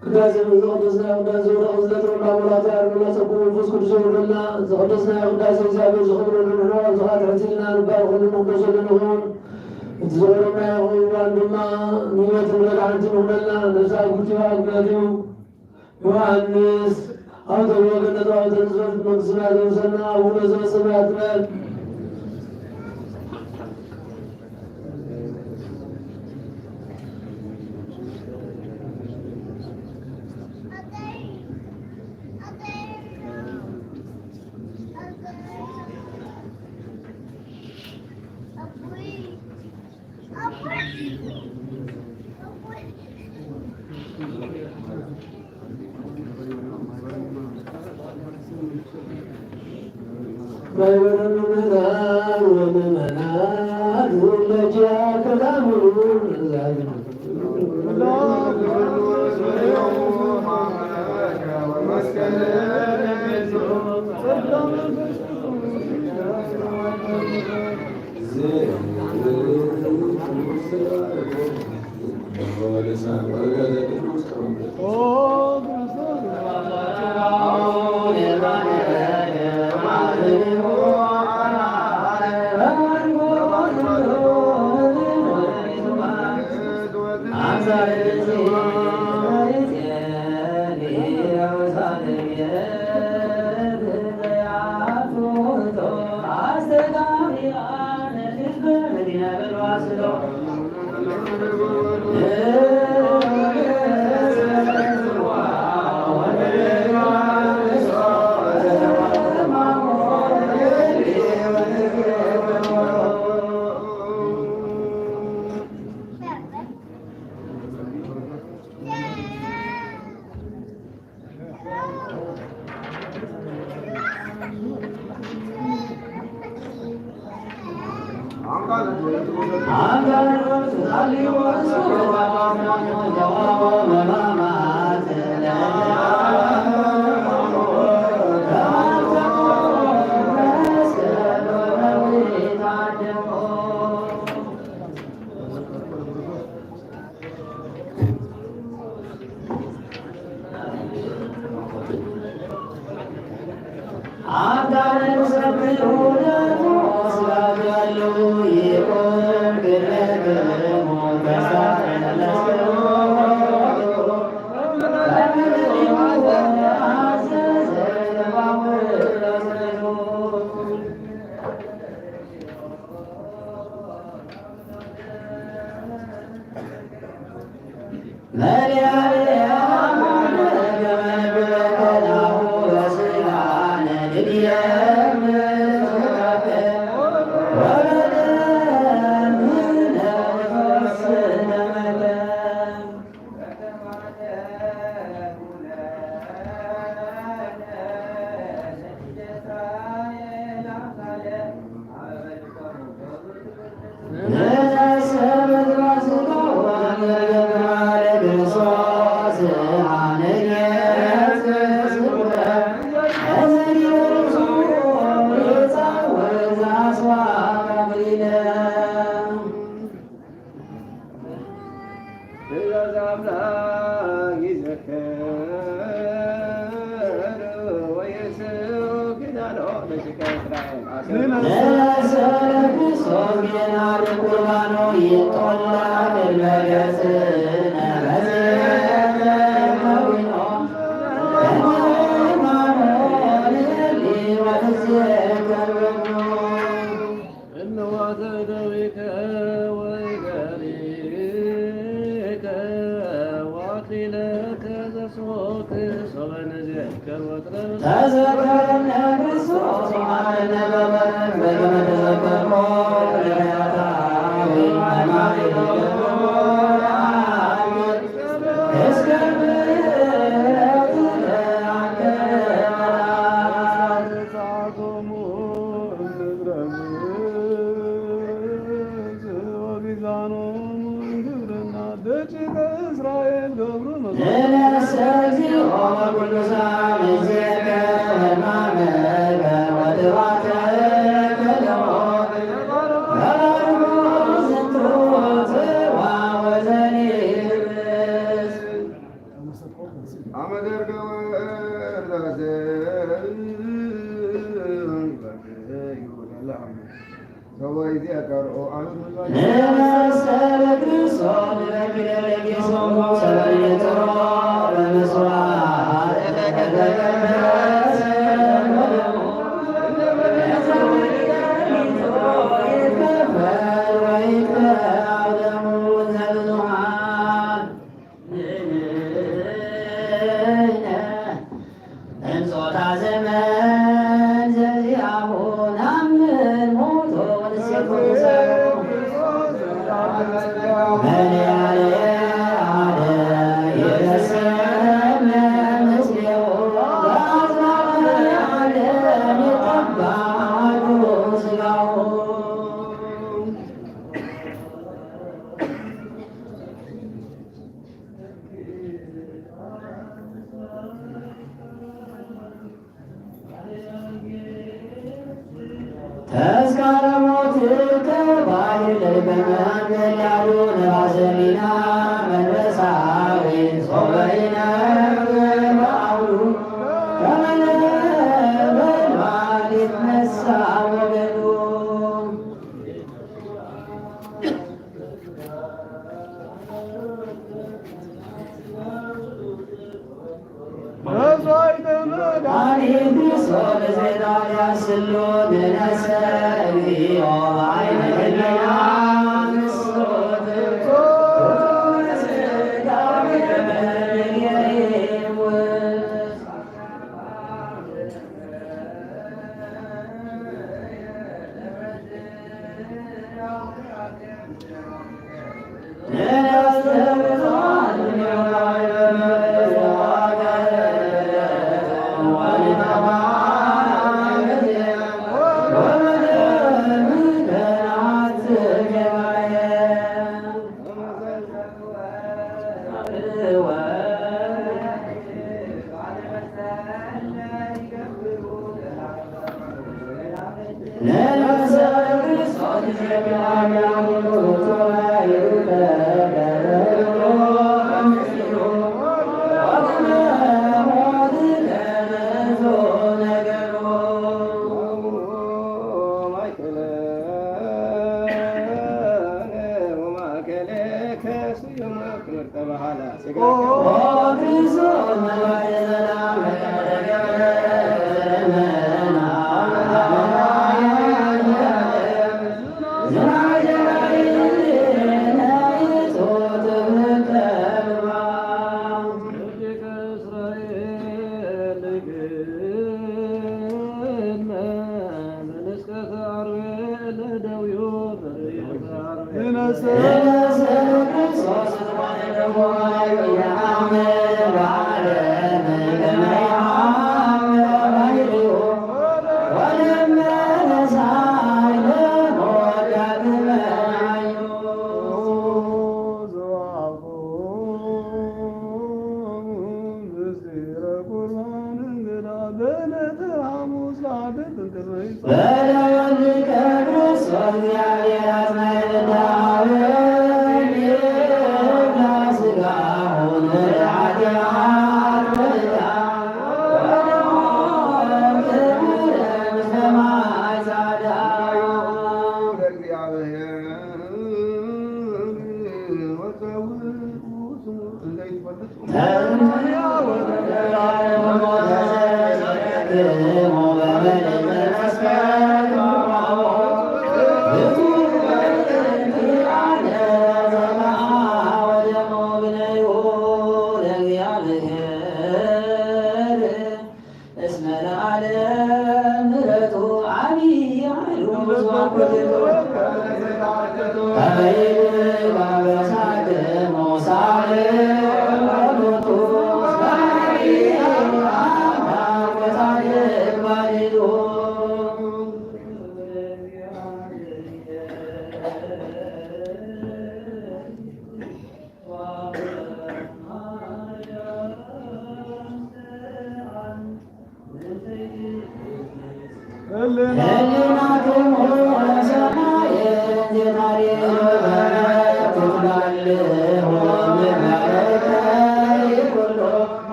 ቅዳሴ ዘቀደስናዮ ቅዳሴ ወደ ቅድስተ ተወልደ አምላክ ያርግና ጸጉ መንፈስ ቅዱስ ይወርድና። ዘቀደስናዮ ቅዳሴ እግዚአብሔር ዝኽብረሉ ንሕና አብ ዝኻ ትሕት ኢልና ንባርኸሉ ንቅደሰሉ ንኹን። እቲ ዝኸበርናዮ ቁርባን ድማ ንሕይወትን መድሓኒትን ይኹነልና። ነፍሲ ኣብ ክልቲኡ ኣግብእትዩ ዮሃንስ፣ ኣብ ተልቦ ገነት፣ ኣብ ተንስበት መንግስትና ዘውርሰና፣ ኣቡነ ዘበሰማያት ንበል። ትእዛዝ አምላክ ይዘክር ወይስው ኪዳኖ ለሽቀ እስራኤል። እነሆ አተ እደዊከ ወእገሪከ ወአክሊለከ ዘጽሩክ ሶበ ንዜክር ወትረ ተዘከረነ ክርስቶስ ወመሐረነ በከመ ተዘከርኮ ለነቢያተ አበዊነ ማሕሌተ እስከ ምሕረትከ አንተ ለመላእክት ተዝካረ ሞትከ ባሕር ለልበ መሐመድ ያሉ ነፋሰ ሚና መንፈሳዊ ጾመ ይነብር በዐውዱ ከመ ነበልባል ይትነሳ ወገዱ።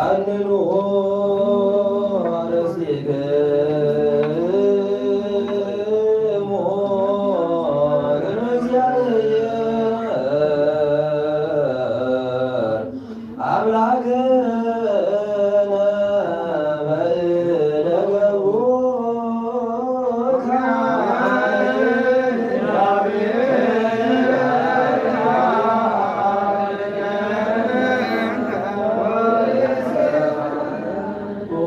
አነኑ አርሴክሙ ቅድመ እግዚአብሔር አምላክነ በእደ ገቡ። ኦ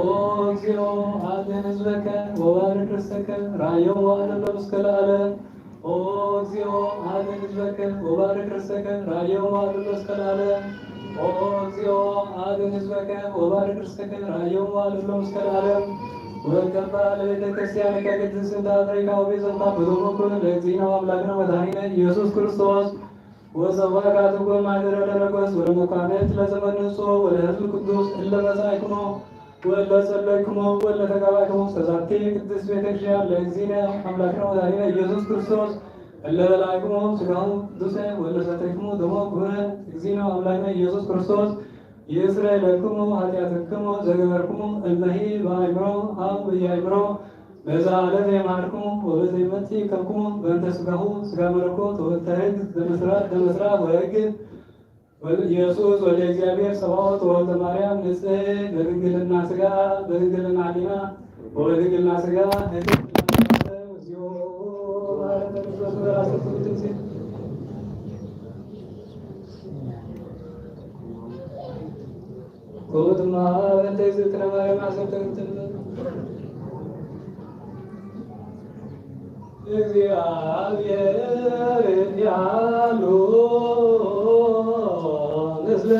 እግዚኦ አድን ህዝበከ ወባርክ ርስተከ ራዮም ወአድሎ እስከ ለዓለም። ኦ እግዚኦ አድን ህዝበከ ወባርክ ርስተከ ራዮም ወአድሎ እስከ ለዓለም። ኦ እግዚኦ አድን ህዝበከ ወባርክ ርስተከ ራዮም ወአድሎ እስከ ለዓለም። ወቀባ ለቤተ ክርስቲያንከ ቅድስት እንተ አጥረይካ ወቤዘውካ በደሙ ክቡር ለእግዚእነ ወአምላክነ ወመድኃኒነ ኢየሱስ ክርስቶስ። ወጸዋዕኩ ማህደረ ለነገሥት ወለመኳንንት ለዘመንጹ ወለሕዝብ ቅዱስ እለ መጻእኩሙ ወእለ ጸለይኩሙ ወእለ ተጋባእኩሙ ውስተ ዛቲ ቅድስት ቤተ ክርስቲያን ለእግዚእነ አምላክነ ወመድኃኒነ ኢየሱስ ክርስቶስ እለ በላዕኩሙ ሥጋሁ ቅዱሰ ወእለ ሰተይኩሙ ደሞ ክቡረ። እግዚእነ አምላክነ ኢየሱስ ክርስቶስ ይስረይ ለክሙ ኃጢአትክሙ ዘገበርክሙ እምሂ በአእምሮ አው ኢአእምሮ በዘ አለት የመሐርክሙ ወበዘ ይመጽእ ከብክሙ በእንተ ሥጋሁ ሥጋ መለኮት ወበእንተ ሕግ ዘመስራት ዘመስራት ወሕግ ወኢየሱስ ወልደ እግዚአብሔር ጸባኦት ወወልደ ማርያም ንጽሕት በድንግልና ሥጋ በድንግልና ሕሊና ወበድንግልና ሥጋ ሕይወት ለዓለመ ዓለም። እግዚኦ መሐረነ ክርስቶስ ወበራስቱ ትንሲ ቁጥማ በእንተ እግዝእትነ ማርያም አሰብተ እምትንበር። እግዚአብሔር ያሉ ምስለ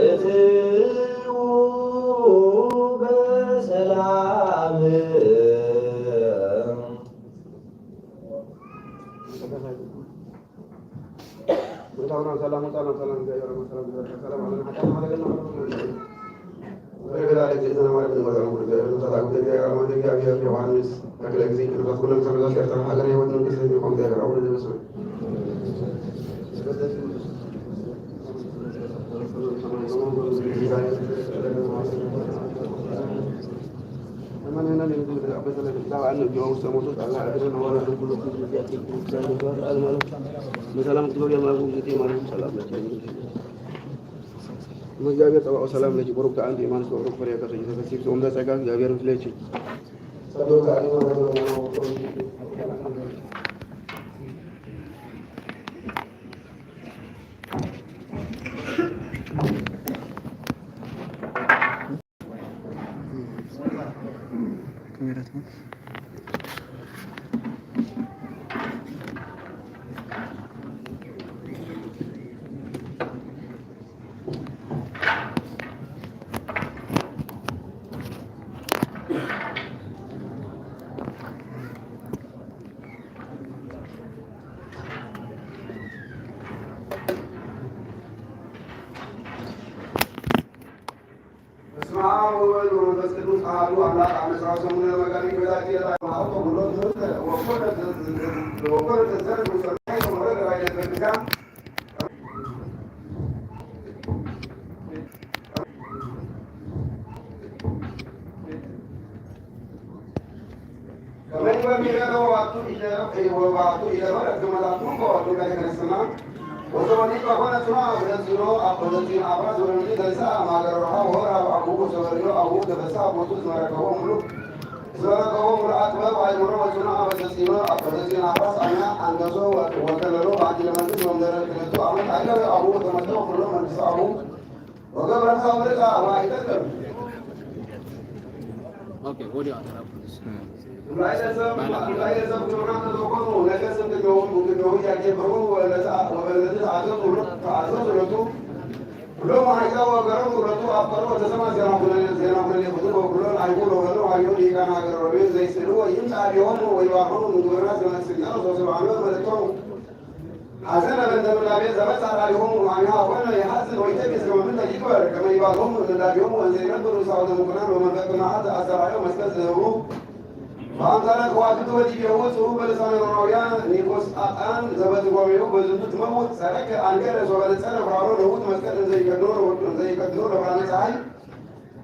እትዉ በሰላም። ሰላም፣ ሰላም፣ ሰላም፣ ሰላም፣ ሰላም፣ ሰላም፣ ሰላም፣ ሰላም፣ ሰላም፣ ሰላም፣ ዮሐንስ ተክለ ጊዜ ቅዱሳት ኩለን ሰምዘ ሸርተን ሀገረ ሕይወት መንግስት የሚቆም እግዚአብሔር አቡነ ዘበሰማይ። በሰላም ትኖር የማርያም ሰላም ለኪ። እግዚአብሔር ጸባኦት ሰላም ለኪ። ቡሩክት አንቲ እም አንስቶ ቡሩክ ፍሬ ከርሥኪ ዘተንሥኢ ፍስሕት ወእም ዘጸጋ እግዚአብሔር ምስሌኪ። በስመ አብ ወወልድ ወመንፈስ ቅዱስ አሐዱ አምላክ። አመ ሠራው ሰሙነ ለመጋቢት በዛቲ ዕለት ሀብቶ ብሎ ትምህርት ወኮነ ወኮነ ተዘር ሙሰናይ ወረደ ባይለ በቅዳ ከመ ይንበብ እምኔሁ ወባቱ ኢደ-፣ ወባቱ ኢደመረት ግመላቱ ወባቱ ለተነስና ወዘወኒ ከሆነ ጽኑዕ አበደጽኖ አበደጽኖ አፍራስ ወለምድር ተንሥአ ማገረ ረሃ ወሆራ አቡሁ ሰበርዮ አቡሁ ተፈሳ ቦቱ እስመ ረከቦ ሙሉ እስመ ረከቦ ሙሉ አጥበብ አእምሮ ወጽኑዕ አበደጽኖ አበደጽኖ አፍራስ አምያ አንገሶ ወከለሎ በአንዲ ለመንግስት ወምደረ ክልቱ አመት አይለ አቡሁ ተመጠው ኩሎ መንግስት አቡሁ ወገብረ ሳምርቃ ዋይተከም። ኦኬ፣ ወዲያ ተራኩስ። ራይሰም ራይሰም ጆና ተዘኮኑ ነገስም ተጆ ተጆ ያጀበሩ ወለዛ ወበለዛ አዘዙ አዘዙ ለቱ ብሎ ማይዛ ወገረሙ ለቱ አፈሩ ወተሰማ ዜና ሁለ ዜና ሁለ ለቱ ብሎ አይቡ ለወሎ አዩ ሊቃና ገረሩ ዘይስሉ ወይም ጣቢዮን ወይባሆኑ ምግብና ዘመን ስኛው ሶስባኖ መለቶ ሐዘነ በእንተ ኑዛዜ ዘመጽአ ላዕሌሆሙ አሚሃ ኮነ የሐዝን ወይተክዝ ከመ ምንተ ይግበር ከመ ይባልሆሙ ለእንዳዲሆሙ እንዘ ይነብሩ ሳውተ ምኩናን ወመንፈቅ መዓት አስተርአዮ መስቀል ዘህቡ በአምሳለ ከዋክብት ወዲቤሁ ጽሑፍ በልሳነ ሮማውያን ኒቆስ አጣን ዘበትርጓሜሁ በዝንቱ ትመውት ጸረከ አንገረ ሶበ ነጸረ ፍራሮ ለውጥ መስቀል እንዘ ይቀድኖ ለወ-፣ እንዘ ይቀድኖ ለብርሃነ ፀሐይ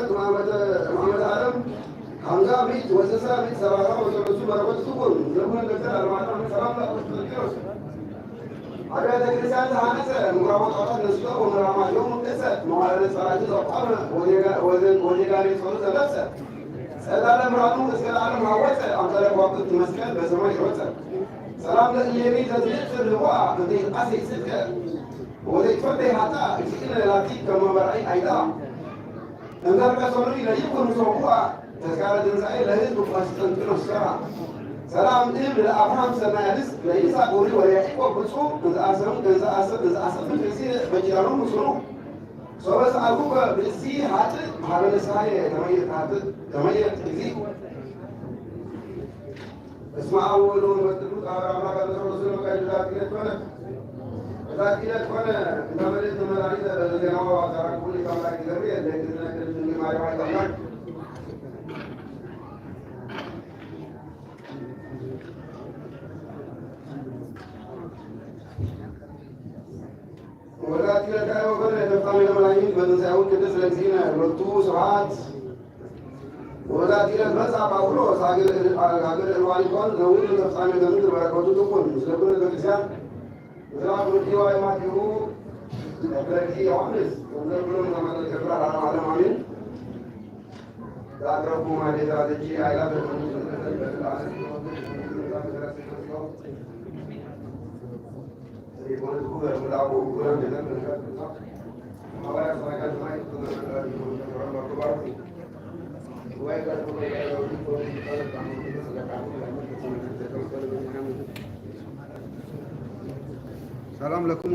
አመት መሐመድ፣ መሐመድ አለም፣ ሀንጋ ሚት ወዘሳ ሚት ሰራራ ወዘረሱ በረከት ቱኩን፣ ዘመን ደክተር አለማታ ሰላም ላ ወሰለም። አብያተ ክርስቲያን ተሐነጸ፣ ምኩራብ ወጣታት ነስቶ ወምራማ ዮም ቅጸ፣ መዋዕለ ጸላእቱ ዘቋመ፣ ወዜጋ-፣ ወዜ-፣ ወዜጋሪ ጸሎት ዘለብሰ። ጸዳለ ምራኑ እስከ ለዓለም ሐወጸ፣ አምሳለ ከዋክብት መስቀል በሰማይ ሮጸ። ሰላም ለእሌኒ ዘዝንጽር ልዋ፣ እንተ ይትአሰይ ጽድቀ፣ ወዘይትፈደይ ኃጣእ፣ እግዚእነ ላቲ ከመ በርአይ አይዳ። እንዘ ርቀ ሰኑይ ለይኩን ሰቡአ፣ ተዝካረ ትንሳኤ ለሕዝብ ቆስጠንጢኖስ ሰርአ። ሰላም እብል ለአብርሃም ሰናይ ርዝቅ ለይስሐቅ ወሪ ወለያዕቆብ ብፁዕ፣ እንዘ አሰሩ፣ እንዘ አሰ-፣ እንዘ አሰብት እግዚእ በኪዳኖሙ ጽኑዕ። ሶበ ሰአልኩከ ብእሲ ኃጥእ ሀበ ንስሐየ ተመየጥ ኃጥእ፣ ተመየጥ እግዚእ። በስመ አብ ወወልድ ወመንፈስ ቅዱስ አሐዱ አምላክ። አመሰግናለሁ። በዛቲ ዕለት ሆነ፣ በዛቲ ዕለት ሆነ፣ እንደ መልእክት መድኃኒት በዜናዋ አዛራግ ሁሉ ከአምላክ እግዚአብሔር ለእግዝእትነ ቅድስት ድንግል ማርያም አይታላል። ወበዛቲ ዕለት ከዐ ወኮነ ተፍጻሜተ መድኃኒት በትንሳኤሁ ቅድስት ለእግዚእነ ሎቱ ስብሐት። ወበዛቲ ዕለት መጻ ጳውሎስ ሀገረ፣ ሀገረ እልዋኒቆን ዘውቱ ተፍጻሜተ ምድር በረከቱ ትኩን ምስለ ኩሉ ቤተክርስቲያን። ምስለ ኩሉ ዲዋይ ማቲሁ ለእግዚእ ዮሐንስ ወምስለ ኩሉ ምእመናን ለዓለመ ዓለም አሜን። ዛቅረብኩ ማሌ ዛዘጂ አይላ በመንግስት ሰላም ለኩም።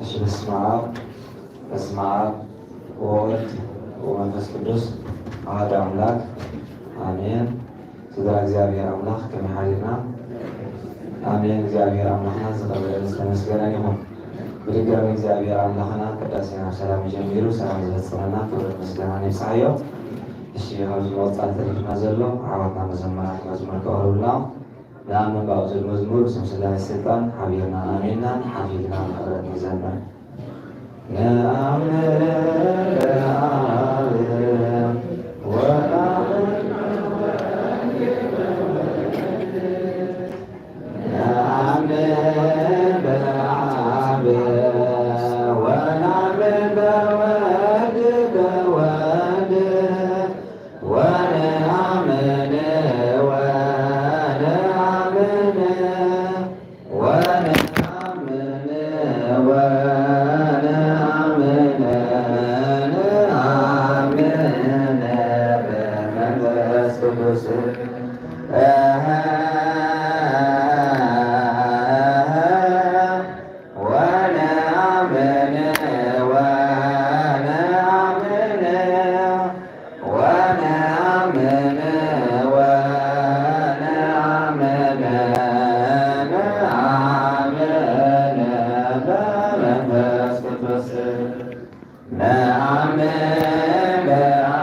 እሺ፣ በስመ አብ፣ በስመ አብ ወወልድ ወመንፈስ ቅዱስ አሐዱ አምላክ አሜን። ስድራ እግዚኣብሔር ኣምላኽ ከመይ ሓዲርና? ኣሜን። እግዚኣብሔር ኣምላኽና ዝኸበረን ዝተመስገነን ይኹን። ብድጋሚ እግዚኣብሔር ኣምላኽና ቅዳሴና ብሰላም ጀሚሩ ሰላም ዘፈጸመና ክብርን ምስጋናን ይብጽሓዮ። እሺ፣ ካብዚ መወጻእቲ ተሪፍና ዘሎ ዓወትና መዘምራን መዝሙር ከቕርቡልና። ንኣምን ብኣብ ዘሎ መዝሙር ስም ስላሴ ስልጣን ሓቢርና ኣሚንናን ሓፊዝና ብሕብረት ንዘምር። ነአምን በአብ ወነአምን በአብ ወነአምን በወልድ በወልድ ወነአምን ወነአምን ወነአምን ወነአምን ነአምን በመንፈስ ቅዱስ ወነአምን ወነአምን ወነአምን ወነአምን ነአምን በመንፈስ ቅዱስ ነአምን